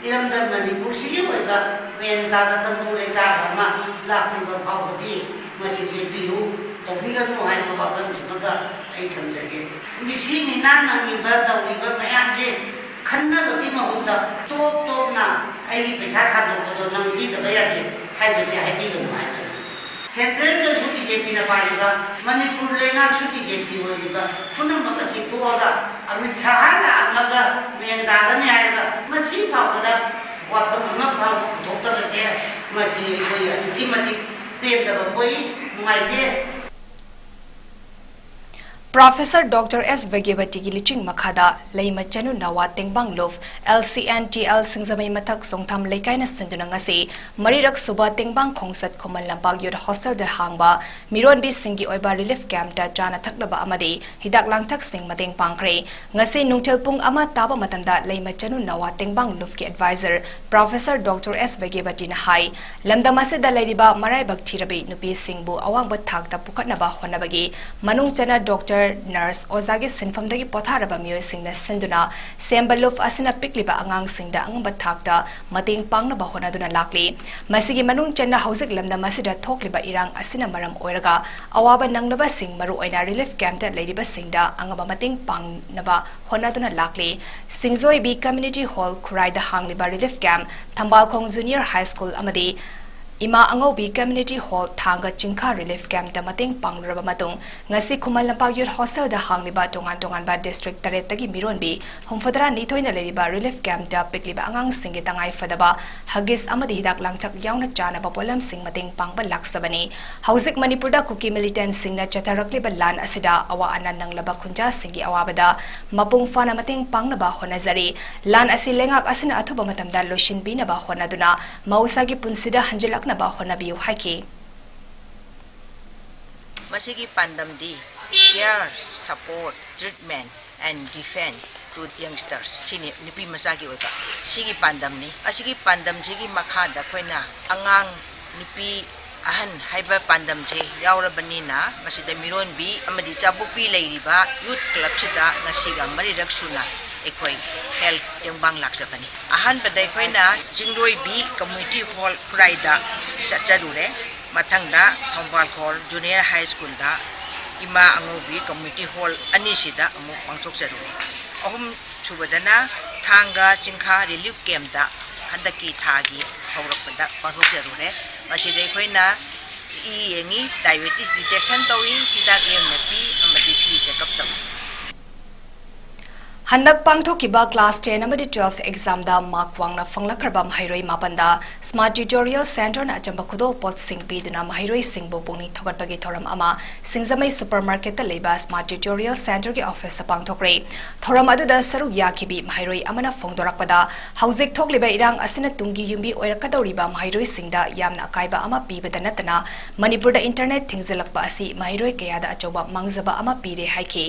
ꯏꯔꯝꯗꯝ ꯃꯅꯤꯄꯨꯔꯁꯤꯒꯤ ꯑꯣꯏꯕ ꯃꯦꯟ ꯇꯥꯕ ꯇꯪꯗꯨ ꯂꯩꯇꯥꯕ ꯑꯃ ꯂꯥꯛꯇ꯭ꯔꯤꯕ ꯐꯥꯎꯕꯗꯤ ꯃꯁꯤ ꯂꯦꯞꯄꯤꯌꯨ, ꯇꯧꯕꯤꯒꯅꯨ ꯍꯥꯏꯕ ꯋꯥꯐꯝꯁꯤꯃꯒ ꯑꯩ ꯊꯝꯖꯒꯦ꯫ ꯃꯤꯁꯤ ꯃꯤꯅꯥ ꯅꯪꯉꯤꯕ ꯇꯧꯔꯤꯕ ꯃꯌꯥꯝꯁꯦ ꯈꯟꯅꯕꯒꯤ ꯃꯍꯨꯠꯇ ꯇꯣꯞ ꯇꯣꯞꯅ ꯑꯩꯒꯤ ꯄꯩꯁꯥ ꯁꯥꯟꯗꯣꯛꯄꯗꯣ ꯅꯪ ꯄꯤꯗꯕ ꯌꯥꯗꯦ ꯍꯥꯏꯕꯁꯦ ꯍꯥꯏꯕꯤꯒꯅꯨ ꯍꯥꯏꯕꯅꯤ꯫ Central ꯗꯁꯨ BJP ꯅ ꯄꯥꯜꯂꯤꯕ, ꯃꯅꯤꯄꯨꯔ ꯂꯩꯉꯥꯛꯁꯨ BJP ꯑꯣꯏꯔꯤꯕ, ꯄꯨꯝꯅꯃꯛ ꯑꯁꯤ ꯇꯣꯛꯑꯒ ꯑꯃꯤꯠ ꯁꯥꯍ ꯂꯥꯛꯑꯝꯃꯒ ꯃꯦꯟ ꯇꯥꯒꯅꯤ ꯍꯥꯏꯔꯒ ꯉꯁꯤ ꯐꯥꯎꯕꯗ ꯋꯥꯐꯝ ꯑꯃ ꯐꯥꯎꯕ ꯄꯨꯊꯣꯛꯇꯕꯁꯦ, ꯃꯁꯤ ꯑꯩꯈꯣꯏ ꯑꯗꯨꯛꯀꯤ ꯃꯇꯤꯛ ꯄꯦꯟꯗꯕ ꯄꯣꯛꯏ, ꯅꯨꯡꯉꯥꯏꯇꯦ꯫ Professor Doctor S ꯚꯒ꯭ꯌꯕꯇꯤꯒꯤ ꯂꯨꯆꯤꯡ ꯃꯈꯥꯗ ꯂꯩꯃ ꯆꯅꯨ ꯅꯋꯥ ꯇꯦꯡꯕꯥꯡ ꯂꯨꯞ, LCNTL ꯁꯤꯡꯖꯃꯩ ꯃꯊꯛ ꯆꯣꯡꯊꯥꯝ ꯂꯩꯀꯥꯏꯅ ꯁꯤꯟꯗꯨꯅ ꯉꯁꯤ ꯃꯔꯤꯔꯛ ꯁꯨꯕ ꯇꯦꯡꯕꯥꯡ ꯈꯣꯡꯆꯠ ꯈꯨꯃꯟ ꯂꯝꯄꯥꯛ Youth Hostel ꯗ ꯍꯥꯡꯕ ꯃꯤꯔꯣꯟꯕꯤꯁꯤꯡꯒꯤ ꯑꯣꯏꯕ relief camp ꯇ ꯆꯥꯅ ꯊꯛꯅꯕ ꯑꯃꯗꯤ ꯍꯤꯗꯥꯛ ꯂꯥꯡꯊꯛꯁꯤꯡ ꯃꯇꯦꯡ ꯄꯥꯡꯈ꯭ꯔꯦ꯫ ꯉꯁꯤ ꯅꯨꯡꯊꯤꯜ ꯄꯨꯡ ꯑꯃ ꯇꯥꯕ ꯃꯇꯝꯗ ꯂꯩꯃ ꯆꯅꯨ ꯅꯋꯥ ꯇꯦꯡꯕꯥꯡ ꯂꯨꯞꯀꯤ advisor Professor Doctor S ꯚꯒ꯭ꯌꯕꯇꯤꯅ ꯍꯥꯏ, ꯂꯝꯗꯝ ꯑꯁꯤꯗ ꯂꯩꯔꯤꯕ ꯃꯔꯥꯏꯕꯛ ꯊꯤꯔꯕꯤ ꯅꯨꯄꯤꯁꯤꯡꯕꯨ ꯑꯋꯥꯡꯕ ꯊꯥꯛꯇ ꯄꯨꯈꯠꯅꯕ ꯍꯣꯠꯅꯕꯒꯤ ꯃꯅꯨꯡ ꯆꯟꯅ Doctor ꯅꯔꯁ, ꯑꯣꯖꯥꯒꯤ ꯁꯤꯟꯐꯝꯗꯒꯤ ꯄꯣꯊꯥꯔꯕ ꯃꯤꯑꯣꯏꯁꯤꯡꯅ ꯁꯤꯟꯗꯨꯅ ꯁꯦꯝꯕ ꯂꯨꯞ ꯑꯁꯤꯅ ꯄꯤꯛꯂꯤꯕ ꯑꯉꯥꯡꯁꯤꯡꯗ ꯑꯉꯝꯕ ꯊꯥꯛꯇ ꯃꯇꯦꯡ ꯄꯥꯡꯅꯕ ꯍꯣꯠꯅꯗꯨꯅ ꯂꯥꯛꯂꯤ꯫ ꯃꯁꯤꯒꯤ ꯃꯅꯨꯡ ꯆꯟꯅ ꯍꯧꯖꯤꯛ ꯂꯝꯗꯝ ꯑꯁꯤꯗ ꯊꯣꯛꯂꯤꯕ ꯏꯔꯥꯡ ꯑꯁꯤꯅ ꯃꯔꯝ ꯑꯣꯏꯔꯒ ꯑꯋꯥꯕ ꯅꯪꯂꯕꯁꯤꯡ, ꯃꯔꯨꯑꯣꯏꯅ ꯔꯤꯂꯤꯐ ꯀꯦꯝꯞꯇ ꯂꯩꯔꯤꯕꯁꯤꯡꯗ ꯑꯉꯝꯕ ꯃꯇꯦꯡ ꯄꯥꯡꯅꯕ ꯍꯣꯠꯅꯗꯨꯅ ꯂꯥꯛꯂꯤ꯫ ꯁꯤꯡꯖꯣꯏꯕꯤ ꯀꯝꯃ꯭ꯌꯨꯅꯤꯇꯤ ꯍꯣꯜ ꯈꯨꯔꯥꯏꯗ ꯍꯥꯡꯂꯤꯕ relief camp, Thambalkhong junior high school ꯑꯃꯗꯤ ꯏꯃꯥ ꯑꯉꯧꯕꯤ ꯀꯝꯃ꯭ꯌꯨꯅꯤꯇꯤ ꯍꯣꯜ ꯊꯥꯡꯒ ꯆꯤꯡꯈꯥ ꯔꯤꯂꯤꯐ ꯀꯦꯝꯞꯇ ꯃꯇꯦꯡ ꯄꯥꯡꯂꯨꯔꯕ ꯃꯇꯨꯡ, ꯉꯁꯤ ꯈꯨꯃꯟ ꯂꯝꯄꯥꯛ ꯌꯨꯠ ꯍꯣꯁꯇꯦꯜꯗ ꯍꯥꯡꯂꯤꯕ ꯇꯣꯉꯥꯟ ꯇꯣꯉꯥꯟꯕ ꯗꯤꯁꯇ꯭ꯔꯤꯛ ꯇꯔꯦꯠꯇꯒꯤ ꯃꯤꯔꯣꯟꯕꯤ ꯍꯨꯝꯐꯨꯇꯔꯥ ꯅꯤꯊꯣꯏꯅ ꯂꯩꯔꯤꯕ ꯔꯤꯂꯤꯐ ꯀꯦꯝꯞꯇ ꯄꯤꯛꯂꯤꯕ ꯑꯉꯥꯡꯁꯤꯡꯒꯤ ꯇꯉꯥꯏ ꯐꯗꯕ ꯍꯒꯤꯁ ꯑꯃꯗꯤ ꯍꯤꯗꯥꯛ ꯂꯥꯡꯊꯛ ꯌꯥꯎꯅ ꯆꯥꯅꯕ ꯄꯣꯠꯂꯝꯁꯤꯡ ꯃꯇꯦꯡ ꯄꯥꯡꯕ ꯂꯥꯛꯆꯕꯅꯤ꯫ ꯍꯧꯖꯤꯛ ꯃꯅꯤꯄꯨꯔꯗ ꯀꯨꯀꯤ ꯃꯤꯂꯤꯇꯦꯟꯠꯁꯤꯡꯅ ꯆꯠꯊꯔꯛꯂꯤꯕ ꯂꯥꯟ ꯑꯁꯤꯗ ꯑꯋꯥ ꯑꯅꯥ ꯅꯪꯂꯕ ꯈꯨꯟꯖꯥꯁꯤꯡꯒꯤ ꯑꯋꯥꯕꯗ ꯃꯄꯨꯡ ꯐꯥꯅ ꯃꯇꯦꯡ ꯄꯥꯡꯅꯕ ꯍꯣꯠꯅꯖꯔꯤ꯫ ꯂꯥꯟ ꯑꯁꯤ ꯂꯩꯉꯥꯛ ꯑꯁꯤꯅ ꯑꯊꯨꯕ ꯃꯇꯝꯗ ꯂꯣꯏꯁꯤꯟꯕꯤꯅꯕ ꯍꯣꯠꯅꯗꯨꯅ ꯃꯍꯧꯁꯥꯒꯤ ꯄꯨꯟꯁꯤꯗ ꯍꯟꯖꯤꯜꯂꯛꯅꯕ ꯍꯣꯠꯅꯕꯤꯌꯨ ꯍꯥꯏꯈꯤ꯫ ꯃꯁꯤꯒꯤ ꯄꯥꯟꯗꯝꯗꯤ care, support, treatment and defense to youngsters, ꯁꯤꯅꯤ ꯅꯨꯄꯤ ꯃꯆꯥꯒꯤ ꯑꯣꯏꯕ ꯁꯤꯒꯤ ꯄꯥꯟꯗꯝꯅꯤ꯫ ꯑꯁꯤꯒꯤ ꯄꯥꯟꯗꯝꯁꯤꯒꯤ ꯃꯈꯥꯗ ꯑꯩꯈꯣꯏꯅ ꯑꯉꯥꯡ ꯅꯨꯄꯤ ꯑꯍꯟ ꯍꯥꯏꯕ ꯄꯥꯟꯗꯝꯁꯦ ꯌꯥꯎꯔꯕꯅꯤꯅ, ꯃꯁꯤꯗ ꯃꯤꯔꯣꯟꯕꯤ ꯑꯃꯗꯤ ꯆꯥꯕꯣꯛꯄꯤ ꯂꯩꯔꯤꯕ ꯌꯨꯠ ꯀ꯭ꯂꯕꯁꯤꯗ ꯉꯁꯤꯒ ꯃꯔꯤꯔꯛ ꯁꯨꯅ ꯑꯩꯈꯣꯏ ꯍꯦꯜꯞ ꯇꯦꯡꯕꯥꯡ ꯂꯥꯛꯆꯕꯅꯤ꯫ ꯑꯍꯥꯟꯕꯗ ꯑꯩꯈꯣꯏꯅ ꯆꯤꯡꯂꯣꯏꯕꯤ ꯀꯝꯃ꯭ꯌꯨꯅꯤꯇꯤ ꯍꯣꯜ ꯈꯨꯔꯥꯏꯗ ꯆꯠꯆꯔꯨꯔꯦ꯫ ꯃꯊꯪꯗ ꯊꯧꯕꯥꯜ ꯈꯣꯜ ꯖꯨꯅꯤꯌꯔ ꯍꯥꯏ ꯁ꯭ꯀꯨꯜꯗ ꯏꯃꯥ ꯑꯉꯧꯕꯤ ꯀꯝꯃ꯭ꯌꯨꯅꯤꯇꯤ ꯍꯣꯜ ꯑꯅꯤꯁꯤꯗ ꯑꯃꯨꯛ ꯄꯥꯡꯊꯣꯛꯆꯔꯨꯔꯦ꯫ ꯑꯍꯨꯝ ꯁꯨꯕꯗꯅ ꯊꯥꯡꯒ ꯆꯤꯡꯈꯥ ꯔꯤꯂꯤꯐ ꯀꯦꯝꯞꯇ ꯍꯟꯗꯛꯀꯤ ꯊꯥꯒꯤ ꯍꯧꯔꯛꯄꯗ ꯄꯥꯡꯊꯣꯛꯆꯔꯨꯔꯦ꯫ ꯃꯁꯤꯗ ꯑꯩꯈꯣꯏꯅ ꯏ ꯌꯦꯡꯉꯤ, ꯗꯥꯏꯕꯦꯇꯤꯁ ꯗꯤꯇꯦꯛꯁꯟ ꯇꯧꯏ, ꯍꯤꯗꯥꯛ ꯂꯦꯡꯅ ꯄꯤ ꯑꯃꯗꯤ ꯐ꯭ꯔꯤ ꯆꯦꯛꯑꯞ ꯇꯧꯏ꯫ ꯍꯟꯗꯛ ꯄꯥꯡꯊꯣꯛꯈꯤꯕ ꯀ꯭ꯂꯥꯁ ꯇꯦꯟ ꯑꯃꯗꯤ ꯇꯨꯋꯦꯜꯐ ꯑꯦꯛꯖꯥꯝꯗ ꯃꯥꯔꯛ ꯋꯥꯡꯅ ꯐꯪꯂꯛꯈ꯭ꯔꯕ ꯃꯍꯩꯔꯣꯏ ꯃꯥꯄꯟꯗ ꯁ꯭ꯃꯥꯔꯠ ꯇ꯭ꯌꯨꯇꯣꯔꯤꯌꯦꯜ ꯁꯦꯟꯇꯔꯅ ꯑꯆꯝꯕ ꯈꯨꯗꯣꯜꯄꯣꯠꯁꯤꯡ ꯄꯤꯗꯨꯅ ꯃꯍꯩꯔꯣꯏꯁꯤꯡꯕꯨ ꯄꯨꯛꯅꯤꯡ ꯊꯧꯒꯠꯄꯒꯤ ꯊꯧꯔꯝ ꯑꯃ ꯁꯤꯡꯖꯃꯩ ꯁꯨꯄꯔ ꯃꯥꯔꯀꯦꯠꯇ ꯂꯩꯕ ꯁ꯭ꯃꯥꯔꯠ ꯇ꯭ꯌꯨꯇꯣꯔꯤꯌꯦꯜ ꯁꯦꯟꯇꯔꯒꯤ ꯑꯣꯐꯤꯁꯇ ꯄꯥꯡꯊꯣꯛꯈ꯭ꯔꯦ꯫ ꯊꯧꯔꯝ ꯑꯗꯨꯗ ꯁꯔꯨꯛ ꯌꯥꯈꯤꯕꯤ ꯃꯍꯩꯔꯣꯏ ꯑꯃꯅ ꯐꯣꯡꯗꯣꯔꯛꯄꯗ, ꯍꯧꯖꯤꯛ ꯊꯣꯛꯂꯤꯕ ꯏꯔꯥꯡ ꯑꯁꯤꯅ ꯇꯨꯡꯒꯤ ꯌꯨꯝꯕꯤ ꯑꯣꯏꯔꯛꯀꯗꯧꯔꯤꯕ ꯃꯍꯩꯔꯣꯏꯁꯤꯡꯗ ꯌꯥꯝꯅ ꯑꯀꯥꯏꯕ ꯑꯃ ꯄꯤꯕꯗ ꯅꯠꯇꯅ, ꯃꯅꯤꯄꯨꯔꯗ ꯏꯟꯇꯔꯅꯦꯠ ꯊꯤꯡꯖꯤꯜꯂꯛꯄ ꯑꯁꯤ ꯃꯍꯩꯔꯣꯏ ꯀꯌꯥꯗ ꯑꯆꯧꯕ ꯃꯥꯡꯖꯕ ꯑꯃ ꯄꯤꯔꯦ ꯍꯥꯏꯈꯤ꯫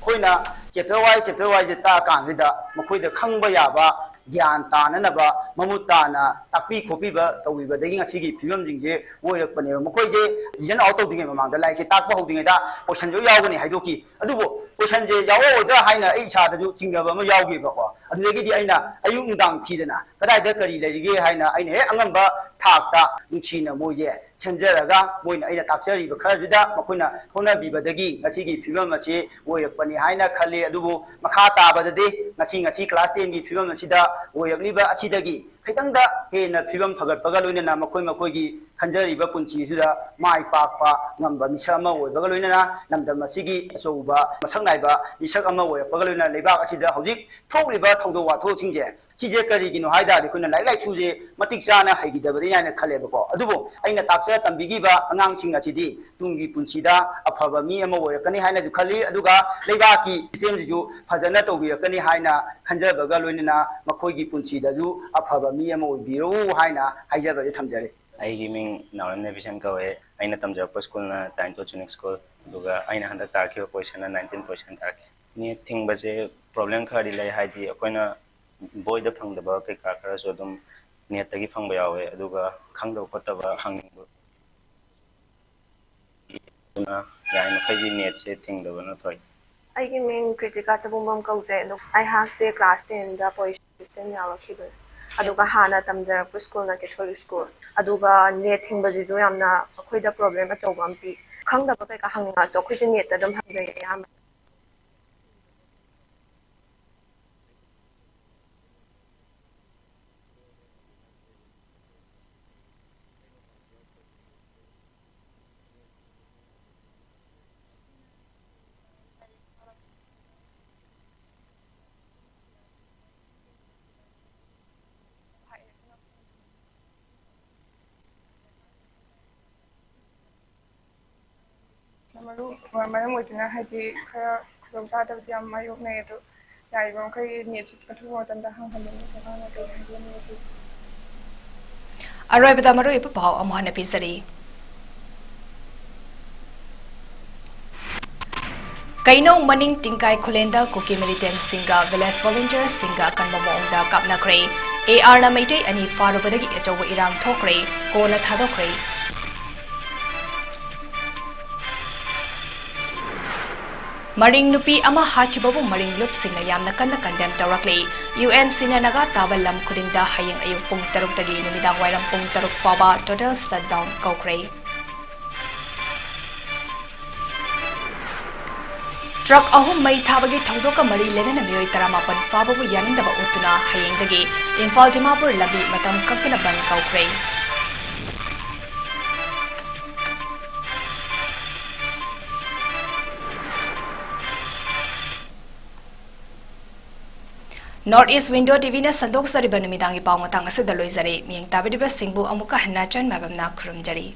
ꯑꯩꯈꯣꯏꯅ ꯆꯦꯞꯇꯔ ꯋꯥꯏꯁ ꯆꯦꯞꯇꯔ ꯋꯥꯏꯁꯇ ꯇꯥꯛꯑꯀꯥꯟꯁꯤꯗ ꯃꯈꯣꯏꯗ ꯈꯪꯕ ꯌꯥꯕ ꯒ꯭ꯌꯥꯟ ꯇꯥꯅꯅꯕ ꯃꯃꯨꯠ ꯇꯥꯅ ꯇꯥꯛꯄꯤ ꯈꯣꯠꯄꯤꯕ ꯇꯧꯕꯤꯕꯗꯒꯤ ꯉꯁꯤꯒꯤ ꯐꯤꯕꯝꯁꯤꯡꯁꯦ ꯑꯣꯏꯔꯛꯄꯅꯦꯕ꯫ ꯃꯈꯣꯏꯁꯦ result out ꯇꯧꯗ꯭ꯔꯤꯉꯩ ꯃꯃꯥꯡꯗ, ꯂꯥꯏꯔꯤꯛꯁꯦ ꯇꯥꯛꯄ ꯍꯧꯗ꯭ꯔꯤꯉꯩꯗ question ꯂꯣꯏ ꯌꯥꯎꯒꯅꯤ ꯍꯥꯏꯗꯣꯛꯈꯤ꯫ ꯑꯗꯨꯕꯨ questionꯁꯦ ꯌꯥꯎꯔꯛꯑꯣꯏꯗ꯭ꯔꯥ ꯍꯥꯏꯅ ꯑꯩ ꯏꯁꯥꯗꯁꯨ ꯆꯤꯡꯅꯕ ꯑꯃ ꯌꯥꯎꯈꯤꯕꯀꯣ꯫ ꯑꯗꯨꯗꯒꯤꯗꯤ ꯑꯩꯅ ꯑꯌꯨꯛ ꯅꯨꯡꯗꯥꯡ ꯊꯤꯗꯅ ꯀꯗꯥꯏꯗ ꯀꯔꯤ ꯂꯩꯔꯤꯒꯦ ꯍꯥꯏꯅ ꯑꯩꯅ ꯍꯦꯛ ꯑꯉꯝꯕ ꯊꯥꯛꯇ ꯅꯨꯡꯁꯤꯅ ꯃꯣꯏꯁꯦ ꯁꯦꯝꯖꯔꯒ, ꯃꯣꯏꯅ ꯑꯩꯅ ꯇꯥꯛꯆꯔꯤꯕ ꯈꯔꯗꯨꯗ ꯃꯈꯣꯏꯅ ꯍꯣꯠꯅꯕꯤꯕꯗꯒꯤ ꯉꯁꯤꯒꯤ ꯐꯤꯕꯝ ꯑꯁꯤ ꯑꯣꯏꯔꯛꯄꯅꯤ ꯍꯥꯏꯅ ꯈꯜꯂꯤ꯫ ꯑꯗꯨꯕꯨ ꯃꯈꯥ ꯇꯥꯕꯗꯗꯤ ꯉꯁꯤ, ꯉꯁꯤ class tenꯒꯤ ꯐꯤꯕꯝ ꯑꯁꯤꯗ ꯑꯣꯏꯔꯛꯂꯤꯕ ꯑꯁꯤꯗꯒꯤ ꯈꯤꯇꯪꯗ ꯍꯦꯟꯅ ꯐꯤꯕꯝ ꯐꯒꯠꯄꯒ ꯂꯣꯏꯅꯅ ꯃꯈꯣꯏ ꯃꯈꯣꯏꯒꯤ ꯈꯟꯖꯔꯤꯕ ꯄꯨꯟꯁꯤꯁꯤꯗ ꯃꯥꯏ ꯄꯥꯛꯄ ꯉꯝꯕ ꯃꯤꯁꯛ ꯑꯃ ꯑꯣꯏꯕꯒ ꯂꯣꯏꯅꯅ ꯂꯝꯗꯝ ꯑꯁꯤꯒꯤ ꯑꯆꯧꯕ ꯃꯁꯛ ꯅꯥꯏꯕ ꯃꯤꯁꯛ ꯑꯃ ꯑꯣꯏꯔꯛꯄꯒ ꯂꯣꯏꯅꯅ ꯂꯩꯕꯥꯛ ꯑꯁꯤꯗ ꯍꯧꯖꯤꯛ ꯊꯣꯛꯂꯤꯕ ꯊꯧꯗꯣꯛ ꯋꯥꯊꯣꯛꯁꯤꯡꯁꯦ, ꯁꯤꯁꯦ ꯀꯔꯤꯒꯤꯅꯣ ꯍꯥꯏ ꯇꯥꯔꯗꯤ ꯑꯩꯈꯣꯏꯅ ꯂꯥꯏꯔꯤꯛ ꯂꯥꯏꯁꯨꯁꯦ ꯃꯇꯤꯛ ꯆꯥꯅ ꯍꯩꯈꯤꯗꯕꯅꯤ ꯍꯥꯏꯅ ꯈꯜꯂꯦꯕꯀꯣ꯫ ꯑꯗꯨꯕꯨ ꯑꯩꯅ ꯇꯥꯛꯆ ꯇꯝꯕꯤꯈꯤꯕ ꯑꯉꯥꯡꯁꯤꯡ ꯑꯁꯤꯗꯤ ꯇꯨꯡꯒꯤ ꯄꯨꯟꯁꯤꯗ ꯑꯐꯕ ꯃꯤ ꯑꯃ ꯑꯣꯏꯔꯛꯀꯅꯤ ꯍꯥꯏꯅꯁꯨ ꯈꯜꯂꯤ꯫ ꯑꯗꯨꯒ ꯂꯩꯕꯥꯛꯀꯤ systemꯁꯤꯁꯨ ꯐꯖꯅ ꯇꯧꯕꯤꯔꯛꯀꯅꯤ ꯍꯥꯏꯅ ꯈꯟꯖꯕꯒ ꯂꯣꯏꯅꯅ ꯃꯈꯣꯏꯒꯤ ꯄꯨꯟꯁꯤꯗꯁꯨ ꯑꯐꯕ ꯃꯤ ꯑꯃ ꯑꯣꯏꯕꯤꯔꯛꯎ ꯍꯥꯏꯅ ꯍꯥꯏꯖꯕꯁꯦ ꯊꯝꯖꯔꯤ꯫ ꯑꯩꯒꯤ ꯃꯤꯡ ꯅꯥꯎꯔꯦꯝ ꯅꯦꯕꯤꯁꯟ ꯀꯧꯋꯦ꯫ ꯑꯩꯅ ꯇꯝꯖꯔꯛꯄ schoolꯅ Tainto Junior School, ꯑꯗꯨꯒ ꯑꯩꯅ ꯍꯟꯗꯛ ꯇꯥꯔꯛꯈꯤꯕ positionꯅ nineteen position ꯇꯥꯔꯛꯈꯤ꯫ NEET ꯊꯤꯡꯕꯁꯦ problem ꯈꯔꯗꯤ ꯂꯩ, ꯍꯥꯏꯗꯤ ꯑꯩꯈꯣꯏꯅ ꯕꯣꯏꯗ ꯐꯪꯗꯕ ꯀꯩꯀꯥ ꯈꯔꯁꯨ ꯑꯗꯨꯝ netꯇꯒꯤ ꯐꯪꯕ ꯌꯥꯎꯋꯦ, ꯑꯗꯨꯒ ꯈꯪꯗꯕ ꯈꯣꯠꯇꯕ ꯍꯪꯅꯤꯡꯕ, ꯑꯗꯨꯅ ꯌꯥꯔꯤꯃꯈꯩꯗꯤ netꯁꯦ ꯊꯤꯡꯗꯕꯅ ꯐꯩ꯫ ꯑꯩꯒꯤ ꯃꯤꯡ ꯀ꯭ꯔꯤꯇꯤꯀꯥ ꯆꯕꯨꯡꯕꯝ ꯀꯧꯖꯩ꯫ ꯑꯗꯣ ꯑꯩꯍꯥꯛꯁꯦ class tenꯗ position system ꯌꯥꯎꯔꯛꯈꯤꯕꯅꯦ꯫ ꯑꯗꯨꯒ ꯍꯥꯟꯅ ꯇꯝꯖꯔꯛꯄ schoolꯅ Catholic school꯫ ꯑꯗꯨꯒ NEET ꯊꯤꯡꯕꯁꯤꯁꯨ ꯌꯥꯝꯅ ꯑꯩꯈꯣꯏꯗ problem ꯑꯆꯧꯕ ꯑꯃ ꯄꯤ꯫ ꯈꯪꯗꯕ ꯀꯩꯀꯥ ꯍꯪꯅꯤꯡꯉꯁꯨ ꯑꯩꯈꯣꯏꯁꯦ netꯇ ꯑꯗꯨꯝ ꯍꯪꯖꯩ ꯑꯌꯥꯝꯕ꯫ ꯃꯔꯨ-, ꯃꯔꯝ ꯑꯣꯏꯗꯨꯅ ꯍꯥꯏꯗꯤ ꯈꯔ ꯈꯨꯗꯣꯡꯆꯥꯗꯕꯗꯤ ꯌꯥꯝ ꯃꯥꯌꯣꯛꯅꯩ, ꯑꯗꯣ ꯌꯥꯔꯤꯕ ꯃꯈꯩ NEETꯁꯤ ꯑꯊꯨꯕ ꯃꯇꯝꯗ ꯍꯥꯡꯍꯟꯅꯤꯡꯕ ꯁꯔꯀꯥꯔꯅ ꯀꯩ ꯍꯥꯏꯕꯤꯅꯤꯡꯉꯤ ꯁꯤꯁꯦ? ꯑꯔꯣꯏꯕꯗ ꯃꯔꯨꯑꯣꯏꯕ ꯄꯥꯎ ꯑꯃꯨꯛ ꯍꯟꯅ ꯄꯤꯖꯔꯤ꯫ ꯀꯩꯅꯧ ꯃꯅꯤꯡ ꯇꯤꯡꯀꯥꯏ ꯈꯨꯂꯦꯟꯗ ꯀꯨꯀꯤ ꯃꯤꯂꯤꯇꯦꯟꯁꯤꯡꯒ ꯚꯤꯂꯦꯖ ꯚꯣꯂꯨꯟꯇꯤꯌꯔꯁꯤꯡꯒ ꯑꯀꯟꯕ ꯃꯑꯣꯡꯗ ꯀꯥꯞꯅꯈ꯭ꯔꯦ꯫ ꯑꯦ ꯑꯥꯔꯅ ꯃꯩꯇꯩ ꯑꯅꯤ ꯐꯥꯔꯨꯕꯗꯒꯤ ꯑꯆꯧꯕ ꯏꯔꯥꯡ ꯊꯣꯛꯈ꯭ꯔꯦ, ꯀꯣꯟꯅ ꯊꯥꯗꯣꯛꯈ꯭ꯔꯦ꯫ ꯃꯔꯤꯡ ꯅꯨꯄꯤ ꯑꯃ ꯍꯥꯠꯈꯤꯕꯕꯨ ꯃꯔꯤꯡ ꯂꯨꯞꯁꯤꯡꯅ ꯌꯥꯝꯅ ꯀꯟꯅ ꯀꯟꯗꯦꯝ ꯇꯧꯔꯛꯂꯤ꯫ ꯌꯨ ꯑꯦꯟ ꯁꯤꯅ ꯅꯥꯒꯥ ꯇꯥꯕ ꯂꯝ ꯈꯨꯗꯤꯡꯗ ꯍꯌꯦꯡ ꯑꯌꯨꯛ ꯄꯨꯡ ꯇꯔꯨꯛꯇꯒꯤ ꯅꯨꯃꯤꯗꯥꯡ ꯋꯥꯏꯔꯝ ꯄꯨꯡ ꯇꯔꯨꯛ ꯐꯥꯎꯕ ꯇꯣꯇꯦꯜ ꯁꯠꯗꯥꯎꯟ ꯀꯧꯈ꯭ꯔꯦ꯫ ꯇ꯭ꯔꯛ ꯑꯍꯨꯝ ꯃꯩ ꯊꯥꯕꯒꯤ ꯊꯧꯗꯣꯛꯀ ꯃꯔꯤ ꯂꯩꯅꯅ ꯃꯤꯑꯣꯏ ꯇꯔꯥꯃꯥꯄꯟ ꯐꯥꯕꯕꯨ ꯌꯥꯅꯤꯡꯗꯕ ꯎꯠꯇꯨꯅ ꯍꯌꯦꯡꯗꯒꯤ ꯏꯝꯐꯥꯜ ꯗꯤꯃꯥꯄꯨꯔ ꯂꯝꯕꯤ ꯃꯇꯝ ꯀꯛꯇꯅ ꯕꯟ ꯀꯧꯈ꯭ꯔꯦ꯫ North East Window ꯇꯤ ꯚꯤꯅ ꯁꯟꯗꯣꯛꯆꯔꯤꯕ ꯅꯨꯃꯤꯗꯥꯡꯒꯤ ꯄꯥꯎ ꯃꯇꯥꯡ ꯑꯁꯤꯗ ꯂꯣꯏꯖꯔꯦ꯫ ꯃꯤꯠꯌꯦꯡ ꯇꯥꯕꯤꯔꯤꯕꯁꯤꯡꯕꯨ ꯑꯃꯨꯛꯀ ꯍꯟꯅ ꯆꯟ ꯃꯥꯏꯕꯝꯅ ꯈꯨꯔꯨꯝꯖꯔꯤ꯫